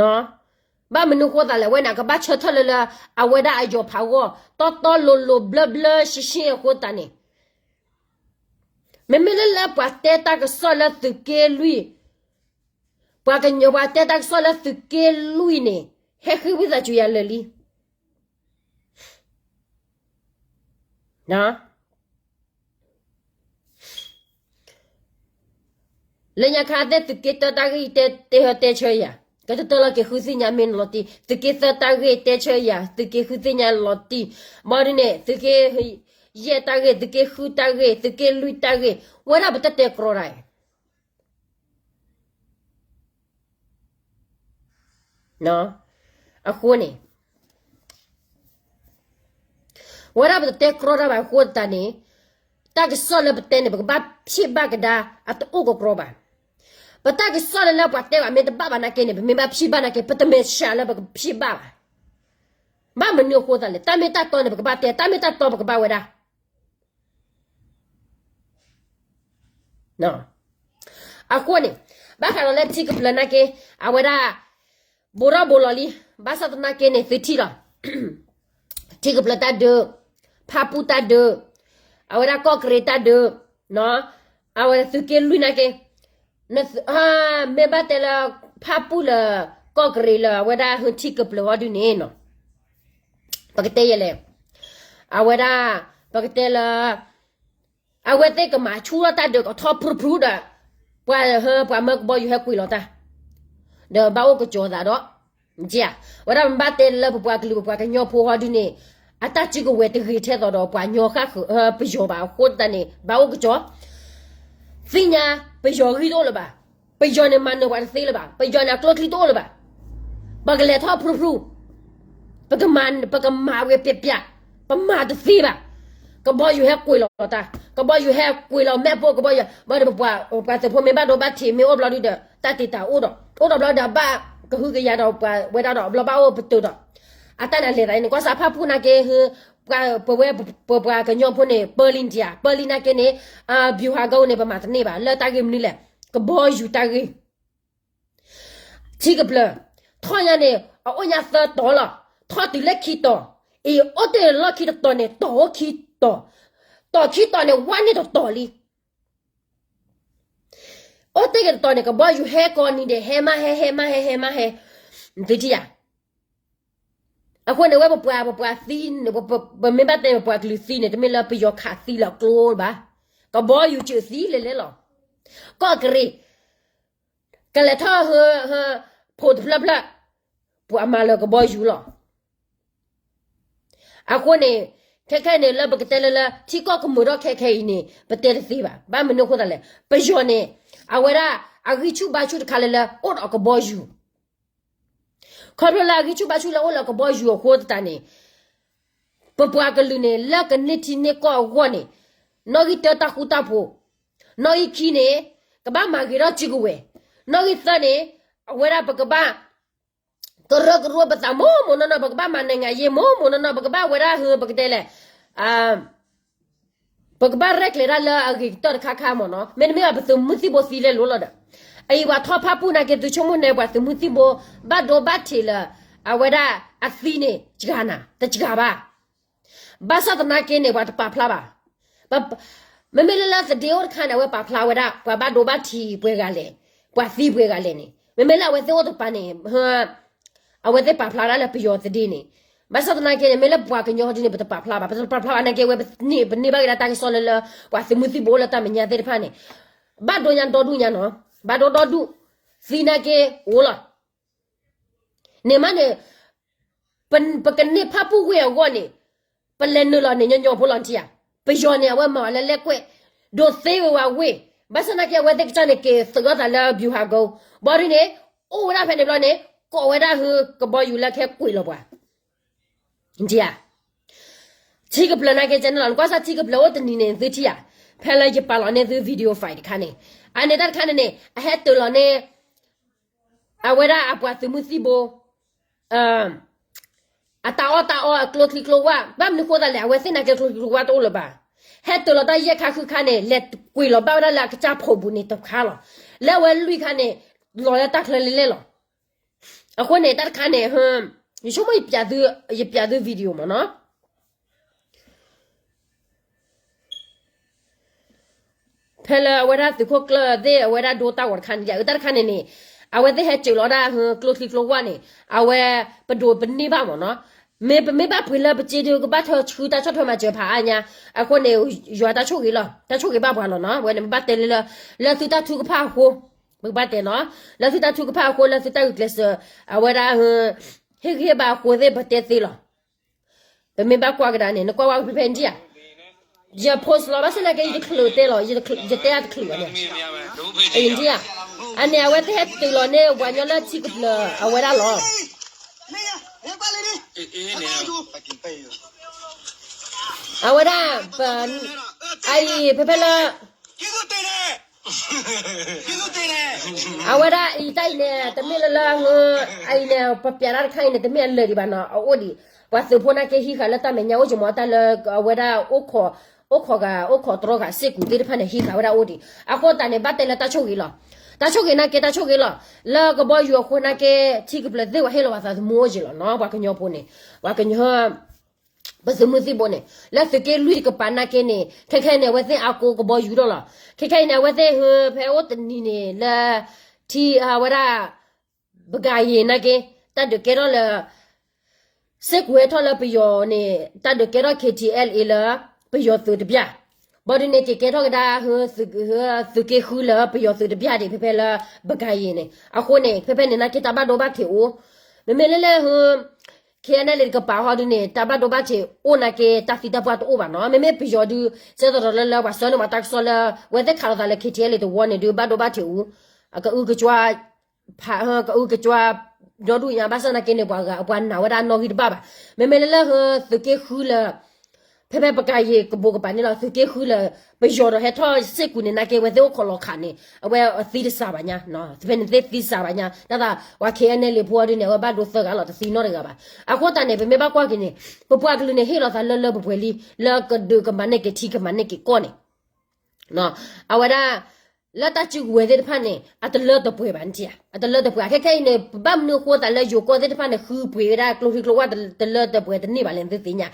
ၤ. ဘၣ်မနုၤဃိသးလဲၣ် ဝဲန့ၣ် ကဘၣ်ဆၢထၢၣ်လၢလၢ, အဝဲဒၣ်အယီၤဖးဂီၢ်, တီတီလိၤလိၤဘျၢဘျၢရှ့ရှ့အဃိသတးန့ၣ်, မ့မ့ၢ်လၢလၢပှၤတဲတၢ်ကစီၣ်လၢသုးက့လွံၢ်, ပှၤကညီပှၤတဲတၢ်ကစီၣ်လၢသုးက့လွံၢ်န့ၣ်, ဟဲဃ့ဝံသးစူၤယၤလၢာ်လံ. လၢညါခါသ့ၣ်သုးက့တၢတၢ်ဂ့ၢ်တဲ, တဲဟဲတဲဆၢယၤ, ကတၢၢ်လီၤက့ၤဃုသ့ၣ်ညါမ့ၢ်လီၤတံၢ်, သုးက့သၢတၢ်ဂ့ၢ်တဲဆၢယၤ, သုးက့ဃုသ့ၣ်ညါလီၤတံၢ်, ဘၣ်ဒ်န့ၣ် သုးက့ယဲၢ်တၢ်ဂ့ၢ်, သုးက့ဃုတၢ်ဂ့ၢ်, သုးက့လွံၢ်တၢ်ဂ့ၢ်, ဝဲဒၣ်ပတတဲကြီတၢ်အံၤ အဃိန့ၣ်, ဝဲဒၣ်ပတတဲကြီတၢ်ဘၣ်အဃိသတးန့ၣ်, တၢ်ကစီၣ်လၢပတဲန့ၣ် ပကဘၣ်ဖံးဘၣ်ကဒါအတအိၣ်ကကြီဘၣ်. ပတၢ်ကစီၣ်လၢလၢပှၤတဲဘၣ်မ့ၢ်တဘၣ်ဘၣ်နာ်က့န့ၣ် ပမ့ၢ်ဘၣ်ဖံးဘၣ်နာ်က့ ပတမဲာ်ဆှးလၢပကဖံးဘၣ်ဘၣ်. ဘၣ်မနုၤအဃိသတးလဲၣ်, တၢ်မ့ၢ်တၢ်တီန့ၣ် ပကဘၣ်တဲ, တၢ်မ့ၢ်တၢ်တီပကဘၣ်ဝဲဒၣ် အဃိန့ၣ်, ဘၣ်ဃးဒီးလၢထံကပျၢၤနာ်က့, အဝဲဒၣ်, ဘူးထီၣ်ဘူးလီၤလံ, ဘၣ်ဆၣ်သနာ်က့န့ၣ် သုထံၣ်လီၤ, ထံကပျၢၤတၢ်ဒုး, ဖၣ်ပူၣ်တၢ်ဒုး, အဝဲဒၣ်ကီၢ်ကရ့ၣ်တၢ်ဒုး, အဝဲသုးက့လွံၢ်နာ်က့, မ့ၢ်ဘၣ်တဲလၢ, ဖၣ်ပူၣ်လၢ, ကီၢ်ကရ့ၣ်လၢအဝဲဒၣ်ဟၢထံကပျၢၤအီၤဒုးန့ၣ်နီၤ, ပကတဲယဲလဲၣ်, အဝဲဒၣ်, ပကတဲလၢ အဝဲသ့ၣ်ကမၤဆူၣ်ထီၣ်တၢ်ဒုးကထီၣ်ဖုဖုဒီး, ပှၤဟၢပှၤမၢကဘီယူၤဟဲကွံာ်လီၤတၢ်, ဒီးဘၣ်အိၣ်ကစီၤသးဒီး, ဝဲဒၣ်မ့ၢ်ဘၣ်တဲလၢပပှၤကလုာ်ပပှၤကညီဖိဟီဒုးန့ၣ်, အတၢ်စုကဝဲၤတဂ့ၤထဲသိးဒီးပှၤညီဃၣ်ဃၢၤပယီၤဘၣ်အဃိသတးန့ၣ် ဘၣ်အိၣ်ကစီၤ, သ့ၣ်ညါပယီၤဂံၢ်တအိၣ်လၢၤဘၣ်, ပယီၤန့ၣ်မၤနၢၤပှၤတသ့လၢၤဘၣ်, ပယီၤန့ၣ်အကျိချံတအိၣ်လၢၤဘၣ်, ပကလဲၤထီၣ်ဖုဖု ပကမၤ, ပကမၤဝဲပျဲးပျဲး, ပမၤတသ့ဘၣ်, ကဘီယူၤဟဲကွံာ်လီၤတၢ်, ကဘီယူၤဟဲကွံာ်လီၤမဲာ်ဖိကဘီယူၤ, ဘၣ်ဒီးပပှၤ, ပှၤသုးဖိမ့ၢ်ဘၣ်ဒိဘၣ်ထံးမ့ၢ်အိၣ်ဘျီဒုဒီး တၢ်တံာ်တာ်အိၣ်ဒီး, အိၣ်ဒီးဘျီဒီးဘၣ်ကဟုကယာ်ဒီးပှၤဝဲဒၣ်ဒီး ဘျီဘၣ်အိၣ်ပတုာ်ဒီး, အတၢ်န့ၣ်လဲၤသးန့ၣ် ကွၢ်စးဖၣ်ပူၣ်နာ်က့ ပဝဲပပှၤကညီဖိန့ၣ် ပၢလံတံၢ်ဧါ, ပၢလံနာ်က့န့ၣ် ဗျူဟာကုန်းန့ၣ် ပမၤတန့ၢ်ဘၣ် လၢတၢ်ဂ့ၢ်မနုၤလဲၣ်, ကဘီယူၤတၢ်ဂ့ၢ် ထံကပျၢၤ, ထီၣ်ညါန့ၣ် အအိၣ်ညါသၢတီၤလီၤ, ထီၣ်တုၤလၢခံတီၤ, အံၤအိၣ်တ့ၢ်လီၢ်ခံတတီၤန့ၣ် တီၤအိၣ်ခံတီၤ, တီၤခံတီၤန့ၣ် ဝါန့ၢ်တတီၤလံ. အိၣ်တ့ၢ်က့ၤတတီၤန့ၣ် ကဘီယူၤဟဲကိးနံၤဒဲး ဟဲမးဟဲ ဟဲမးဟဲ ဟဲမးဟဲ, နသုထံၣ်ဧါ. အဃိန့ၣ် ဝဲပပှၤ ပပှၤသံန့ၣ် ပမ့ၢ်ဘၣ်တဲပပှၤကလုာ်သံန့ၣ် တမ့ၢ်လၢပယီၤခးသံလီၤကျိဘၣ်, ကဘီယူၤစၢၤသံလဲၤလဲၤလီၤ. ကီၢ်ကရ့ၣ် ကလဲၤထီၣ်ဟၢ ဖိတဖျၢၣ်ဖျၢၣ်, ပှၤမၤလၢကဘီယူၤလီၤ. အဃိန့ၣ် ခဲခဲအံၤန့ၣ် လၢပကတဲလၢလၢ ထံကီၢ်ကမုာ်ထီၣ်ခဲခဲအံၤန့ၣ် ပတဲတသ့ဘၣ်. ဘၣ်မနုၤအဃိသတးလဲၣ်, ပယီၤန့ၣ် အဝဲဒၣ်အဂံၢ်ဆူၣ်ဘါဆူၣ်တခါလၢလၢ အိၣ်ဒီးကဘီယူၤ ခီဖျိလၢအဂံၢ်ဆူၣ်ဘါဆူၣ်လၢအိၣ်လၢကဘီယူၤအဃိသတးန့ၣ်, ပပှၤကလုာ်န့ၣ် လၢကန့ၢ်ထံန့ၢ်ကီၢ်အဂီၢ်န့ၣ်, နီၣ်ဂံၢ်တၢတၢ်ဃူတၢ်ဖိး, နီၣ်ဂံၢ်ခံန့ၣ် ကဘၣ်မၤဂ့ၤထီၣ်စုကဝဲၤ, နီၣ်ဂံၢ်သၢန့ၣ် အဝဲဒၣ်ပကဘၣ် ကရၢကရိပသးမိၢ်မိၢ်နီၢ်နီၢ်, ပကဘၣ်မၤနံၣ်ငါယ့မိၢ်မိၢ်နီၢ်နီၢ်, ပကဘၣ်ဝဲဒၣ်ဟၢ ပကတဲလဲၣ် ပကဘၣ်ရဲၣ်ကျဲၤဒၣ်လၢအဂ့ၤကတၢၢ်တခါခါမ့ၢ်နီၤ, မ့တမ့ၢ်ဘၣ်ပသုးမုၢ်သံၣ်ဘိသံလဲၤလိၤလီၤဒီး, အအံၤပှၤထီၣ်ဖၣ်ပူၣ်နာ်က့ သုဆိကမိၣ်န့ၣ် ပှၤသုးမုၢ်သံၣ်ဘိ ဘၣ်ဒိဘၣ်ထံးလၢအဝဲဒၣ်အသံန့ၣ် စှၤနၤ တစှၤဘၣ်. ဘၣ်ဆၣ်သနာ်က့န့ၣ် ပှၤတပာ်ဖျါဘၣ်. မ့မ့ၢ်လၢလၢသဒ့အိၣ်တခါန့ၣ် အဝဲပာ်ဖျါဝဲဒၣ် ပှၤဘၣ်ဒိဘၣ်ထံးပှဲၤဂၤလဲၣ်, ပှၤသံပှဲၤဂၤလဲၣ်န့ၣ်, မ့မ့ၢ်လၢအဝဲသ့ၣ်အိၣ်တပၤန့ၣ် အဝဲသ့ၣ်ပာ်ဖျါဒၣ်လၢပယီၤသဒ့န့ၣ်, ဘၣ်ဆၣ်သနာ်က့န့ၣ် မ့ၢ်လၢပှၤကညီဟီဒ်န့ၣ် ပတပာ်ဖျါဘၣ်, ပတပာ်ဖျါဘၣ်နာ်က့ အဝဲပန့ၢ်ဘၣ်က့ၤဒၣ်တၢ်ကစီၣ်လၢလၢ ပှၤသုးမုၢ်သံၣ်ဘိအိၣ်လၢတၢ်မဲာ်ညါသ့ၣ်တဖၣ်န့ၣ်, ဘၣ်ဒိညါဒီဒူၣ်ညါနီၤ, ဘၣ်ဒိဒီဒူၣ်, သံနာ်က့အိၣ်လီၤ. န့ၣ်မးန့ၣ် ပကန့ၢ်ဖၣ်ပူၣ်ဝ့ၢ်အဂီၢ်န့ၣ်, ပလဲၤနုာ်လီၤန့ၣ် ညီညီဖိလီၤထံဧါ. ပယီၤန့ၣ် အဝဲမၤအီၤလၢလဲၣ်ကွဲၢ်, ဒိးသ့ဝဲဝဲဝ့ၢ်, ဘၣ်ဆၣ်သနာ်က့ အဝဲသ့ၣ်ကစၢ်န့ၣ် က့ၤသုးအီၣ်သးလၢ ဗျူဟာကုန်း, ဘၣ်ဒ်န့ၣ် အိၣ်ဝဲဒၣ်ဖဲန့ၣ်ဘျီန့ၣ် ကိးဝဲဒၣ်ဟၢကဘီယူၤလၢကဟဲကွံာ်လီၤပှၤ ထံကပျၢၤနာ်က့ကဲန့ၣ်လီၤ. နကွၢ်စၢ် ထံကပျၢၤအိၣ်တနံၤန့ၣ် သုထံၣ်ဧါ, ဖဲလၢယပာ်လီၤန့ၢ်သု video file တခါန့ၣ်, အန့ၣ်တၢ်တခါန့ၣ်န့ၣ် အဟဲတုၤလီၤန့ၣ် အဝဲဒၣ်အပှၤသုးမုၢ်သံၣ်ဘိ အတၢ်အီၣ်တၢ်အီအကျိချံကျိဝၣ်, ဘၣ်မနုၤဃိသတးလဲၣ်, အဝဲသ့ၣ်နာ်က့ကျိချံကျိဝၣ်တအိၣ်လၢၤဘၣ်. ဟဲတုၤလီၤတၢ်ယဲၢ်ခါဃုခါန့ၣ် လဲၤကွံာ်လီၤဘၣ်ဝဲဒၣ်လၢအကစၢ်ဖိပူၤန့ၣ်တခါလီၤ. လၢအဝဲလွံၢ်ခါန့ၣ် လီၤလၢတၢ်ချၢလဲၣ်လဲၣ်လီၤ. အဃိန့ၣ် တၢ်တခါန့ၣ် ယဆိကမိၣ် ယပျးသု video မ့ၢ်နီၤ ဖဲလၢအဝဲဒၣ်သုးခိၣ်ကျၢၢ်သ့ၣ် အဝဲဒၣ်ဒိတၢ်ဂီၤတခါန့ၣ် အတၢ်တခါန့ၣ်န့ၣ် အဝဲသ့ၣ်ဟဲစၢၤလီၤဒၣ် ကျိချံကျိဝၣ်န့ၣ် အဝဲ ပဒိးပန့ၢ်ဘၣ်မ့ၢ်နီၤ. မ့ၢ်ပမ့ၢ်ဘၣ်ပှ့ၤလၢပစ့ဒုး ကဘၣ်ထၢဆှုတၢ်ဆီၣ်ထွဲမၤစၢၤဖးအါညါ. အဃိန့ၣ် ယွၤတၢ်ဆိၣ်ဂ့ၤလီၤ တၢ်ဆိၣ်ဂ့ၤဘၣ်ပှၤလီၤနီၤ. ဝဲန့ၣ် ပဘၣ်တဲလၢ လၢသုတၢ်ထုကဖၣ်အဃိ ပကဘၣ်တဲနီၤ လၢသုတၢ်ထုကဖၣ်အဃိ လၢသုတၢ်ဂုာ်ကျဲးစၢး အဝဲဒၣ် ဟ့ၣ်ဂံၢ်ဟ့ၣ်ဘါအဃိသ့ၣ် ပတဲသ့လီၤ. ပမ့ၢ်ဘၣ်ကွၢ်ကဒါန့ၣ် နကွၢ်ဝဲဖဲဖဲအံၤဒံၣ်ဧါ. ယ post လီၤ ဘၣ်ဆၣ်သနာ်က့ ယတချုးတဲလီၤ ယတဲအတချုးဘၣ်န့ၣ် အံၤဒံၣ်ဧါ. အန့ၣ် အဝဲသ့ၣ်ဟဲတုၤလီၤန့ၣ် ပှၤကညီလၢထံကပျၢၤအဝဲဒၣ်လီၤ. အဝဲဒၣ် ပ အအံၤ ဖဲဖဲလၢ အဝဲဒၣ်အံၤတၢ်အံၤန့ၣ် တမ့ၢ်လၢလၢ အအံၤန့ၣ် ပပျးတၢ်တခါအံၤန့ၣ် တမ့ၢ်အလၢာ်ဒံးဘၣ်နီၤ အအိၣ်ဒံး. ပှၤသုးဖိနာ်က့ဟံးဃာ်လၢတၢ်မဲာ်ညါအိၣ်ကမီၤတၢ်လၢအဝဲဒၣ် အိၣ်ခိးဂၤ အိၣ်ခိးတြီဂၤ စ့ၢ်ကီးသ့ၣ်တဖၣ်န့ၣ် ဟံးဃာ်ဝဲဒၣ်အိၣ်ဒံး. အဃိသတးန့ၣ် ဘၣ်တဲလၢတၢ်ဆိၣ်ဂ့ၤလီၤ. တၢ်ဆိၣ်ဂ့ၤနာ်က့ တၢ်ဆိၣ်ဂ့ၤလီၤ. လၢကဘီယူၤအဃိနာ်က့ ထံကပျၢၤသ့ၣ်ဝဲဟ့ၣ်လီၤပှၤသးသမူအိၣ်က့ၤလီၤနီၤ ပှၤကညီဖိန့ၣ် ပှၤကညီ ပသုးမုၢ်သံၣ်ဘိန့ၣ် လၢသုးက့လွံၢ်တကပၤနာ်က့န့ၣ် ခဲခဲအံၤန့ၣ် အဝဲသ့ၣ်အါကိးကဘီယူၤဒီးလီၤ. ခဲခဲအံၤန့ၣ် အဝဲသ့ၣ်ဟၢ ဖဲအိၣ်တနံၤန့ၣ် လၢ ထံ အဝဲဒၣ် ပကၤယ့ၤနာ်က့ တၢ်ဒုးကဲထီၣ်လၢ စ့ၢ်ကီးဟဲထီၣ်လၢပယီၤန့ၣ် တၢ်ဒုးကဲထီၣ် K T L A လၢ ပယီၤသုးတဘျၣ်. ဘၣ်ဒ်န့ၣ် က့ၤကဲထီၣ်ကဒါ သုးက့ဃုလၢပယီၤသုးတဘျၣ်ဒံး ဖဲဖဲလၢ ပကၤယ့ၤန့ၣ်. အဃိန့ၣ် ဖဲဖဲန့ၣ်နာ်က့ တၢ်ဘၣ်ဒိဘၣ်ထံးအိၣ် မ့မ့ၢ်လၢလၢ K N L A တကပၤဟီဒုန့ၣ် တၢ်ဘၣ်ဒိဘၣ်ထံးအိၣ်နာ်က့ တၢ်သံတၢ်ပှၢ်တအိၣ်ဘၣ်နီၤ. မ့မ့ၢ်ပယီၤဒု စဲသရီးလၢလၢပှၤဆှၢန့ၢ်ပှၤတၢ်ကစီၣ်လၢ အဝဲသ့ၣ်ခးလိာ်သးလၢ K T L A တဝီန့ၣ်ဒု ဘၣ်ဒိဘၣ်ထံးအိၣ် အကအုကကွၢ် ဖး ကအုကကွၢ် ဒီဒူၣ်ညါ ဘၣ်ဆၣ်သနာ်က့န့ၣ် ပှၤဂၤ ပှၤနာ်ဝဲဒၣ်နီၣ်ဂံၢ်တဘၣ်ဘၣ်. မ့မ့ၢ်လၢလၢ သုးက့ဃုလၢ ဖဲဖဲပကၤယံာ်ကပိာ်ကပၤန့ၣ်လီၤ သုးက့ဃုလၢ ပယီၤဒီးဟဲထီၣ်စ့ၢ်ကီးန့ၣ် နာ်က့အဝဲသ့ၣ်အိၣ်ခိးလီၤခးန့ၣ် အဝဲသံတစှၤဘၣ်ညါ, ဖဲန့ၣ်သ့ၣ်သံစှၤဘၣ်ညါ တၢ်သးပှၤ K N L A ဖိအီၤဒုန့ၣ် အဝဲဘၣ်ဒိသၢဂၤလီၤ တသံနီတဂၤဘၣ်. အဃိသတးန့ၣ် ပမ့ၢ်ဘၣ်ကွၢ်က့ၤန့ၣ် ပပှၤကလုာ်န့ၣ် ဟ့ၣ်လီၤသးလၢလၢပှဲၤပှဲၤလံ လၢကဒုးကမၤန့ၢ်က့ၤထံကမၤန့ၢ်က့ၤကီၢ်န့ၣ် အဝဲဒၣ် လၢတၢ်စုကဝဲၤသ့ၣ်တဖၣ်န့ၣ် အတလၢတပှဲၤဘၣ်နထံၣ်ဧါ, အတလၢတပှဲၤ ခဲခဲအံၤန့ၣ် ပဘၣ်မနုၤအဃိသးလၢယိၤကီၢ်သ့ၣ်တဖၣ်န့ၣ် ဃုပှ့ၤဝဲဒၣ်ကျိချံကျိဝၢ်တလၢတပှဲၤတန့ၢ်ဘၣ်လဲၣ် နသုသ့ၣ်ညါ,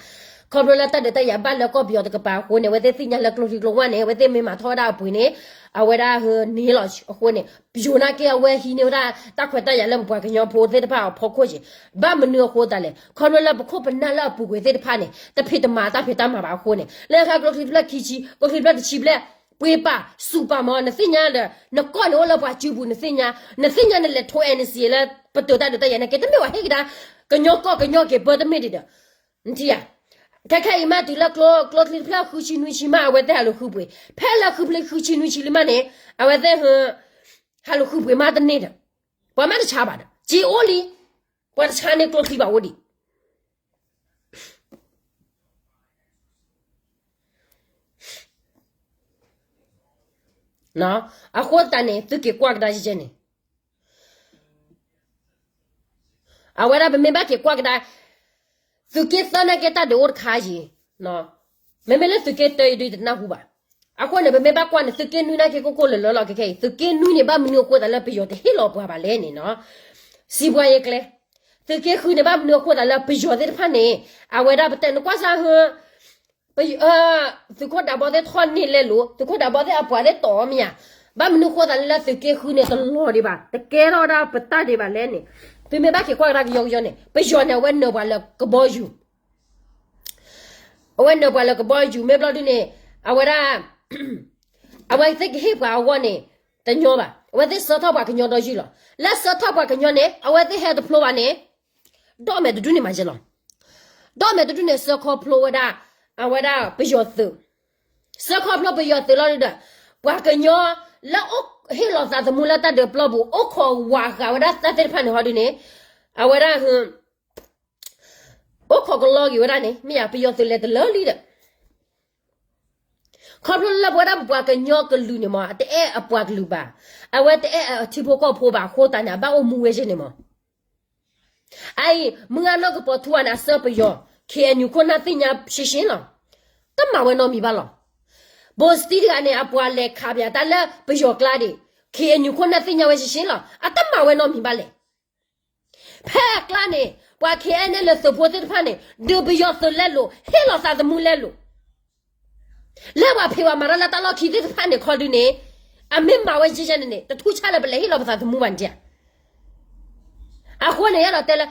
ခီဖျိလၢတၢ်ဒုးတၢ်ယၤဘၣ်လၢကီၢ်ပယီၤတကပၤအဃိန့ၣ် အဝဲသ့ၣ်သ့ၣ်ညါလၢကျိချံကျိဝၢ်န့ၣ် အဝဲသ့ၣ်မ့ၢ်မၤထီၣ်ဝဲဒၣ်အပှ့ၤန့ၣ် အဝဲဒၣ်ဟန့ၢ်လီၤအဃိန့ၣ် ပယိၤနာ်က့အဝဲဟံးန့ၢ်ဝဲဒၣ် တၢ်ခွဲးတၢ်ယာ်လၢပပှၤကညီဖိသ့ၣ်တဖၣ်အဖီခိၣ်က့ၤ, ဘၣ်မနုၤအဃိသးလဲၣ် ခီဖျိလၢပခိၣ်ပနၢ်လၢအပူၤကွံာ်သ့ၣ်တဖၣ်န့ၣ် တဖံးတမၤတၢ်ဖံးတၢ်မၤဘၣ်အဃိန့ၣ် လၢအခါကျိချံတဖျၢၣ်ခံဆံ ကျိချံတဖျၢၣ်တဆံဘျဲၣ် ပှ့ၤပာ်စူးပာ်မး နသ့ၣ်ညါဒီး နကီၢ်န့ၣ်အိၣ်လၢပှၤစုပူၤ နသ့ၣ်ညါ နသ့ၣ်ညါနလဲၤထိ N C A လၢပတုာ်တၢ်ဒုးတၢ်ယၤနာ်က့ တမ့ၢ်ဝဲဟ့ၣ်ကဒါ ကညီကီၢ်ကညီက့ၤပၢတမ့ၢ်ဒံးဒီး နထံၣ်ဧါ, ခဲခဲအံၤမးတုၤလၢကျိချံတဖျၢၣ်ဃုဆံနွံဆံမး အဝဲသ့ၣ်ဟးလိာ်ဃုပှ့ၤ, ဖဲလၢဃုဖျၢၣ်ဃုဆံနွံဆံလံမးန့ၣ် အဝဲသ့ၣ် ဟးလိာ်ဃုပှ့ၤမးတန့ၢ်ဒီး ပှၤမးတဆါဘၣ်ဒီး က့အိၣ်လံ, ပှၤတဆါန့ၢ်ကျိချံဘၣ်အိၣ်ဒံး အဃိသတးန့ၣ် သုက့ၤကွၢ်ကဒါယဲၢ်န့ၣ် အဝဲဒၣ်ပမ့ၢ်ဘၣ်က့ၤကွၢ်ကဒါ သုးက့သၢနာ်က့တၢ်ဒုးအိၣ်တခါယံၤ, မ့မ့ၢ်လၢသုးက့တၢအံၤဒုးတနၢ်ဟူဘၣ်. အဃိန့ၣ် ပမ့ၢ်ဘၣ်ကွၢ်န့ၣ် သုးက့နွံနာ်က့ကိၢ်ကိၢ်လၢလၢလီၤ ခဲခဲအံၤ သုးက့နွံန့ၣ် ဘၣ်မနုၤအဃိသးလၢပယီၤတဟ့ၣ်လီၤပှၤဘၣ်လဲၣ်န့ၣ်နီၤ, စံးပှၤယဲၢ်ကျဲ, သုးက့ဃုန့ၣ် ဘၣ်မနုၤအဃိသးလၢပယီၤသ့ၣ်တဖၣ်န့ၣ် အဝဲဒၣ်ပတဲနကွၢ်စၢ်ဟၢ ပ သုးခိၣ်ဒးဘီသ့ၣ်ထီၣ်န့ၢ်လဲလိာ် သုးခိၣ်ဒးဘီသ့ၣ်အပှၤသ့ၣ်တီၢ်အီၤမ့ၢ်ဧါ, ဘၣ်မနုၤဃိသးလၢသုးက့ဃုန့ၣ် တလီၤဒံးဘၣ် တကဲထီၣ်ဝဲဒၣ်ပတၢ်ဒံးဘၣ်လဲၣ်န့ၣ်, သုမ့ၢ်ဘၣ်က့ၤကွၢ်ကဒါကယီကယီန့ၣ် ပယီၤန့ၣ် အဝဲနၢၤပှၤလၢကဘီယူၤ အဝဲနၢၤပှၤလၢကဘီယူၤ မ့ၢ်ဘျီဒုန့ၣ် အဝဲဒၣ် အဝဲသ့ၣ်ကဟ့ၣ်ပှၤအဂီၢ်န့ၣ် တညီဘၣ်. အဝဲသ့ၣ်ဆှၢထီၣ်ပှၤကညီဒီးယုၢ်လီၤ. လၢဆှၢထီၣ်ပှၤကညီန့ၣ် အဝဲသ့ၣ်ဟဲတဖျိဘၣ်န့ၣ် ဒီးမဲာ်တဒူၣ်န့ၣ်မၤယဲလီၤ. ဒီးမဲာ်တဒူၣ်န့ၣ် ဆှၢခီဖျိဝဲဒၣ် အဝဲဒၣ်ပယီၤသုး, ဆှၢခီဖျိပယီၤသုးလီၤဒုဒီး ပှၤကညီလၢဟ့ၣ်လီၤသးသမူလၢတၢ်ဒုးပျီပူၤ အိၣ်ခိးဝးဃာ်ဝဲဒၣ်တၢ်သ့ၣ်တဖၣ်န့ၣ်ဟီဒုန့ၣ် အဝဲဒၣ် အိၣ်ခိးကလီက့ၤဝဲဒၣ်န့ၣ် မ့ၢ်ယၤပယီၤသုးလဲၤတလၢလံဒီး ခီဖျိလၢပဝဲဒၣ်ပပှၤကညီကလုာ်န့ၣ်မး အတအဲၣ်အပှၤကလုာ်ဘၣ်, အဝဲတအဲၣ်အထံဖိကီၢ်ဖိဘၣ်အဃိသတးန့ၣ် အဘၣ်အိၣ်မူဝဲယဲၢ်န့ၣ်မး. အအံၤ မုၢ်ဂၢ်နီၢ်ကပီၤထူဝါန့ၣ် အဆှၢပယီၤ K N U ခိၣ်နၢ်သ့ၣ်ညါရှင်းရှင်းလီၤ. တမၤဝဲနီတမံၤဘၣ်လီၤ. ဘိစတံတဂၤန့ၣ် အပှၤလဲၤခးပယီၤတၢ်လၢပယီၤကျါဒံး K N U ခိၣ်နၢ်သ့ၣ်ညါဝဲရှင်းရှင်းလီၤ. အတမၤဝဲနီတမံၤဘၣ်လဲၣ်. ဖဲအကျါန့ၣ် ပှၤ K N L A သုးဖိသ့ၣ်တဖၣ်န့ၣ် ဒုးပယီၤသုးလဲလိာ် ဟ့ၣ်လီၤသးသမူလဲလိာ် လၢပှၤဖံးပှၤမၤတၢ်လၢတၢ်လီၢ်ခံသ့ၣ်တဖၣ်န့ၣ် ခီဒုန့ၣ် အမ့ၢ်မၤဝဲယဲၢ်ယဲၢ်န့ၣ်န့ၣ် တထူၣ်ဆၣ်လၢပလဲၤဟ့ၣ်လီၤပသးသမူဘၣ်န့ၣ်ဧါ. အဃိန့ၣ် ယအဲၣ်ဒိးတဲလၢ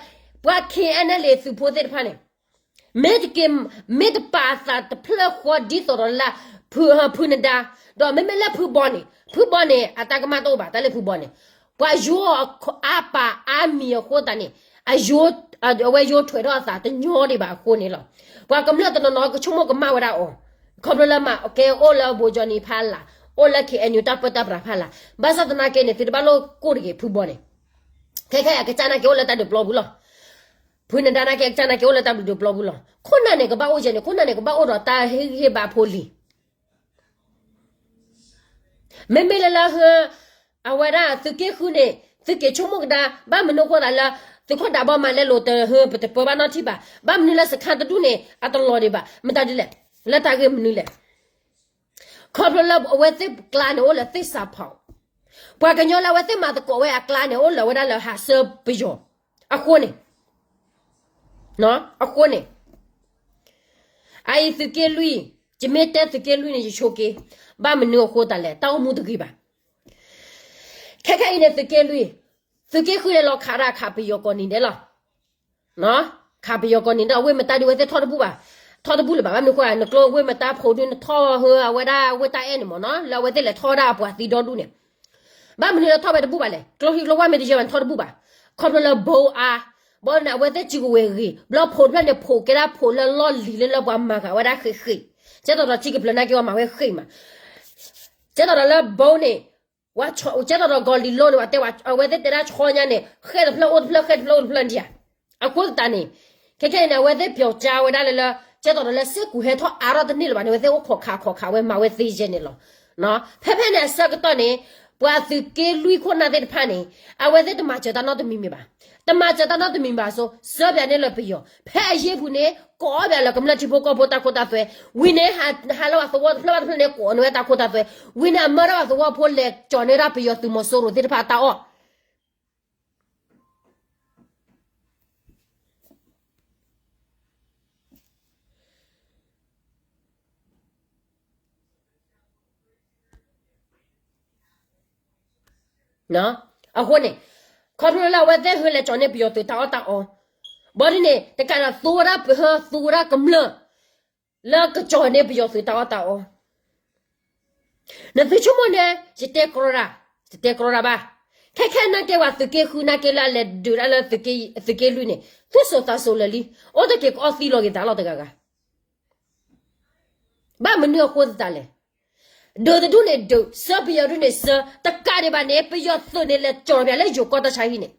ပှၤ K N L A သုးဖိသ့ၣ်တဖၣ်န့ၣ် မ့ၢ်တက့ၤ မ့ၢ်တပာ်အသးတဖျၢၣ်ဃီဒ်သိးဒီးလၢ ဖု ဖုနဒါ, ဒီးမ့မ့ၢ်လၢဖုဘီန့ၣ် ဖုဘီန့ၣ် အတၢ်ကမၣ်တအိၣ်ဘၣ် တၢ်လၢဖုဘီန့ၣ် ပှၤယိအါပာ်အါမံၤအဃိသတးန့ၣ် အယိ အဝဲယိထွဲးထီၣ်အသးတညီဒံးဘၣ်အဃိန့ၣ်လီၤ. ပှၤကမျၢၢ်တနီၤနီၤကဆိကမိၣ်ကမၣ်ဝဲဒၣ်အီၤ ခီဖျိလၢမ့ၢ်ကဲအိၣ်လၢဘိကၠီနံၤဖးလာ် အိၣ်လၢ K N U တၢ်ပၢတၢ်ပြးဖးလာ် ဘၣ်ဆၣ်သနာ်က့န့ၣ် သုတဘၣ်လိၣ်ကိၢ်တဂ့ၤ ဖုဘီန့ၣ် ခဲခဲအံၤ အကစၢ်နာ်က့အိၣ်လၢတၢ်ဒုးပျီပူၤလီၤ. ဖုနဒါနာ်က့ အကစၢ်နာ်က့အိၣ်လၢတၢ်ဒုးပျီပူၤလီၤ. ခိၣ်နၢ်န့ၣ် ကဘၣ်အိၣ်ယဲၢ်န့ၣ် ခိၣ်နၢ်န့ၣ် ကဘၣ်အိၣ်ဒီးတၢ်ဟ့ၣ်ဂံၢ်ဟ့ၣ်ဘါဖိလံၤ မ့မ့ၢ်လၢလၢဟ အဝဲဒၣ်သုးက့ဃုန့ၣ် သုးက့ဆိကမိၣ်ကဒါ ဘၣ်မနုၤအဃိသးလၢ သုးခိၣ်ဒးဘီမၤလဲလိာ်တဟၢ ပတပၢဘၣ်နီတထံၣ်ဘၣ်. ဘၣ်မနုၤလၢစခါတဒူၣ်န့ၣ် အတလီၤဒံးဘၣ်. မတၤဒ်လဲၣ်, လၢတၢ်ဂ့ၢ်မနုၤလဲၣ်. ခီဖျိလၢအဝဲသ့ၣ်ကျါန့ၣ် အိၣ်လၢသ့ၣ်စးဖီး, ပှၤကညီလၢအဝဲသ့ၣ်မၤသကိးဝဲအကျါန့ၣ် အိၣ်လၢဝဲဒၣ်လၢဟးဆှၢပယီၤ အဃိန့ၣ် အဃိန့ၣ် အအံၤသုးက့လွံၢ်, ယမ့ၢ်တဲသုးက့လွံၢ်န့ၣ် ယဆိက့ၤ, ဘၣ်မနုၤအဃိသတးလဲၣ်, တၢ်အိၣ်မူတဂ့ၤဘၣ်. ခဲခဲအံၤန့ၣ် သုးက့လွံၢ်, သုးက့ဃုန့ၣ်လီၤခးဒၣ်ခးပယီၤကိးနံၤဒဲးလီၤ. ခးပယီၤကိးနံၤဒဲး အဝ့ၢ်မတၤဒုးဝဲသ့ၣ်ထီၣ်တဘူၣ်ဘၣ်, ထီၣ်တဘူၣ်လၢၤဘၣ်. ဘၣ်မနုၤဃိ နကျိဝ့ၢ်မတၤဖိဒုးနထီၣ်ဟၢအဝဲဒၣ်ဝ့ၢ်တၢ်အဲၣ်န့ၣ်မ့ၢ်နီၤ လၢအဝဲသ့ၣ်လဲၤထီၣ်ဝဲဒၣ်အပှၤသံဒီဒူၣ်န့ၣ် ဘၣ်မနုၤလၢထီၣ်ဝဲတဘူၣ်ဘၣ်လဲၣ်, ကျိချံကျိဝၢ်မ့ၢ်တယၢၤဘၣ်န့ၣ်ထီၣ်တဘူၣ်ဘၣ်. ခီဖျိလၢဘိအါ, ဘီန့ၣ် အဝဲသ့ၣ်စုကဝဲၤဂ့ၤ, ဘျီဖိတဖျၢၣ်န့ၣ် ဖိးကဲဒၣ်ဖိလၢလီၢ်လံၤလၢလၢပှၤမၤဃာ်ဝဲဒၣ်ဃ့ၢ်ဃ့ၢ်, ကဲသိးဒီးထံကဖျၢၣ်နာ်က့ဝဲမၤဝဲဃ့ၢ်မး, ကဲသိးဒီးလၢဘိန့ၣ် ကဲသိးဒီးကီၤလံၤလိန့ၣ် ပှၤတဲဝဲ အဝဲသ့ၣ်တဲဒၣ်ဆီညါန့ၣ် ဃဲၢ်တဖျၢၣ်အိၣ်တဖျၢၣ် ဃဲၢ်တဖျၢၣ်အိၣ်တဖျၢၣ်ဒံးဧါ. အဃိသတးန့ၣ် ခဲခဲအံၤန့ၣ် အဝဲသ့ၣ်ပျီၤကၠါဝဲဒၣ်လၢလၢ ကဲသိးဒီးလၢစ့ၢ်ကူးဟဲထီၣ်အါထီၣ်တန့ၢ်လၢၤဘၣ်န့ၣ် အဝဲသ့ၣ်အိၣ်ခိးခးခိးခးဝဲမၤဝဲသ့ယဲၢ်န့ၣ်လီၤ. ဖဲဖဲန့ၣ်အဆၢကတီၢ်န့ၣ် ပှၤသုးက့လွံၢ်ခိၣ်နၢ်သ့ၣ်တဖၣ်န့ၣ် အဝဲသ့ၣ်တမၤစၢၤတၢ်နီတမံၤမံၤဘၣ်. တမၤစၢၤတၢ်နီတမံၤဘၣ်အသိး စၢဘၣ်န့ၣ်လၢပယီၤ ဖဲအယ့ၢ်ပူၤန့ၣ် ကိးအီၣ်ဘၣ်လၢကမျၢၢ်ထံဖိကီၢ်ဖိတၢ်ခိတၢ်သွဲ, ဝံၤန့ၣ် ဟးလၢအသဝီတဖျၢၣ်ဘၣ်တဖျၢၣ်န့ၣ် ကိးန့ၢ်ဝဲတၢ်ခိတၢ်သွဲ, ဝံၤန့ၣ် အမၢဒၣ်အသဝီဖိလဲၤကၠီၤန့ၢ်ဒၣ်ပယီၤသုးမီၤစိရိၤသ့ၣ်တဖၣ်အတၢ်အီၣ် အဃိန့ၣ် ခီဖျိလၢအဝဲသ့ၣ်ဟဲလဲၤကၠီၤန့ၢ်ပယီၤသုးတၢ်အီၣ်တၢ်အီ, ဘၣ်ဒ်န့ၣ် တကးဒီးသူဝဲဒၣ်ပဟၢ သူဝဲဒၣ်ကမျၢၢ် လၢကကၠီၤန့ၢ်ပယီၤသုးတၢ်အီၣ်တၢ်အီ နသုဆိကမိၣ်န့ၣ် ယတဲကြီတၢ်, ယတဲကြီတၢ်ဘၣ်. ခဲခဲနာ်က့ ပှၤသုးက့ဃုနာ်က့လၢအလဲၤဒုးတၢ်လၢသုးက့လွံၢ်န့ၣ် သူၣ်စိၤသးစိၤလၢာ်လံ, အိၣ်တ့ၢ်က့ၤကအီၣ်သံလီၤက့ၤသးလီၤတဂၤဂၤ. ဘၣ်မနုၤအဃိသတးလဲၣ်. ဒုးတဒူၣ်န့ၣ်ဒုး, စၢပယီၤဒူၣ်န့ၣ်စၢ, တကးဒံးဘၣ်န့ၣ် ပယီၤသုးန့ၣ်လဲၤကၠီၤပၠးလၢယိၤကီၢ်တၢ်ဆါဟံၣ်န့ၣ်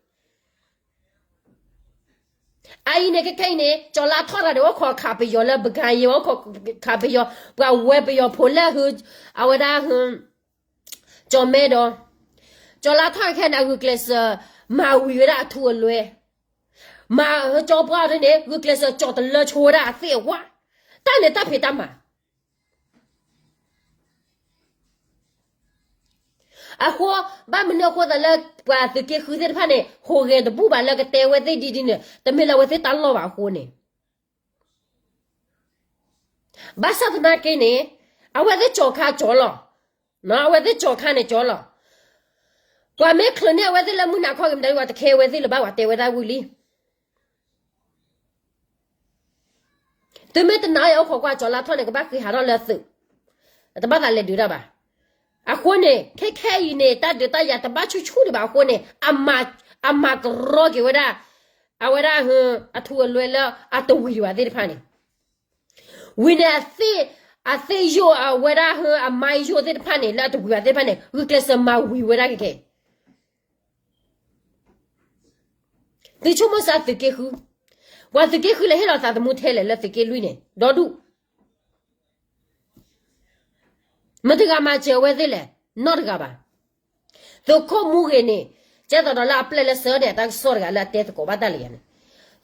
အအံၤန့ၣ် ခဲခဲအံၤန့ၣ် ကၠီၤလါထီၣ်တဂၤန့ၣ် အိၣ်ခိးခးပယီၤလၢပကယဲၢ် အိၣ်ခိးခးပယီၤ ပှၤဝဲပယီၤဖိလၢဟု အဝဲဒၣ်ဟု ကၠီၤမဲဒီး ကၠီၤလါထီၣ်ခဲန့ၣ် ဂုာ်ကျဲးစၢး မၤဝံၤဝဲဒၣ်အထူအလွဲ, မၤကၠီၤပှၢ်ဒ်န့ၣ် ဂုာ်ကျဲးစၢးကၠီၤတလၢဆိဝဲဒၣ်အသ့ၣ်အဝါ, တၢ်န့ၣ်တၢ်ဖံးတၢ်မၤ အဃိ ဘၣ်မနုၤအဃိသတးလၢ ပှၤသုးက့ဃုသ့ၣ်တဖၣ်န့ၣ် ဟူးဂဲၤတဘူၣ်ဘၣ်လၢကတဲဝဲသ့ၣ်ဒ်ဒ်န့ၣ် တမ့ၢ်လၢအဝဲသ့ၣ်တၢ်လီၢ်ဘၣ်အဃိန့ၣ် ဘၣ်ဆၣ်သနာ်က့န့ၣ် အဝဲသ့ၣ်ကၠီၤခါကၠီၤလီၤ, အဝဲသ့ၣ်ကၠီၤခါန့ၣ်ကၠီၤလီၤ, ပှၤမ့ၢ်ချုးန့ၢ်အဝဲသ့ၣ်လၢမုၢ်နၤခီက့ၤမတၤဒ် ပှၤတခဲဝဲသ့ၣ်လၢၤဘၣ် ပှၤတဲဝဲဒၣ်ဝံၤလံ သုမ့ၢ်တနာ်အီၤ အိၣ်ခိးကွၢ်ကၠီၤလါထီၣ်န့ၣ် ကဘၣ်ဃ့ဟးထီၣ်လၢသုး, တဘၣ်သးလဲၤဒုးတၢ်ဘၣ်. အဃိန့ၣ် ခဲခဲအံၤန့ၣ် တၢ်ဒုးတၢ်ယၤတဘၣ်ဆူၣ်ဆူၣ်ဒံးဘၣ်အဃိန့ၣ် အမၤကရီက့ၤဝဲဒၣ် အဝဲဒၣ် အထူအလွဲလၢအတဝံၤဘၣ်သ့ၣ်တဖၣ်န့ၣ်, ဝံၤန့ၣ် အသ့ၣ်ယိၣ်အဝဲဒၣ် အမါယိၣ်သ့ၣ်တဖၣ်န့ၣ် လၢအတဝံၤဘၣ်သ့ၣ်တဖၣ်န့ၣ် ဂုာ်ကျဲးစၢးမၤဝံၤဝဲဒၣ်က့ၤခဲ သုဆိကမိၣ်စ့ၢ်သုးက့ဃု, ပှၤသုးက့ဃုလဲၤဟ့ၣ်လီၤသးသမူထဲလဲၣ် လၢသုးက့လွံၢ်န့ၣ် ဒီဒူၣ်, မတၤတဂၤမၤစၢၤဝဲသ့ၣ်လဲၣ်, နီတဂၤဘၣ်. သုးခိၣ်မူဂ့ၤန့ၣ် ကဲသိးဒီးလၢအပျဲၢ်လၢစၢၤဒဲး အတၢ်ကစီၣ်တဂၤလၢအတဲသကိးဘၣ်တၢ်လၢယၤန့ၣ်,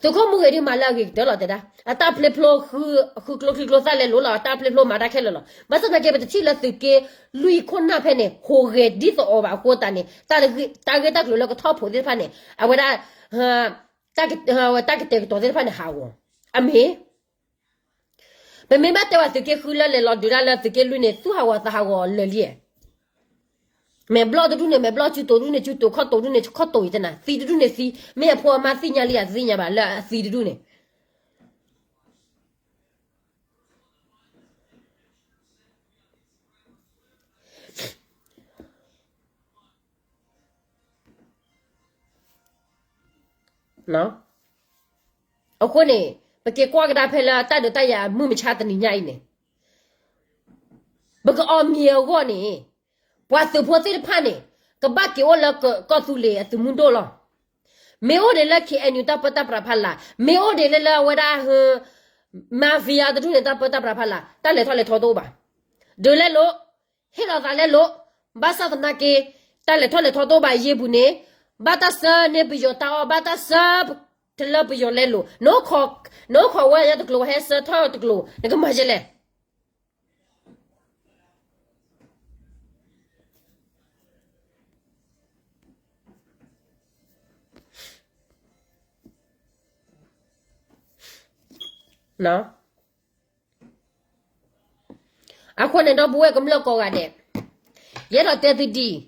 သုးခိၣ်မူဂ့ၤဒ်မၤလၢအဂ့ၤကတၢၢ်လီၤတဲဒၣ်, အတၢ်ဖျ့ဖျိ ဃုကျိချံကျိသၣ်လဲၤလိၤလီၤ, အတၢ်ဖျ့ဖျိမၤတၢ်ခဲလၢာ်လီၤ. ဘၣ်ဆၣ်သနာ်က့ ပတထံၣ်လၢသုးက့လွံၢ်ခိၣ်နၢ်ဖဲန့ၣ် ဟူးဂဲၤဒ်သိးအီၤဘၣ်အဃိသတးန့ၣ် တၢ်ဂ့ၢ်တၢ်ကျိၤလၢကထီၣ်ဖိသ့ၣ်တဖၣ်န့ၣ် အဝဲဒၣ် တၢ်ကတဲာ်ကတီၤသ့ၣ်တဖၣ်န့ၣ် ဟးဂီၤ, အမ့ၢ် ပမ့ၢ်ဘၣ်တဲဝဲသုးက့ဃုလၢလဲၤလီၤဒုးတၢ်လၢသုးက့လွံၢ်န့ၣ် သူၣ်ဟးဂီၤသးဟးဂီၤလၢာ်လံ, မဲာ်ဘျီၣ်တဒူၣ်န့ၣ် မဲာ်ဘျီၣ်စုတိၤတဒူၣ်န့ၣ် စုတိၤခီၣ်တိၤတဒူၣ်န့ၣ် ခီၣ်တိၤအံၤတနၤ သံတဒူၣ်န့ၣ်သံ, မ့ၢ်အဖိအမါသ့ၣ်ညါလံ အသ့ၣ်ညါဘၣ်လၢအသံတဒူၣ်န့ၣ် အဃိန့ၣ် ပက့ၤကွၢ်ကဒါဖဲလၢတၢ်ဒုးတၢ်ယၤမုၢ်မဆါတနံၤညါအံၤန့ၣ် ပကအီၣ်မ့ၤအဂီၢ်န့ၣ် ပှၤသုးဖိသ့ၣ်တဖၣ်န့ၣ် ကဘၣ်က့ၤအိၣ်လၢကီၢ်သူလ့ၤအသုးမုၢ်ဒိၣ်လီၤ. မ့ၢ်အိၣ်ဒံးလၢ KNU တၢ်ပၢတၢ်ပြးဖးလာ်, မ့ၢ်အိၣ်ဒံးလၢလၢအဝဲဒၣ် mafia တဒူၣ်န့ၣ် တၢ်ပၢတၢ်ပြးဖးလာ်, တၢ်လဲၤထီၣ်လဲၤထီတအိၣ်ဘၣ်. ဒုးလဲလိာ်, ဟ့ၣ်လီၤသးလဲလိာ်, ဘၣ်ဆၣ်သနာ်က့ တၢ်လဲၤထီၣ်လဲၤထီတအိၣ်ဘၣ်အယ့ၢ်ပူၤန့ၣ် ဘၣ်တၢ်ဆှၢန့ၢ်ပယီၤတၢ်အီၣ် ဘၣ်တၢ်ဆှၢတလၢပယီၤလဲလိာ်, နအိၣ်ခိးဝဲညါတကျိၤ ဟဲဆှၢထီၣ်တကျိၤ နကမၤယဲလဲၣ်. အဃိန့ၣ်ဒီပုၢ်ဝဲၢ်ကမျၢၢ်ကိးဂၤဒဲး, ယအဲၣ်ဒိးတဲသုဒ်အံၤ,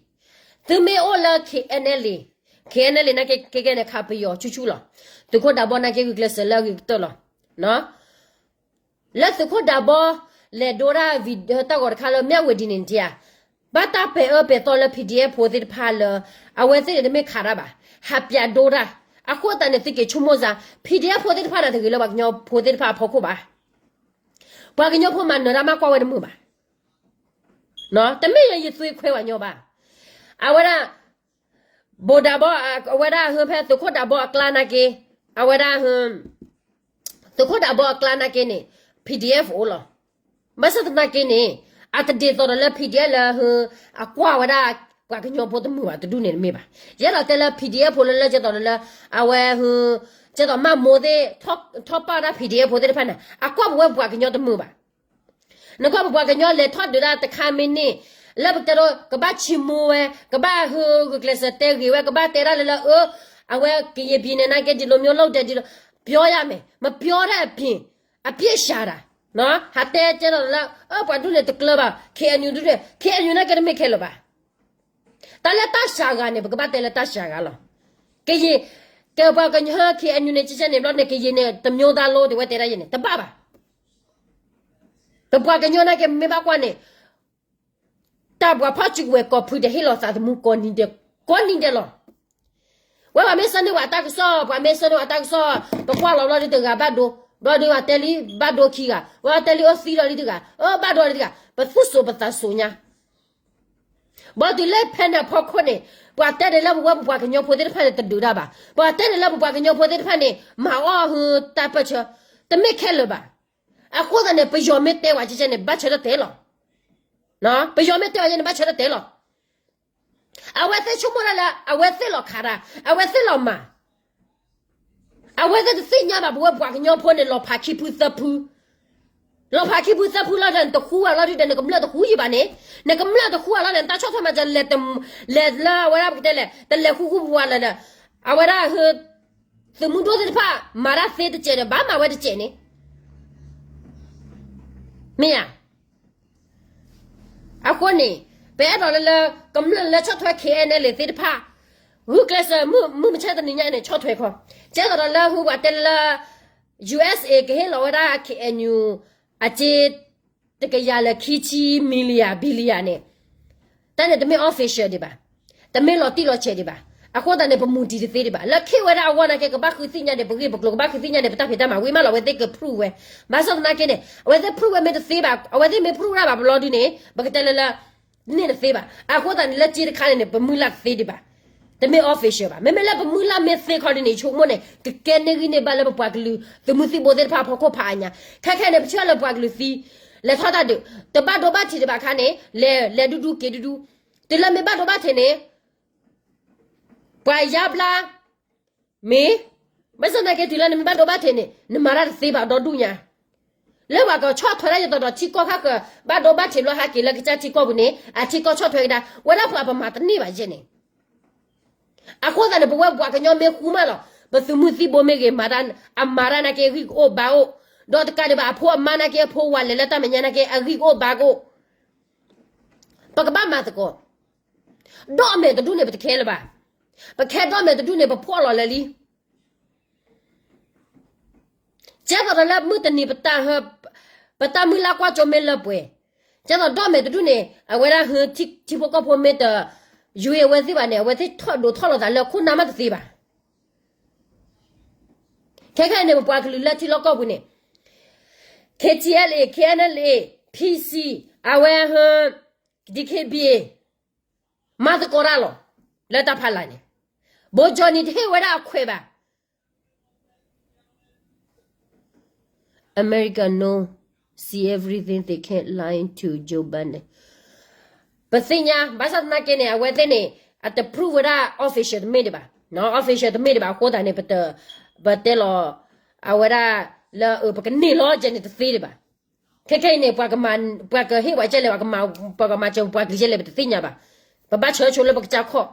သုမ့ၢ်အိၣ်လၢ KNLA, KNLA နာ်က့ ကဲကဲန့ၣ် ခးပယီၤဆူၣ်ဆူၣ်လီၤ. သုးခိၣ်ဒးဘီနာ်က့ ဂုာ်ကျဲးစၢးလၢအဂ့ၤကတၢၢ်လီၤ. လၢသုးခိၣ်ဒးဘီ လဲၤဒိတၢ် video တၢ်ဂီၤတခါလၢ မြဝတီ န့ၣ်ဒံးဧါ, ဘၣ်တၢ်ပဲာ်အၢပဲာ်သီလၢ PDF ဖိသ့ၣ်တဖၣ်လၢ အဝဲသ့ၣ်န့ၣ်တမ့ၢ်ခးတၢ်ဘၣ်, ဟးပၠးဒိတၢ်. အဃိသတးန့ၣ် သုက့ၤဆိကမိၣ်စ့ၢ် PDF ဖိသ့ၣ်တဖၣ်န့ၣ် တဂ့ၤလၢပှၤကညီဖိသ့ၣ်တဖၣ်အဖီခိၣ်ဘၣ်. ပှၤကညီဖိမၤနၢၤတၢ်မးကွၢ်ဝဲတမုာ်ဘၣ်. တမ့ၢ်လၢယသွ့ခွဲးပှၤကညီဘၣ်. အဝဲဒၣ် ဘိးဒးဘီ အဝဲဒၣ်ဟၢဖဲသုးခိၣ်ဒးဘီအကျါနာ်က့, အဝဲဒၣ်ဟၢ သုးခိၣ်ဒးဘီအကျါနာ်က့န့ၣ် PDF အိၣ်လီၤ. ဘၣ်ဆၣ်သနာ်က့န့ၣ် အတဒ်သိးဒီးလၢ PDF လၢ အကွၢ်ဝဲဒၣ် ပှၤကညီဖိတမုာ်ဘၣ်တဒူၣ်န့ၣ်တမ့ၢ်ဘၣ်. ယအဲၣ်ဒိးတဲလၢ PDF ဖိလၢလၢ ကဲသိးဒီးလၢ အဝဲ ကဲသိးမၤမိၢ်သ့ၣ် ထီၣ်ပာ်ဝဲဒၣ် PDF ဖိသ့ၣ်တဖၣ်န့ၣ် အကွၢ်ပဝဲပှၤကညီတမုာ်ဘၣ်. နကွၢ်ပပှၤကညီလဲၤထီၣ်ဒုးတၢ်တခါမ့ၢ်န့ၢ် လၢပကတဲဒိ ကဘၣ်ဆိကမိၣ်ဝဲ ကဘၣ်ဟ့ၣ်ဂုာ်ကျဲးစၢးတဲဂ့ၤဝဲ ကဘၣ်တဲဒၣ်လၢလၢ အၢ အဝဲကရင်ပြည်နယ်နာ်က့ ဒီလိုမျိုးလုပ်တယ် ဒီလို ပြောရမယ် မပြောတဲ့အပြင် အပြစ်ရှာတာ ဟးတဲကဲသိးလၢ အၢ ပှၤဒူၣ်န့ၣ်တကျၢၤဘၣ် KNU ဒူၣ်န့ၣ် KNU နာ်က့တမ့ၢ်ခဲလၢာ်ဘၣ်. တၢ်လၢတၢ်စှၤဂၤန့ၣ် ပကဘၣ်တဲလၢတၢ်စှၤဂၤလီၤ. ကရင် ကပှၤကညီ KNU န့ၣ် ကကဲန့ၣ်ဘျီန့ၣ် ကရင်န့ၣ် တစ်မျိုးသားလုံး တဲဝဲတဲဒၣ်ယဲန့ၣ် တဘၣ်ဘၣ်. ပပှၤကညီနာ်က့ မ့ၢ်ဘၣ်ကွၢ်န့ၣ် တၢ်ပှၤဖီၣ်စုကဝဲၤကီၢ်ဖုဒဲး ဟ့ၣ်လီၤသးသမူကိးနံၤဒဲး ကိးနံၤဒဲးလီၤ. ဝဲပှၤမ့ၢ်ဆၢန့ၢ်ပှၤတၢ်ကစီၣ် ပှၤမ့ၢ်ဆၢန့ၢ်ပှၤတၢ်ကစီၣ် ပကွၢ်လီၤဘျီဒုတဂၤဘၣ်ဒိ ဘျီဒုပှၤတဲလံဘၣ်ဒိခံဂၤ ပှၤတဲလံအၢသံလီၤလံတဂၤ အၢဘၣ်ဒိလံတဂၤ ပသူၣ်စိၤပသးစိၤညါ ဘၣ်တုၤလၢဖဲန့ၣ်အဖီခိၣ်န့ၣ် ပှၤတဲန့ၣ်လၢပဝဲပပှၤကညီဖိသ့ၣ်တဖၣ်န့ၣ် တဒုးတၢ်ဘၣ်. ပှၤတဲန့ၣ်လၢပပှၤကညီဖိသ့ၣ်တဖၣ်န့ၣ် မၤအီၣ်ဟုတၢ်ပၢၢ်ဆၢ တမ့ၢ်ခဲလၢာ်ဘၣ်. အဃိသတးန့ၣ် ပယီၤမ့ၢ်တဲဝဲကဲကဲန့ၣ် ဘၣ်ဆၢထၢၣ်တဲလီၤ. ပယီၤမ့ၢ်တဲဝဲကဲန့ၣ် ဘၣ်ဆၢထၢၣ်တဲလီၤ. အဝဲသ့ၣ်ဆိကမိၣ်ဒၣ်လၢ အဝဲသ့ၣ်လီၤခးတၢ် အဝဲသ့ၣ်လီၤမၤ အဝဲသ့ၣ်တသ့ၣ်ညါဘၣ် ပဝဲပှၤကညီဖိန့ၣ် လီၤဖးခံဖုသၢဖု လီၤဖးခံဖုသၢဖုလီၤဒီး နတဃူဘၣ်လီၤဒုဒီး နကမျၢၢ်တဃူယံၤဘၣ်န့ၣ် နကမျၢၢ်တဃူဘၣ်လီၤဒီး နတၢ်ဆီၣ်ထွဲမၤစၢၤ လဲၤလၢအဝဲဒၣ်ပကတဲလဲၣ် တလဲၤဃူဃူပဝါလၢၤဒီး အဝဲဒၣ် သုးမုၢ်ဒိၣ်သ့ၣ်တဖၣ် မၤတၢ်သ့တစဲးဒီး ဘၣ်မၤဝဲတစဲးန့ၣ် မ့ၢ်ဧါ. အဃိန့ၣ် ပအဲၣ်ဒိးလၢလၢ ကမျၢၢ်လၢဆီၣ်ထွဲ KNLA သ့ၣ်တဖၣ် ဂုာ်ကျဲးစၢး မုၢ်မဆါတနံၤညါအံၤန့ၣ် ဆီၣ်ထွဲခီ ကဲသိးဒီးလၢဟူပှၤတဲလၢ USA ကဟ့ၣ်လီၤဝဲဒၣ် KNU အစ့ တကယၤလၢခံဆံ million billion န့ၣ် တၢ်န့ၣ်တမ့ၢ် official ဒံးဘၣ်, တမ့ၢ်လီၤတံၢ်လီၤဆဲးဒံးဘၣ်. အဃိသတးန့ၣ် ပမူတံၤတသ့ဒံးဘၣ်. လၢခ့ဝဲဒၣ်အဂီၢ်နာ်က့ ကဘၣ်ဃုသ့ၣ်ညါဒီး ပဂ့ၢ်ပကျိၤ ကဘၣ်ဃုသ့ၣ်ညါဒီး ပတၢ်ဖံးတၢ်မၤဝံၤမးလီၤ. အဝဲသ့ၣ်က prove ဝဲ, ဘၣ်ဆၣ်သနာ်က့န့ၣ် အဝဲသ့ၣ် prove ဝဲမ့ၢ်တသ့ဘၣ်, အဝဲသ့ၣ်မ့ၢ် prove တၢ်ဘၣ်ဘျီဒုန့ၣ် ပကတဲလၢလၢ န့ၣ်တသ့ဘၣ်. အဃိသတးန့ၣ် လၢစ့တခါန့ၣ်န့ၣ် ပမုၢ်လၢ်တသ့ဒံးဘၣ်. တမ့ၢ် official ဘၣ်. မ့မ့ၢ်လၢပမုၢ်လၢ်မ့ၢ်သ့ခီဒုန့ၣ် ယဆိကမိၣ်န့ၣ် ကကဲန့ၢ်ဂံၢ်န့ၢ်ဘါလၢပပှၤကလုာ် သုးမုၢ်သံၣ်ဘိသ့ၣ်တဖၣ်အဖီခိၣ်ဖးအါညါ. ခဲခဲန့ၣ် ပဆၢလၢပှၤကလုာ်သံ လဲၤထီၣ်တၢ်ဒုး တဘၣ်ဒိဘၣ်ထံးဒံးဘၣ်ခါန့ၣ် လဲၤ လဲၤဒူဒူက့ၤဒူဒူ. တုၤလၢမ့ၢ်ဘၣ်ဒိဘၣ်ထံးန့ၣ် ပှၤယါဘျါ မ့ၢ်, ဘၣ်ဆၣ်သနာ်က့ တုၤလၢနမ့ၢ်ဘၣ်ဒိဘၣ်ထံးန့ၣ် နမၤတၢ်တသ့ဘၣ်ဒီဒူၣ်ညါ. လၢပှၤကဆီၣ်ထွဲဒၣ်ယသိးဒီးထံကီၢ်ခါဃၢၤ ဘၣ်ဒိဘၣ်ထံးဘျီဟဲက့ၤလၢကစၢ်ထံကီၢ်ပူၤန့ၣ် အထံကီၢ်ဆီၣ်ထွဲကဒါ ဝဲဒၣ်ပှၤပမၤတန့ၢ်ဘၣ်ယဲန့ၣ်. အဃိသတးန့ၣ် ပဝဲပှၤကညီမ့ၢ်ဃူမးလီၤ ပသုးမုၢ်သံၣ်ဘိမ့ၢ်ဂ့ၤ မၤတၢ် အမၤတၢ်နာ်က့ အဂံၢ်ကအိၣ်ဘါအိၣ်, ဒီးတကးဒံးဘၣ် အဖိအမါနာ်က့ အဖိဝၤလဲၤလၢတၢ်မဲာ်ညါနာ်က့ အဂံၢ်ကအိၣ်ဘါကအိၣ်. ပကဘၣ်မၤသကိး ဒီးအမဲာ်တဒူၣ်န့ၣ် ပတခဲလၢၤဘၣ်. ပခဲဒီးအမဲာ်တဒူၣ်န့ၣ် ပဖှီၣ်လီၤလၢာ်လံ. ကဲသိးဒီးလၢမုၢ်တနံၤ ပတၢ်မုၢ်လၢ်ကွၢ်စိမ့ၢ်လၢပှဲၤ, ကဲသိးဒီးအမဲာ်တဒူၣ်န့ၣ် အဝဲဒၣ်ဟ ထံဖိကီၢ်ဖိမ့ၢ်တယွံအဝဲသ့ၣ်ဘၣ်န့ၣ် အဝဲသ့ၣ်ထီၣ်ဒိးထီၣ်လီၤသးလၢခိၣ်နၢ်မးတသ့ဘၣ်. ခဲခဲအံၤန့ၣ် ပပှၤကလုာ်လၢထံလီၢ်ကီၢ်ပူၤန့ၣ် KTLA, KNLA, PC, အဝဲ ဟ DKBA မၤသကိးတၢ်လီၤ. လၢတၢ်ဖးလၢ်န့ၣ် ဘိကၠီနံၤ တဟ့ၣ်ဝဲဒၣ်အခွဲးဘၣ်. America know, see everything they can lie to Joe Biden. ပသ့ၣ်ညါ ဘၣ်ဆၣ်သနာ်က့န့ၣ် အဝဲသ့ၣ်န့ၣ် အတ prove ဝဲဒၣ် official တမ့ၢ်ဒံးဘၣ်, official တမ့ၢ်ဒံးဘၣ်အဃိသတးန့ၣ် ပတ ပတဲလီၤ အဝဲဒၣ်လၢ ပကန့ၢ်လီၤကဲန့ၣ်တသ့ဒံးဘၣ်. ခဲခဲအံၤန့ၣ် ပှၤကဟ့ၣ်ပှၤကဲလဲၣ် ပှၤကမၤစၢၤပှၤကလုာ်ကဲလဲၣ် ပတသ့ၣ်ညါဘၣ်. ပဘၣ်ဆၢဆိလၢပကစၢ်ခီၣ်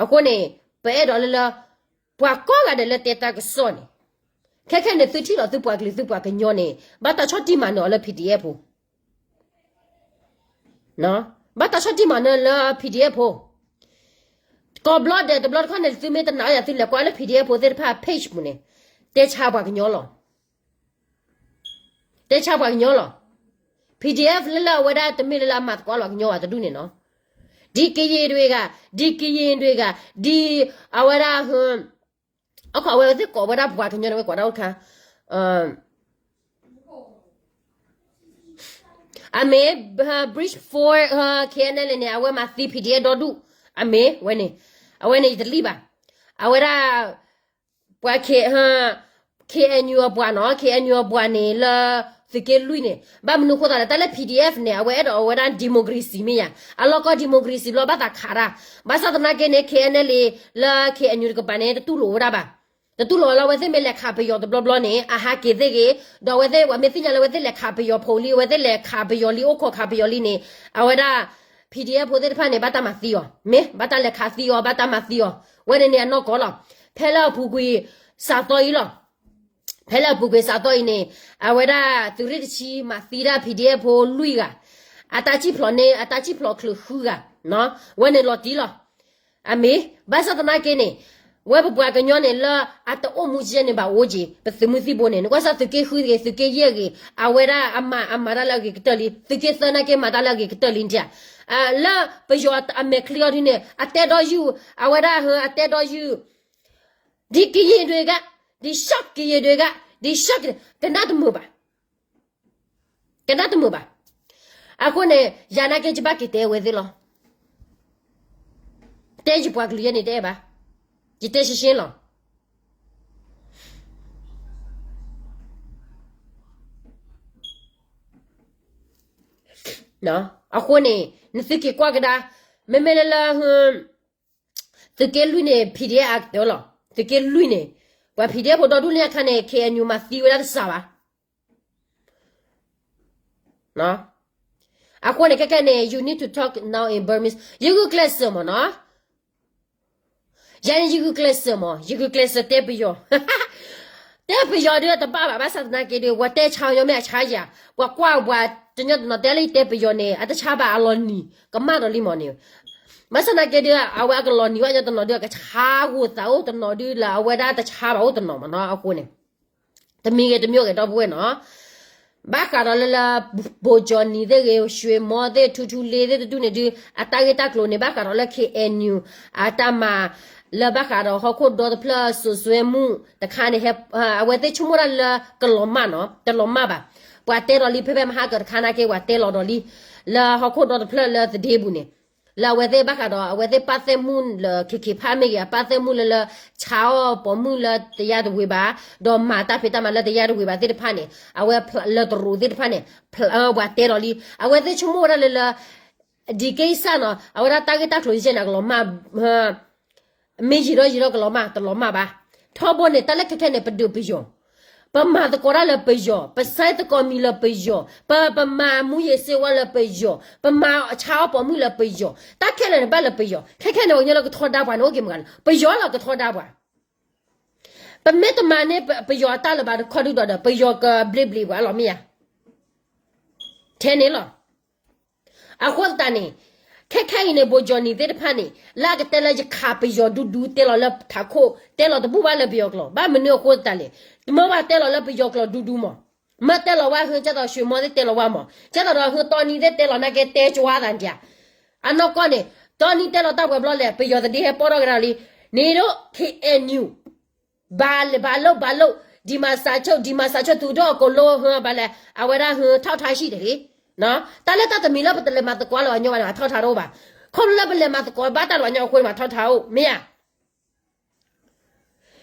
အဃိန့ၣ် ပအဲၣ်ဒိးလၢလၢ ပှၤကိးဂၤဒဲးလၢတဲတၢ်ကစီၣ်န့ၣ် ခဲခဲန့ၣ် သုထံၣ်လီၤသုပှၤကလုာ်သုပှၤကညီန့ၣ် ဘၣ်တၢ်ဆီၣ်တံၢ်မၤနၢၤအီၤလၢ PDF ဖိ ဘၣ်တၢ်ဆီၣ်တံၢ်မၤနၢၤလၢ PDF ဖိ ကိးဘျီဒဲးတဘျီတခီန့ၣ် သုမ့ၢ်တနာ်အီၤယၤ သုလဲၤကွၢ်လၢ PDF ဖိသ့ၣ်တဖၣ် page ပူၤန့ၣ် တဲဆါပှၤကညီလီၤ. တဲဆါပှၤကညီလီၤ. PDF လၢလၢအဝဲဒၣ်တမ့ၢ်လၢလၢအမၤသကိးလီၤကညီဘၣ်တဒူၣ်န့ၣ်နီၤ. ဒ်ကယ့ၢ်ဒွဲဂၤ, ဒ်ကယ့ၢ်ဒွဲဂၤ, ဒ်အဝဲဒၣ် အခီအဝဲသ့ၣ်ကိးဝဲဒၣ်ပှၤကညီန့ၣ် ဝဲကိးဒၣ်အိၣ်တခါ အမ့ၢ် Bridge Ford KNLA န့ၣ် အဝဲမၤသံ PDF ဒီဒူၣ်, အမ့ၢ်ဝဲန့ၣ်, အဝဲန့ၣ်ယတလံၣ်ဘၣ်, အဝဲဒၣ် ပှၤ K, K N U အပှၤနီၤ K N U အပှၤန့ၣ်လၢ သုးက့လွံၢ်န့ၣ် ဘၣ်မနုၤအဃိသတးလဲၣ် တၢ်လၢ P D F န့ၣ် အဝဲအဲၣ်ဒိးအဝဲဒၣ် democracy မ့ၢ်ယၤ အလီၢ်ကီၢ် democracy ဘျီဘၣ်သးခးတၢ် ဘၣ်ဆၣ်သနာ်က့န့ၣ် K N L A လၢ K N U တကပၤန့ၣ် တတူၢ်လိာ်ဝဲဒၣ်ဘၣ် တတူၢ်လိာ်လၢအဝဲသ့ၣ်မ့ၢ်လဲၤခးပယီၤတဘျီဘျီန့ၣ် အဟးက့ၤသ့ၣ်ဂ့ၤ ဒီးအဝဲသ့ၣ်ပှၤမ့ၢ်သ့ၣ်ညါလၢအဝဲသ့ၣ်လဲၤခးပယီၤဖိလံ အဝဲသ့ၣ်လဲၤခးပယီၤလံ အိၣ်ခိးခးပယီၤလံန့ၣ် အဝဲဒၣ် P D F ဖိသ့ၣ်တဖၣ်န့ၣ် ဘၣ်တၢ်မၤသံအီၤ မ့ၢ်ဘၣ်တၢ်လဲၤခးသံအီၤ ဘၣ်တၢ်မၤသံအီၤ ဝဲန့ၣ်န့ၣ်အနီၢ်ကီၢ်လီၤ ဖဲလၢအပူၤကွံာ် စးသီအံၤလီၤ ဖဲလၢအပူၤကွံာ်စးသီအံၤန့ၣ် အဝဲဒၣ်သုးရ့ၣ်တဆံမၤသံဒၣ် P D F ဖိလွံၢ်ဂၤ အတၢ်စံၣ်ဖျိးန့ၣ် အတၢ်စံၣ်ဖျိးချုးဃုဂၤ ဝဲန့ၣ်လီၤတံၢ်လီၤ အမ့ၢ် ဘၣ်ဆၣ်သနာ်က့န့ၣ် ဝဲပပှၤကညီန့ၣ်လၢအတအိၣ်မူကဲန့ၣ်ဘၣ်အိၣ်က့ၤ ပသုးမုၢ်သံၣ်ဘိန့ၣ် နကွၢ်စၢ်သုးက့ဃုဂ့ၤ သုးက့ယဲၢ်ဂ့ၤ အဝဲဒၣ်အမၤအမၤတၢ်လၢအဂ့ၤကတၢၢ်လံ သုးက့သၢနာ်က့မၤတၢ်လၢအဂ့ၤကတၢၢ်လံ နထံၣ်ဧါ လၢပယီၤအမဲာ်ချံအီၤဒ်န့ၣ် အတဲဒီးယုၢ် အဝဲဒၣ်အတဲဒီးယုၢ် ဒ်ကယံၤဒွဲကါ ဒ်ဆှီကယံၤဒွဲကါ ဒ်ဆှီက ကနၣ်တမုာ်ဘၣ် ကနၣ်တမုာ်ဘၣ်. အဃိန့ၣ် ယၤနာ်က့ ယဘၣ်က့ၤတဲဝဲသ့ၣ်လီၤ. တဲယပှၤကလုာ်ယဲန့ၣ်တအဲၣ်ဘၣ်. ယတဲရှဲရှဲလီၤ. အဃိန့ၣ် နသုက့ၤကွၢ်ကဒါ မ့မ့ၢ်လၢလၢ သုးက့လွံၢ်န့ၣ် PDF အကတၢၢ်လီၤ. သုးက့လွံၢ်န့ၣ် ပှၤ PDF ဖိဒီဒူၣ်လၢညါခါန့ၣ် KNU မၤသံဝဲဒၣ်တစှၤဘၣ်. အဃိန့ၣ် ခဲခဲန့ၣ် you need to talk now in Burmese. ယဂုာ်ကျဲးစၢးမးနီၤ. ယၤန့ၣ် ယဂုာ်ကျဲးစၢးမး, ယဂုာ်ကျဲးစၢးတဲပယီၤ. တဲပယီၤဒုးတဘၣ်ဘၣ်, ဘၣ်ဆၣ်သနာ်က့ဒုး ပှၤတဲဆါညီမ့ၢ်အဆါယၤ, ပှၤကွၢ်ပှၤတညီတနီၤတဲလၢယတဲပယီၤန့ၣ် အတဆါဘၣ်အလီၤနံၤ, ကမၣ်ဒီးလံမးန့ၣ်. ဘၣ်ဆၣ်သနာ်က့ဒုး အဝဲအကလီၤနံၤဝဲညီတနီၤဒုး အကဆါဂိၢ်သးအိၣ်တနီၤဒုး လၢအဝဲဒၣ်တဆါဘၣ်အိၣ်တနီၤမးနီၤ အဃိန့ၣ် တမံၤဂ့ၤတမံၤဂ့ၤဒီပုၢ်ဝဲၢ်နီၤ. ဘၣ်ဃးဒီးလၢလၢ ဘိၣ်ကၠီၣ်နံၤသ့ၣ်ဂ့ၤ, ရွှေမော်သ့ၣ်, ထူထူလ့သ့ၣ်တဒူၣ်န့ၣ်ဒုး အတၢ်ဂ့ၢ်တၢ်ကျိၤန့ၣ် ဘၣ်ဃးဒီးလၢ KNU အတၢ်မၤ လၢဘၣ်ဃးဒီးဟီၣ်ခိၣ်ဒီတဖျၢၣ် စိာ်စွဲမုၣ်တခါန့ၣ် အဝဲသ့ၣ်ဆိကမိၣ်ဒၣ်လၢကလီၤမၢ်နီၤ, တလီၤမၢ်ဘၣ်. ပှၤတဲဒီးလံ ဖဲဖဲမဟါကၢၤတခါနာ်က့ ပှၤတဲလီၤဒီးလံ လၢဟီၣ်ခိၣ်ဒီတဖျၢၣ်လၢသဒ့ပူၤန့ၣ် လၢအဝဲသ့ၣ်ဘၣ်ဃးဒီး အဝဲသ့ၣ်ပာ်သဲၣ်မုၣ်လၢ ခ့ခ့ဖးမ့ၢ်ဂ့ၤ အပာ်သဲၣ်မုၣ်လၢလၢ ဆါအီၣ်ပိာ်မုၣ်လၢတယါတဝ့ၤဘၣ်, ဒီးမၤတၢ်ဖံးတၢ်မၤလၢတယါတဝ့ၤဘၣ်သ့ၣ်တဖၣ်န့ၣ် အဝဲလၢတရူးသ့ၣ်တဖၣ်န့ၣ် ပှၤတဲဒီးလံ အဝဲသ့ၣ်ဆိကမိၣ်ဝဲဒၣ်လၢလၢ ဒ်က့စၢ်နီၤ အဝဲဒၣ်တၢ်ဂ့ၢ်တၢ်ကျိၤယဲၢ်န့ၣ် အကလီၤမၢ် မ့ၢ်ယံာ်ဒီးယံာ်ဒီးကလီၤမၢ် တလီၤမၢ်ဘၣ်. ထီဘိန့ၣ် တၢ်လၢခဲခဲန့ၣ် ပဒုးပယီၤ, ပမၤသကိးတၢ်လၢပယီၤ, ပဆဲသကိးမံၤလၢပယီၤ, ပ ပမၤမူယ့ၤစ့ဝါလၢပယီၤ, ပမၤဆါအီၣ်ပိာ်မုၣ်လၢပယီၤ, တၢ်ခဲလၢာ်န့ၣ်ဘၣ်လၢပယီၤ. ခဲခဲန့ၣ် ပှၤကညီလၢကထီဒါပှၤန့ၣ် အိၣ်က့ၤမတၤလဲၣ်, ပယီၤလီၤကထီဒါပှၤ. ပမ့ၢ်တမၤန့ၢ်ပယီၤအတၢ်လၢၤဘၣ်တခီဒုဒီးဒီး ပယီၤကဘျ့ဘျ့ပှၤလီၤမ့ၢ်ဧါ. ထဲန့ၣ်လီၤ. အဃိသတးန့ၣ် ခဲခဲအံၤန့ၣ် ဘိၣ်ကၠီၣ်နံၤသ့ၣ်တဖၣ်န့ၣ် လၢအကတဲလၢယခးပယီၤဒူဒူ တဲလီၤလၢထးခိၣ် တဲလီၤတဘူၣ်ဘၣ်လၢပယီၤကျိာ် ဘၣ်မနုၤအဃိသတးလဲၣ်. တမ့ၢ်ဘၣ်တဲလီၤလၢပယီၤကျိာ်ဒူဒူမး, မ့ၢ်တဲလီၤဝဲဟု ကဲသိး ရွှေမော်သ့ၣ်တဲလီၤဝဲမး, ကဲသိးဒီးဟု တီနံသ့ၣ်တဲလီၤနာ်က့ တဲကၠွါသးဒၣ်. အနီၢ်ကီၢ်န့ၣ် တီနံတဲလီၤတၢ်ပှဲၤဘျီလဲၣ် ပယီၤသဒ့ဟဲပီၢ်ထီၣ်ကဒါလံ, န့ၣ်ဒိ KNU ဘၣ်လၢဘၣ်လိၣ်ဘၣ်လိၣ် ဒံမၤစၢၤဆိ ဒံမၤစၢၤဆိ သုးဒိၣ်အကိးလိဟၢဘၣ်လဲၣ် အဝဲဒၣ်ဟု ထီၣ်ထါဟံၣ်တဂ့ၤ. တၢ်လၢတၢ်တမံၤလၢပတလဲၤမၤသကိးလၢပှၤကညီဘၣ်န့ၣ် မၤထီၣ်ထါတအိၣ်ဘၣ်. ခီဖျိလၢပလဲၤမၤသကိးဘၣ်တၢ်လၢပှၤကညီအဃိန့ၣ် မၤထီၣ်ထါအိၣ် မ့ၢ်ဧါ.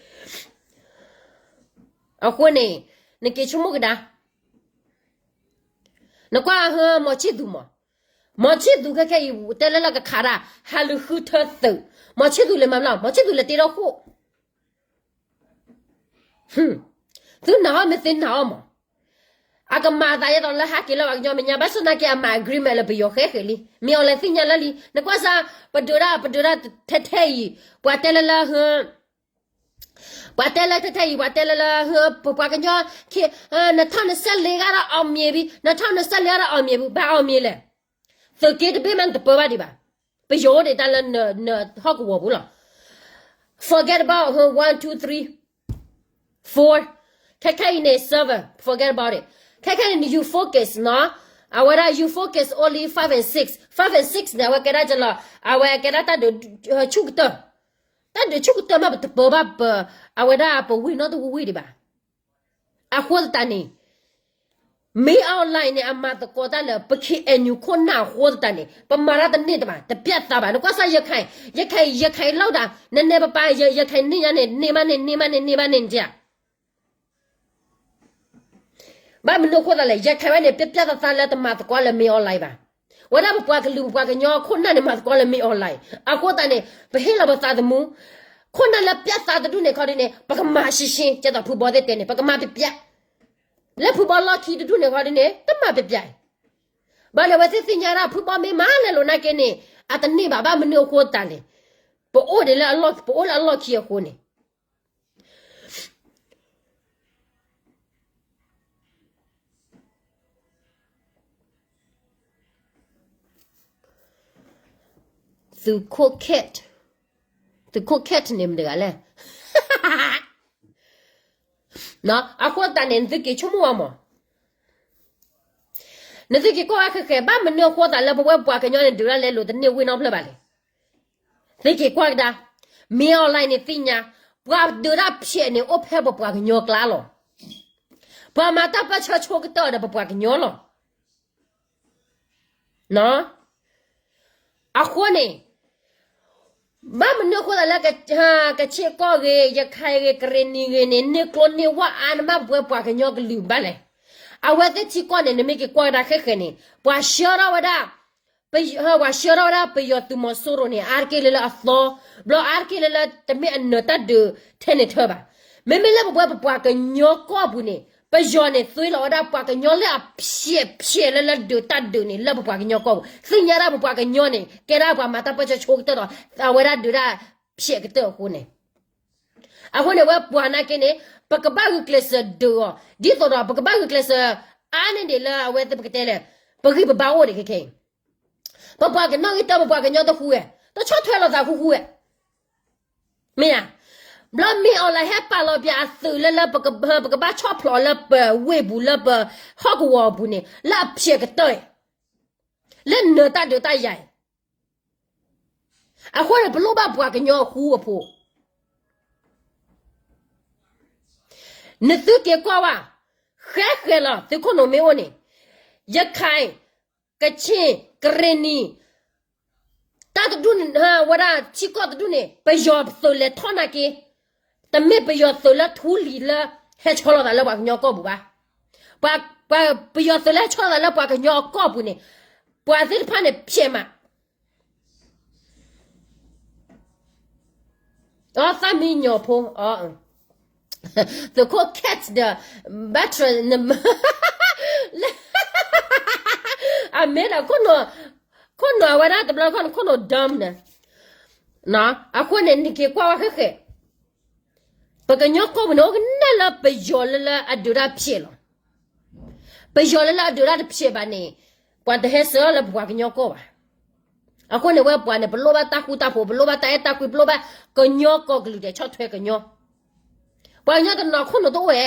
အဃိန့ၣ် နက့ၤဆိကမိၣ်ကဒါ နကွၢ်ဟု မီၤဆံၣ်သူမး, မီၤဆံၣ်သူခဲခဲအံၤ တဲလၢလၢကခးတၢ် ဟးလူၤဃုထၢသုး, မီၤဆံၣ်သူလဲၤမၤဘျီ မီၤဆံၣ်သူလဲၤတ့ထီၣ်ခိၣ် သုနာ်အီၤမ့ၢ်သုနာ်အီၤမး, အကမၤသးဒ်သိးလၢဟးက့ၤလၢပှၤကညီမဲာ်ညါ ဘၣ်ဆၣ်သနာ်က့ အမၤ agreement လၢပယီၤဃဲဃဲလံ, မ့ၢ်အီၤလဲၤသ့ၣ်ညါလၢလံ, နကွၢ်စၢ် ပဒုးဒၣ် ပဒုးဒၣ်ထဲထဲအံၤ ပှၤတဲလၢလၢ ပှၤတဲလၢထဲထဲအံၤ ပှၤတဲလၢလၢ ပပှၤကညီ နထီၣ်နစဲးလ့ဂၤဒီး အောင်မြင်ပြီ, နထီၣ်နစဲးလ့ဂၤဒီး အောင်မြင်ပြီ, ဘၣ် အောင်မြင် လဲၣ်. သုးက့တဘ့ၣ်မးနတပၢဘၣ်ဒံးဘၣ်. ပယီၤအိၣ်ဒံးတၢ်လၢနဟီၣ်ကဝီၤပူၤလီၤ. Forget about her one, two, three, four. ခဲခဲအံၤန့ၣ် seven, forget about it. ခဲခဲအံၤန့ၣ် you focus နီၤ. အဝဲဒၣ် you focus only five and six. Five and six န့ၣ် အဝဲကဲဒၣ်ကလီၤ, အဝဲကဲဒၣ်တၢ်ဒုးဆူၣ်ကတၢၢ်, တၢ်ဒုးဆူၣ်ကတၢၢ်မး ပတပၢဘၣ်ပ အဝဲဒၣ်ပဝ့ၢ်နီတဝ့ၢ်ဒံးဘၣ်. အဃိသတးန့ၣ် မ့ၢ် online န့ၣ် အမၤသကိးတၢ်လၢပ KNU ခိၣ်နၢ်အဃိသတးန့ၣ် ပမၤတၢ်တန့ၢ်တဘၣ်, တပျၢ်သးဘၣ်. နကွၢ်စၢ် ရခိုင်, ရခိုင်, ရခိုင် လောက်တာ, နနဲပပာ် ရခိုင်န့ၢ်ညါန့ၣ် န့ၢ်မးန့ၣ် န့ၢ်မးန့ၣ် န့ၢ်မးန့ၣ် န ဘၣ်မနုၤအဃိသတးလဲၣ်, ယခဲဝဲန့ၣ် ပျဲပျဲသးသးလၢတမၤသကိးလၢ မင်းအောင်လှိုင် ဘၣ်. ဝဲဒၣ်ပပှၤကလုာ်ပပှၤကညီခိၣ်နၢ်န့ၣ် မၤသကိးလၢ မင်းအောင်လှိုင် အဃိသတးန့ၣ် ပဟ့ၣ်လီၤပသးသမူ, ခိၣ်နၢ်လၢပျဲသးတဒူၣ်န့ၣ်ခီဒ်န့ၣ် ပကမၤရှဲရှဲ, ကဲသိးဖုဘီသ့ၣ်တဲန့ၣ် ပကမၤပျဲပျဲ, လၢဖုဘီလီၢ်ခံတဒူၣ်န့ၣ်ခီဒ်န့ၣ် တမၤပျဲပျဲအံၤ. ဘၣ်န့ၣ် အဝဲသ့ၣ်သ့ၣ်ညါဒၣ် ဖုဘီမ့ၢ်မၤလဲၤလိာ်နာ်က့န့ၣ် အတန့ၢ်ဘၣ်. ဘၣ်မနုၤအဃိသတးလဲၣ်, ပအိၣ်ဒံးလၢအလီၢ်, ပအိၣ်လၢအလီၢ်ခံအဃိန့ၣ် သုးခိၣ်ခ့း, သုးခိၣ်ခ့းန့ၣ် မတဂၤလဲၣ်. အဃိသတးန့ၣ် နသုက့ၤဆိကမိၣ်ဝဲမး, နသုက့ၤကွၢ်ဝဲဃဲးဃဲး, ဘၣ်မနုၤအဃိသတးလၢပဝဲပှၤကညီန့ၣ် ဒုးတၢ်လဲလိာ်တန့ၢ်ဝ့ၢ်နီတဖျၢၣ်ဘၣ်လဲၣ်. သုက့ၤကွၢ်ကဒါ, မင်းအောင်လှိုင် န့ၣ်သ့ၣ်ညါ, ပှၤဒုးတၢ်ဖျဲးန့ၣ် အိၣ်ဖဲပပှၤကညီကျါလီၤ. ပှၤမၤတၢ်ပၢၢ်ဆၢဆိကတၢၢ်ဒီးပပှၤကညီလီၤ. အဃိန့ၣ် ဘၣ်မနုၤအဃိသတးလၢ ကချ့ၣ်ကီၢ်ဂ့ၤ, ရခိုင်ဂ့ၤ, ကရ့ၣ်နံၤဂ့ၤန့ၣ် န့ၢ်ကျိန့ၢ်ဝၣ်အါန့ၢ်ဘၣ်ပဝဲပှၤကညီကလုာ်ဘၣ်လဲၣ်. အဝဲသ့ၣ်ထံကီၢ်န့ၣ် နမ့ၢ်က့ၤကွၢ်ကဒါဃဲးဃဲးန့ၣ် ပှၤဆှၢထီၣ်ဝဲဒၣ်, ပှၤဆှၢထီၣ်ဝဲဒၣ်ပယီၤသုးမီၤစိရိၤန့ၣ် အါတက့ၢ်လၢလၢအသီ, ဘျီအါတက့ၢ်လၢလၢတမ့ၢ်အနၢၤတၢ်ဒုးထဲန့ၣ်ထၢဘၣ်. မ့မ့ၢ်လၢပဝဲပပှၤကညီကီၢ်ပူၤန့ၣ် ပယီၤန့ၣ် သွ့လီၤဝဲဒၣ်ပှၤကညီလၢအဖျဲးဖျဲးလၢလၢဒုးတၢ်ဒုးန့ၣ် လၢပပှၤကညီကီၢ်ပူၤ, သ့ၣ်ညါဒၣ်ပပှၤကညီန့ၣ် ကဲဒၣ်ပှၤမၤတၢ်ပၢၢ်ဆၢဆိကတၢၢ်ဒီး အဝဲဒၣ်ဒုးတၢ်ဖျဲးကတၢၢ်အဃိန့ၣ် အဃိန့ၣ် ဝဲပှၤနာ်က့န့ၣ် ပကဘၣ်ဂုာ်ကျဲးစၢးဒုးအီၤ, ဒ်သိးဒီး ပကဘၣ်ဂုာ်ကျဲးစၢးအါန့ၢ်ဒံးလၢအဝဲသ့ၣ်ပကတဲလဲၣ်, ပဂံၢ်ပဘါအိၣ်ဒံးခဲခဲအံၤ, ပပှၤကနီၣ်ဂံၢ်တၢ ပပှၤကညီတဃူဝဲ, တဆီၣ်ထွဲလိာ်သးဃူဃူဝဲ, မ့ၢ်ဧါ. ဘျီမ့ၢ်အီၤလၢဟဲပာ်လီၤပၠးအသုးလၢလၢပက, ပကဘၣ်ဆီၣ်ဖျိးလၢပဝ့ၢ်ပူၤလၢပဟီၣ်ကဝီၤအပူၤန့ၣ် လၢအဖျဲးကတၢၢ်အံၤ, လၢနၢၤတၢ်ဒုးတၢ်ယၤအံၤ အဃိန့ၣ် ပလိၣ်ဘၣ်ပှၤကညီအဃူအဖိး, နသုက့ၤကွၢ်ဝဲ, ဃဲဃဲလီၤ သုးခိၣ်နူာ်မ့ၢ်အိၣ်န့ၣ်, ရခိုင်, ကချ့ၣ်, ကရ့ၣ်နံၤ, တၢ်တဒူၣ်န့ၣ် ဝဲဒၣ်ထံကီၢ်တဒူၣ်န့ၣ် ပယီၤသုးလဲၤထီၣ်နာ်က့, တမ့ၢ်ပယီၤသုးလၢထူလံၤလၢ ဟဲဆီလီၤသးလၢပှၤကညီကီၢ်ပူၤဘၣ်. ပှၤ, ပှၤ, ပယီၤသုးလၢဟဲဆီလီၤသးလၢပှၤကညီအကီၢ်ပူၤန့ၣ်, ပှၤသ့ၣ်တဖၣ်န့ၣ်ဖျဲးမး အီ သၣ်မံညီၤဖိ, သုးခိၣ် cat ဒီး ဘၣ်တြၢၤ, အမ့ၢ်ဒီး ခိၣ်နူာ်အဝဲဒၣ်တဘျီခီန့ၣ် ခိၣ်နူာ် dumb န့ၣ်, အဃိန့ၣ် နက့ၤကွၢ်ဝဲဃဲဃဲ, ပကညီကီၢ်ပူၤန့ၣ် အိၣ်ကနၣ်လၢပယီၤလၢလၢအဒုးတၢ်ဖျဲးလီၤ. ပယီၤလၢလၢအဒုးတၢ်တဖျဲးဘၣ်န့ၣ်, ပှၤတဟဲစၢၤလၢပပှၤကညီကီၢ်ဘၣ်. အဃိန့ၣ် ဝဲပှၤန့ၣ် ပလိၣ်ဘၣ်တၢ်ဃူတၢ်ဖိး, ပလိၣ်ဘၣ်တၢ်အဲၣ်တၢ်ကွံ, ပလိၣ်ဘၣ်ကညီကီၢ်ကလုာ်ဒဲး ဆီၣ်ထွဲကညီ, ပှၤကညီတနီၤခိၣ်နူာ်တအိၣ်ဝဲ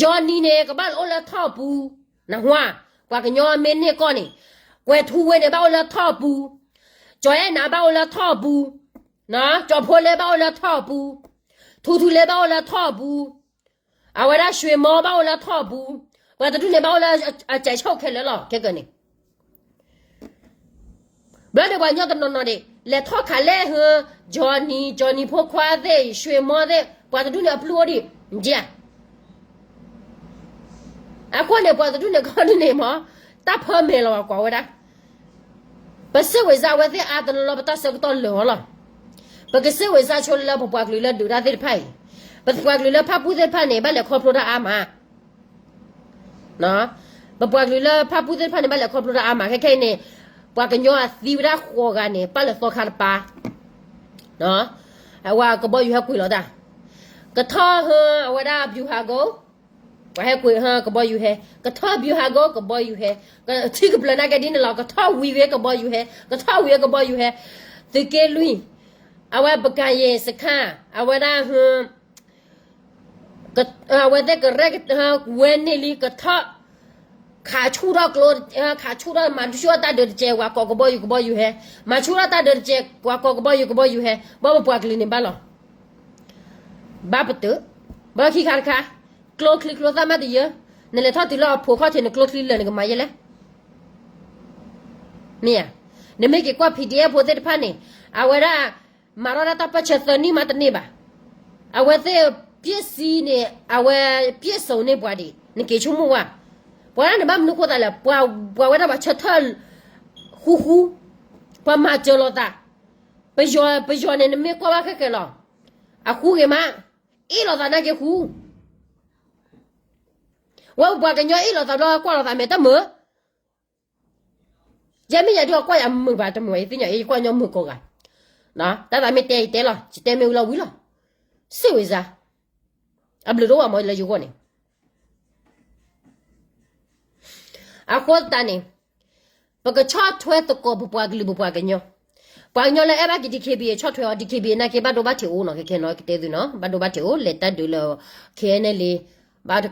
Johnny န့ၣ် ကဘၣ်အိၣ်လၢထီၣ်အပူၤ, နဟါ, ပှၤကညီမ့ၢ်န့ၢ်ကီၢ်န့ၣ်, ကွဲၤထူဝ့န့ၣ် ဘၣ်အိၣ်လၢထီၣ်အပူၤ, ကၠီၤအဲၣ်နၤဘၣ်အိၣ်လၢထီၣ်အပူၤ, ကၠီၤဖိလ့ဘၣ်အိၣ်လၢထီၣ်အပူၤ, ထူထူလ့ဘၣ်အိၣ်လၢထီၣ်အပူၤ, အဝဲဒၣ် ရွှေမော ဘၣ်အိၣ်လၢထီၣ်အပူၤ, ပှၤတဒူၣ်န့ၣ် ဘၣ်အိၣ်လၢအကဲဆိၣ်ခဲလၢာ်လီၤ ခဲကၢန့ၣ် ဘျီန့ၣ် ပှၤကညီတနီၤနီၤန့ၣ် လဲၤထီၣ်ခးလဲၣ်ဟၢ, Johnny, Johnny ဖိခွါသ့ၣ်, ရွှေမော သ့ၣ်, ပှၤတဒူၣ်န့ၣ်အပျုၢ်အိၣ်ဒံး, မ့ၢ်ဧါ. အဃိန့ၣ် ပှၤတဒူၣ်န့ၣ်ခီဒ်န့ၣ်မ့ၢ်, တၢ်ဖၢမ့ၢ်လီၤကွၢ်ဝဲဒၣ်, ပစ့ၣ်ဝဲစါဝဲသ့ၣ်အါတလီလီၤ ပတၢ်ဆၢကတီၢ်လၢာ်အီၤလီၤ. ပကစ့ၣ်ဝဲစါဆိလၢပပှၤကလုာ်လၢဒုးတၢ်သ့ၣ်တဖၣ်အံၤ, ပပှၤကလုာ်လၢဖၣ်ပူၣ်သ့ၣ်တဖၣ်န့ၣ် ဘၣ်လဲၤခီဖျိတၢ်အါမး ပပှၤကလုာ်လၢဖၣ်ပူၣ်သ့ၣ်တဖၣ်န့ၣ် ဘၣ်လဲၤခီဖျိတၢ်အါမး ခဲခဲအံၤန့ၣ်, ပှၤကညီအသံဝဲဒၣ်ဃိးဂၤန့ၣ် ပာ်လၢသီခါတပၤ, အဝဲကဘီယူၤဟဲကွံာ်လီၤတၢ်, ကထီၣ်ဟၢအဝဲဒၣ် ဗျူဟာကုန်း, ပှၤဟဲကွံာ်ဟၢကဘီယူၤဟဲ, ကထီၣ် ဗျူဟာကုန်း ကဘီယူၤဟဲ, ထံကပျၢၤနာ်က့ဒ်န့ၣ်လီၤ, ကထီၣ်ဝံၤဝဲကဘီယူၤဟဲ, ကထီၣ်ဝံၤဝဲကဘီယူၤဟဲ, သုးက့လွံၢ်, အဝဲပကၤယဲၢ်စခါ, အဝဲဒၣ်ဟၢ အဝဲသ့ၣ်ကရဲၣ်ကဝဲန့ၣ်လံ ကထီၣ်, ခးဆူၣ်ထီၣ်ကျိ, ခးဆူၣ်ထီၣ်မၤဆူၣ်ထီၣ်တၢ်ဒုးတကဲး ပှၤကိးကဘီယူၤကဘီယူၤဟဲ, မၤဆူၣ်ထီၣ်တၢ်ဒုးတကဲး ပှၤကိးကဘီယူၤကဘီယူၤဟဲ, ဘၣ်ပပှၤကလုာ်န့ၣ်ဘၣ်လီၤ. ဘၣ်ပတုာ်, ဘၣ်ခံခါတခါ, ကျိချံကျိသၣ်မးတယၢ, နလဲၤထီၣ်တုၤလၢအဖိခီၣ်ထံး နကျိချံလၢာ် နကမၤယဲလဲၣ် မ့ၢ်ဧါ. နမ့ၢ်က့ၤကွၢ် PDF ဖိသ့ၣ်တဖၣ်န့ၣ်, အဝဲဒၣ် မၤထီၣ်ဒၣ်တၢ်ပၢၢ်ဆၢသၢနံၣ်မးတန့ၢ်ဘၣ်. အဝဲသ့ၣ် ပျဲၢ်စံန့ၣ် အဝဲပျဲၢ်စိန့ၢ်ပှၤဒံး နက့ၤဆိကမိၣ်ဝဲ, ပှၤဒၣ်န့ၣ်ဘၣ်မနုၤဃိသးလဲၣ်, ပှၤဝဲဒၣ်ပှၤဆၢထၢၣ်ဃူဃူ, ပှၤမၤစၢၤလိာ်သး, ပယီၤ ပယီၤန့ၣ် နမ့ၢ်ကွၢ်ဘၣ်ခဲကဲလီၤ, အဃူဂ့ၤမး, အ့ၣ်လိာ်သးနာ်က့ဃူ ဝဲပှၤကညီအ့ၣ်လိာ်သးဘျီကွၢ်လိာ်သးမဲာ်တမုာ်, ယဲမ့ၢ်ယၤဒုးအကွၢ်ယၤမုာ်ဘၣ်တမုာ်ဘၣ် ယသ့ၣ်ညါအံၤ ယကွၢ်ညီမုာ်ကိးဂၤ, တၢ်သးမ့ၢ်တဲယတဲလီၤ ယတဲမ့ၢ်ဝံၤလီၤဝံၤလီၤ, စ့ၢ်ဝံၤစါ, အဘျုးတအိၣ်ဘၣ်မ့ၢ်လၢယဂီၢ်န့ၣ် အဃိသတးန့ၣ်, ပကဆီၣ်ထွဲသကိးပပှၤကလုာ်ပပှၤကညီ, ပှၤကညီလၢအဲၣ်ဘၣ်က့ၤ DKBA ဆီၣ်ထွဲအီၤ DKBA နာ်က့ဘၣ်ဒိဘၣ်ထံးအိၣ်နီၤ ခဲခဲနီၤ ကတဲသုနီၤ ဘၣ်ဒိဘၣ်ထံးအိၣ် လဲၤတၢ်ဒုးလၢ KNLA ဘၣ်ဒိ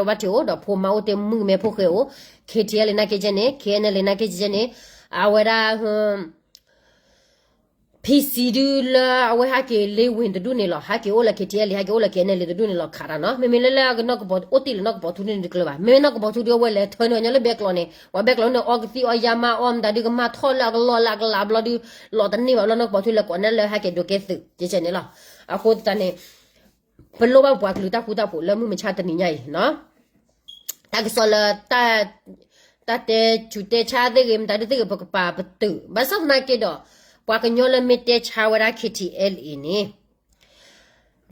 ဘၣ်ထံးအိၣ် ဒီးဖိမါအိၣ်တ့ၢ်မုၣ်ကမဲဖိဃဲအိၣ်, KTLA နာ်က့ကဲန့ၣ် KNLA နာ်က့ကဲန့ၣ်, အဝဲဒၣ် PC ဒုလၢအဝဲဟဲက့ၤလ့ဝ့ၤတဒူၣ်န့ၣ်လီၤ ဟဲက့ၤအိၣ်လၢ KTLA ဟဲက့ၤအိၣ်လၢ KNLA တဒူၣ်န့ၣ်လီၤခးတၢ်နီၤ မ့မ့ၢ်လၢလၢအကနီၢ်ကပီၤအိၣ်တ့ၢ်လၢနီၢ်ကပီၤထူန့ၣ်တကျၢၤဘၣ် မ့မ့ၢ်နီၢ်ကပီၤထူဒုအဝဲလဲၤထၢန့ၢ်ညီလၢဘဲကျိးန့ၣ် ပှၤဘဲကျိးန့ၣ် အီကသံၣ်အီယါမါအီမတၤဒုး ကမၣ်ထီၣ်လၢအကလီၢ်လၢအကလးဘျီဒုး လီၤတန့ၢ်ဘၣ်ဘျီ နီၢ်ကပီၤထူလဲၤကိးန့ၢ်လၢဟဲက့ၤဒိးကဲသုး ကဲကဲန့ၣ်လီၤ အဃိသတးန့ၣ် ပလိၣ်ဘၣ်ပပှၤကလုာ်တၢ်ဃူတၢ်ဖိးလၢမုၢ်မဆါတနံၤညါအံၤနီၤ တၢ်ကစီၣ်လၢ တၢ်တဲဆူးတဲဆါသ့ၣ်ဂ့ၤ မတၤဒုးသ့ၣ်ဂ့ၤ ပကပာ်ပတုာ် ဘၣ်ဆၣ်သနာ်က့ဒီး ပှၤကညီလၢမ့ၢ်တဲဆါဝဲဒၣ် KTLA န့ၣ်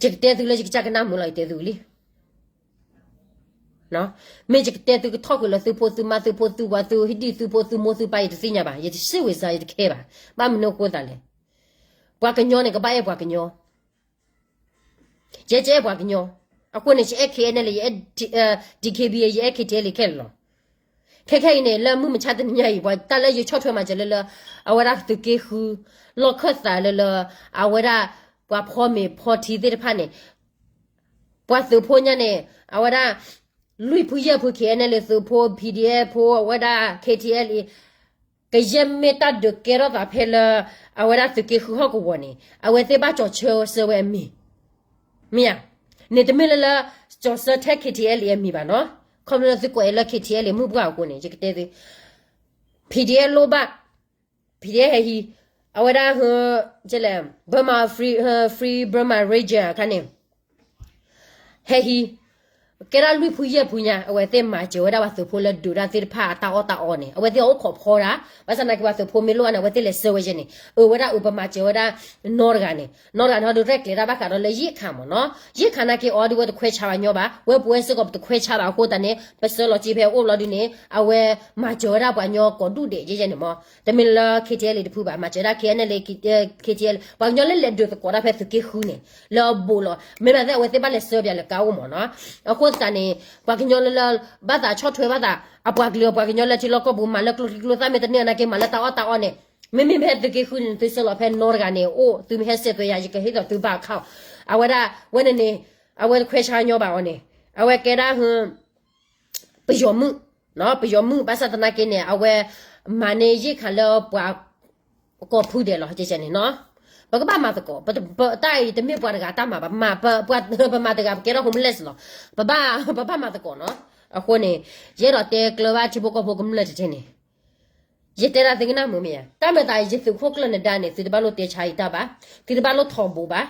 ယကတဲသုလၢယကစၢ်ကနၣ်မုာ်လီၤ ယတဲသုလံ မ့ၢ်ယကတဲသုကထီၣ်ဃုာ်လၢသုဖိသုမါသုဖိသုဝၤသုဟံၣ်ဒံၣ်သုဖိသုမိၢ်သုပၢ် ယတသ့ၣ်ညါဘၣ် ယတစ့ၢ်ဝံၤစါ ယတခဲဘၣ် ဘၣ်မနုၤအဃိသတးလဲၣ် ပှၤကညီန့ၣ် ကဘၣ်အဲၣ်ပှၤကညီ ယဲယအဲၣ်ပှၤကညီ, အဃိန့ၣ် ယအဲၣ် KNLA ယအဲၣ် DKBA ယအဲၣ် KTLA ခဲလၢာ်လီၤ. ခဲခဲအံၤန့ၣ် လၢမုၢ်မဆါတနံၤညါအံၤ ပှၤတၢ်လၢယဆီၣ်ထွဲမၤစၢၤလၢလၢ အဝဲဒၣ်သုးက့ဃု လီၢ်ခၢၣ်သးလၢလၢ အဝဲဒၣ် ပှၤဖီမ့ၤဖီထံသ့ၣ်တဖၣ်န့ၣ် ပှၤသုးဖိညါန့ၣ် အဝဲဒၣ် လွံၢ်ဖုယဲၢ်ဖု KNLA သုးဖိ PDF ဖိ အဝဲဒၣ် KTLA ကယဲၢ်မ့ၢ်တၢ်ဒုးကဲထီၣ်သးဖဲလၢ အဝဲဒၣ်သုးက့ဃုဟီၣ်ကဝီၤန့ၣ် အဝဲသ့ၣ်ဘၣ်ကၠီၤဆၢဆၢဝဲအမံၤ, မ့ၢ်ဧါ, န့ၣ်တမ့ၢ်လၢလၢ ကၠီၤဆၢထဲ KTLA အမံၤဘၣ်နီၤ, ခီဖျိလၢသုကိးအံၤလၢ KTLA မုၢ်ပှၢ်အဃိန့ၣ် ယကတဲသု PDF လိၣ်ဘၣ် PDF ဟဲဟံး, အဝဲဒၣ် Burma Free, Free Burma Ranger အခါန့ၣ် ဟဲဟံး, ကဲဒၣ်လွံၢ်ဖုယဲၢ်ဖုညါ အဝဲသ့ၣ်မၤစၢၤဝဲဒၣ်ပှၤသုးဖိလၢဒုးတၢ်သ့ၣ်တဖၣ်အတၢ်အီၣ်တၢ်အီန့ၣ် အဝဲသ့ၣ်အိၣ်ခိးဖီဒၣ်, ဘၣ်ဆၣ်သနာ်က့ပှၤသုးဖိမ့ၢ်လိၣ်အါန့ၣ် အဝဲသ့ၣ်လဲၤဆှၢဝဲယဲန့ၣ်, အဝဲဒၣ်အုးပမၤစၢၤဝဲဒၣ် နီတဂၤန့ၣ်, နီတဂၤန့ၣ် ဟီဒုးရဲၣ်ကျဲၤတၢ်ဘၣ်ဃးဒီးလၢယ့ၣ်ခါမ့ၢ်နီၤ, ယ့ၣ်ခါနာ်က့အီၤဒုးဝဲတခွဲးဆါဘၣ်ညီဘၣ်, ဝဲပဝဲစ့ၢ်ကီးပတခွဲးဆါဘၣ်အဃိသတးန့ၣ် ပဆှၢလီၤစ့ဖဲအိၣ်ဘျီဒုးန့ၣ် အဝဲမၤစၢၤဝဲဒၣ်ပှၤကညီကိးဒူၣ်ဒဲးယဲယဲန့ၣ်မ့ၢ်, တမ့ၢ်လၢ KTLA တဖုဘၣ်, မၤစၢၤဝဲဒၣ် KNLA, KTLA ပှၤကညီလၢလဲၤဒုးသကိးတၢ်ဖဲသုးက့ဃုန့ၣ် လၢအဘူးလီၤ, မ့ၢ်ဘၣ်သ့ၣ်အဝဲသ့ၣ်ဘၣ်လဲၤဆှၢပၠးလၢကါအိၣ်မ့ၢ်နီၤ, အဃိသတးန့ၣ် ပှၤကညီလၢလၢ ဘၣ်သးဆီၣ်ထွဲဘၣ်သး အပှၤကလုာ်အပှၤကညီလၢထံလီၢ်ကီၢ်ပူၤ မၤလၢကျိချံကျိသၣ်မ့ၢ်တန့ၢ်နာ်က့ မၤလၢတၢ်အီၣ်တၢ်အီန့ၣ်, မ့မ့ၢ်ဖဲသုးက့ဃုန့ၣ် သုဆှၢလီၤဖဲနီတဂၤန့ၣ် အိၣ်သုမ့ၢ်ဟဲစဲးသွဲးယၤ ယကဟ့ၣ်ဒီးသုဘၣ်အခါ, အဝဲဒၣ် ဝဲန့ၣ်န့ၣ် အဝဲတခွဲးဆါညီဘၣ်အီၤန့ၣ်, အဝဲကဲဒၣ် ပယီၤမုၣ်, ပယီၤမုၣ် ဘၣ်ဆၣ်သနာ်က့န့ၣ် အဝဲမၤန့ၢ်ယ့ၣ်ခါလၢပှၤကိးဖုဒဲးလီၤ ကဲကဲန့ၣ်နီၤ, ပကဘၣ်မၤသကိး, တၢ်အံၤတမ့ၢ်ပှၤတဂၤတၢ်မၤဘၣ်, ပမၤတဂၤ ပကဲထီၣ် homeless လီၤ, ပဘၣ်, ပဘၣ်မၤသကိးနီၤ, အဃိန့ၣ် ယအဲၣ်ဒိးတဲကျၢၤဘၣ်ထံဖိကီၢ်ဖိကမျၢၢ်တထဲန့ၣ် ယတဲဒၣ်သုကနၣ်မုာ်မ့ၢ်ဧါ, တၢ်မၤသး ယသုးခိၣ်ကျၢၢ်နဒါန့ၣ် သုတဘၣ်လိၣ်တဲဆါယတၢ်ဘၣ်, သုတဘၣ်လိၣ်ထီဘိးဘၣ်,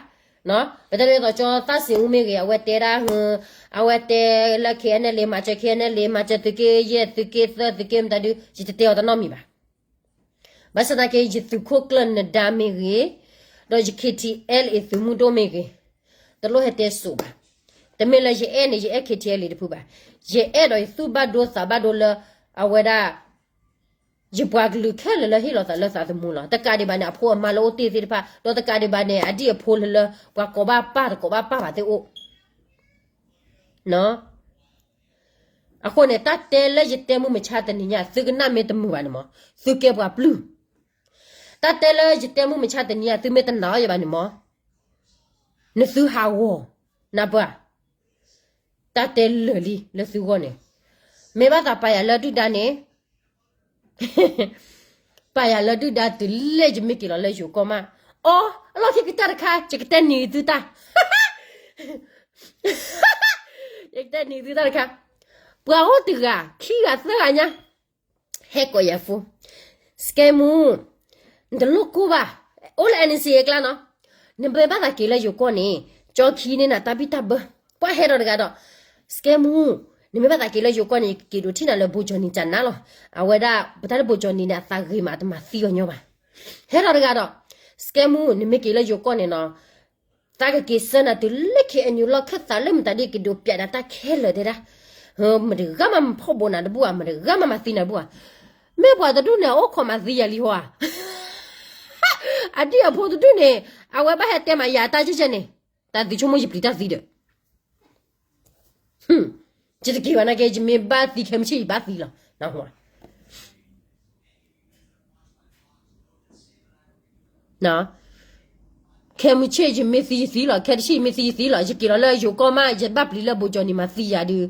ပတဲဒ်သိးကၠီသၣ်စံးအူမ့ၢ်ဂ့ၤ အဝဲတဲဒၣ်, အဝဲတဲလၢ KNLA မၤစၢၤ KNLA မၤစၢၤသုးက့ယဲၢ် သုးက့သၢ သုးက့မတၤဒုး ယတတဲအီၤတနီတမံၤဘၣ်. ဘၣ်ဆၣ်သနာ်က့ ယသုးခိၣ်ကျၢၢ်နဒါမ့ၢ်ဂ့ၤ, ဒီးယ KTLA သုးမုၢ်ဒိၣ်မ့ၢ်ဂ့ၤ, တလိၣ်ဟဲတဲစိာ်ဘၣ်. တမ့ၢ်လၢယအဲၣ်န့ၣ် ယအဲၣ် KTLA တဖုဘၣ်. ယအဲၣ်ဒိးယသူၣ်ဘၣ်ဒိသးဘၣ်ဒိလၢ အဝဲဒၣ် ယပှၤကလုာ်ခဲလၢာ်လၢဟ့ၣ်လီၤသးလၢသးသမူလီၤ. တကးဒံးဘၣ်န့ၣ် အဖိအမါလၢအိၣ်တ့ၢ်သ့ၣ်တဖၣ်, ဒီးတကးဒံးဘၣ်န့ၣ် အဒံၣ်အဖိလၢလၢ ပှၤကိးဘၣ်ပၢ်တကိးဘၣ်ပၢ်ဘၣ်သ့ၣ်အိၣ် အဃိန့ၣ် တၢ်တဲလၢယတဲမုၢ်မဆါတနံၤညါ သုကနၣ်မ့ၢ်တမုာ်ဘၣ်န့ၣ်မး သုကဲပှၤပျုၢ်. တၢ်တဲလၢယတဲမုၢ်မဆါတနံၤညါ သုမ့ၢ်တနာ်အီၤယဘၣ်န့ၣ်မး နသုဟးဂီၤ နၢ်ပၢၢ်, တၢ်တဲလၢာ်လံလၢသုဂီၢ်န့ၣ်, မ့ၢ်ဘၣ်သးပာ်ယၤလၢဒုၣ်ဒါန့ၣ် ပာ်ယၤလၢဒုၣ်ဒါတုၤလၢယမ့ၢ်က့ၤလီၤလၢယိၤကီၢ်မး, အီ, အလီၢ်ခံကတၢၢ်တခါ ယကတဲနံၤသုတၢ်, ယကတဲနံၤသုတၢ်တခါ, ပှၤအိၣ်တဂၤ ခံဂၤသၢဂၤညါ ဟဲကိးယၤ phone, စကဲမူ, နတလိၣ်ကိၢ်ဘၣ်, အိၣ်လၢ NCA အကျါနီၤ, နမ့ၢ်ဘၣ်သးက့ၤလၢယိၤကီၢ်န့ၣ် ကၠီခံန့ၣ်နၤ တၢ်ဘံၣ်တၢ်ဘၢ, ပှၤဟဲထီၣ်တဂၤဒီး, စကဲမူ, နမ့ၢ်ဘၣ်သးက့ၤလၢယိၤကီၢ်န့ၣ် က့ၤဒိးထံၣ်နၤလၢဘိကၠီနံၤတၢ်နါလီၤ. အဝဲဒၣ် ပတၢ်လၢဘိကၠီနံၤန့ၣ် အသးဂ့ၤမးတမၤသံအီၤညီဘၣ်. ဟဲထီၣ်တဂၤဒီး, စကဲမူ နမ့ၢ်က့ၤလၢယိၤကီၢ်န့ၣ်နီၤ, သးကက့ၤဆှၢနၤတုၤလၢ ခ့ၣ်အဲၣ်ယူၣ် လီၢ်ခၢၣ်သးလၢမတၤဒ်က့ၤဒိးပျးဒၣ်တၢ်ခဲလၢာ်တဲဒၣ်, မတဂၤမးမၤဖှီၣ်ဘိးနၤတဘူၣ်ဧါ, မတဂၤမးမၤသံနၤတဘူၣ်ဧါ. မ့ၢ်ပှၤတဒူၣ်န့ၣ် အအိၣ်ခိးမၤသံယၤလံဟီဧါ. အဒံၣ်အဖိတဒူၣ်န့ၣ် အဝဲဘၣ်ဟဲတဲမးယၤတၢ်ကဲကဲန့ၣ်, တၢ်သံဆိကမိၣ်ယပျံၤတၢ်သံဒီး, ယတက့ၤဘၣ်နာ်က့ ယမ့ၢ်ဘၣ်သံခဲမုၢ်ဆ့ၣ်ယဘၣ်သံလီၤ. ခဲမုၢ်ဆ့ၣ်ယမ့ၢ်သံယသံလီၤ, ခဲတဆံးယမ့ၢ်သံယသံလီၤ, ယက့ၤလီၤလၢယိၤကီၢ်မး ယဘၣ်ပျံၤလၢဘိကၠီနံၤမၤသံယၤဒုး.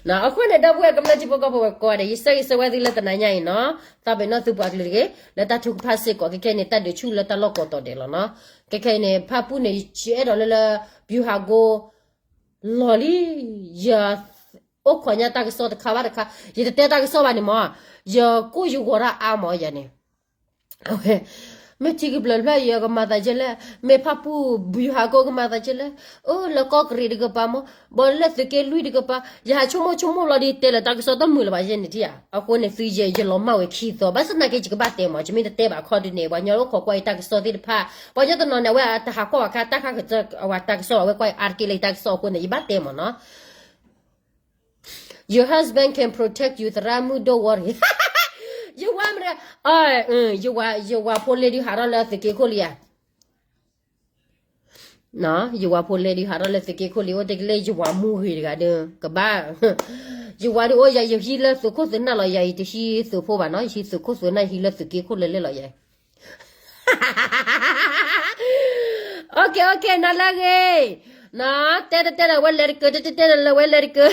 အဃိန့ၣ် ဒီပုၢ်ဝဲၢ်ကမျၢၢ်ထံဖိကီၢ်ဖိဝဲကိးဂၤဒဲး ယဆၢဂ့ၤဆၢဝါသုလၢတနၤညါအံၤနီၤ, သးပ့ၤနီၣ်သုပှၤကလုာ်တဂ့ၤ လၢတၢ်ထုကဖၣ်စ့ၢ်ကီး, ခဲခဲအံၤန့ၣ် တၢ်ဒုးဆူၣ်လၢတၢ်လီၢ်ကိးတီၤဒဲးလီၤနီၤ. ခဲခဲအံၤန့ၣ် ဖၣ်ပူၣ်န့ၣ် ယအဲၣ်ဒိးလၢလၢ ဗျူဟာကုန်း လီၤလံ, ယ အိၣ်ခိးညါတၢ်ကစီၣ်တခါဘၣ်တခါ, ယတတဲတၢ်ကစီၣ်ဘၣ်န့ၣ်မး, ယကိၣ်ယဂီၤတၢ်အါမးယၤန့ၣ်. မ့ၢ်ထံကဘျၢၣ်ဖျၢၣ်ယကမၤသးကဲလဲၣ်, မ့ၢ်ဖၣ်ပူၣ် ဗျူဟာကုန်း ကမၤသးကဲလဲၣ်, အိၣ်လၢကီၢ်ကရံးတကပၤမး, ဘၣ်လၢသုးက့လွံၢ်တကပၤ, ယဟးဆိကမိၣ်ဆိကမိၣ်လီၤဒီး တဲလၢတၢ်ကစီၣ်တမုာ်လၢၤဘၣ်ယဲန့ၣ်ထံၣ်ဧါ. အဃိန့ၣ် သုယဲ ယလီၤမၢ်ဝဲခံသီ, ဘၣ်ဆၣ်သနာ်က့ ယကဘၣ်တဲမး, ယမ့ၢ်တတဲဘၣ်ခီဒုးန့ၣ် ပှၤညီအိၣ်ခိးကွၢ်ယတၢ်ကစီၣ်သ့ၣ်တဖၣ်, ပှၤညီတနီၤန့ၣ် အဝဲတဟးကွၢ်ဘၣ်ခါ တၢ်ခါကစၢ်အဝဲတၢ်ကစီၣ် အဝဲကွၢ်အါတက့ၢ်လၢယတၢ်ကစီၣ်အဃိန့ၣ် ယဘၣ်တဲမးနီၤ. Your husband can protect you, သရၣ်မုၣ် don't worry. ယဝၤမတၤ, ယဝၤ, ယဝၤဖိလ့ဒုးဟးထီၣ်လၢသုးက့ခိၣ်လံဧါ. ယဝၤဖိလ့ဒုးဟးထီၣ်လၢသုးက့ခိၣ်လံ, အိၣ်တ့ၢ်ကလဲၣ် ယဝၤမူဂ့ၤတဂၤဒီး ကဘၣ်, ယဝၤဒုးအိၣ်ယၤ ယဟံးလၢသုးခိၣ်သုးနၢ်လီၤ, ယၤအံၤတဟံးသုးဖိဘၣ်နီၤ, ယဟံးသုးခိၣ်သုးနၢ် ယဟံးလၢသုးက့ခိၣ်လၢလဲၣ်လီၤယၤ. Okay, okay, နၤလၢအဂ့ၤ, တဲတတဲဒီးဝဲလဲၤတကၢ, တဲတတဲဒီးလၢဝဲလဲၤတကၢ.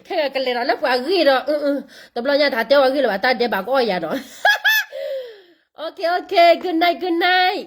ခဲကလဲၤဒီးလၢပှၤဂ့ၢ်ဒီး, တဘျီညါတဟးတဲဝဲဂ့ၢ်လၢၤဘၣ်, တၢ်ဒဲးဘးကအီၣ်ယၤဒီး. Okay, okay, good night, good night.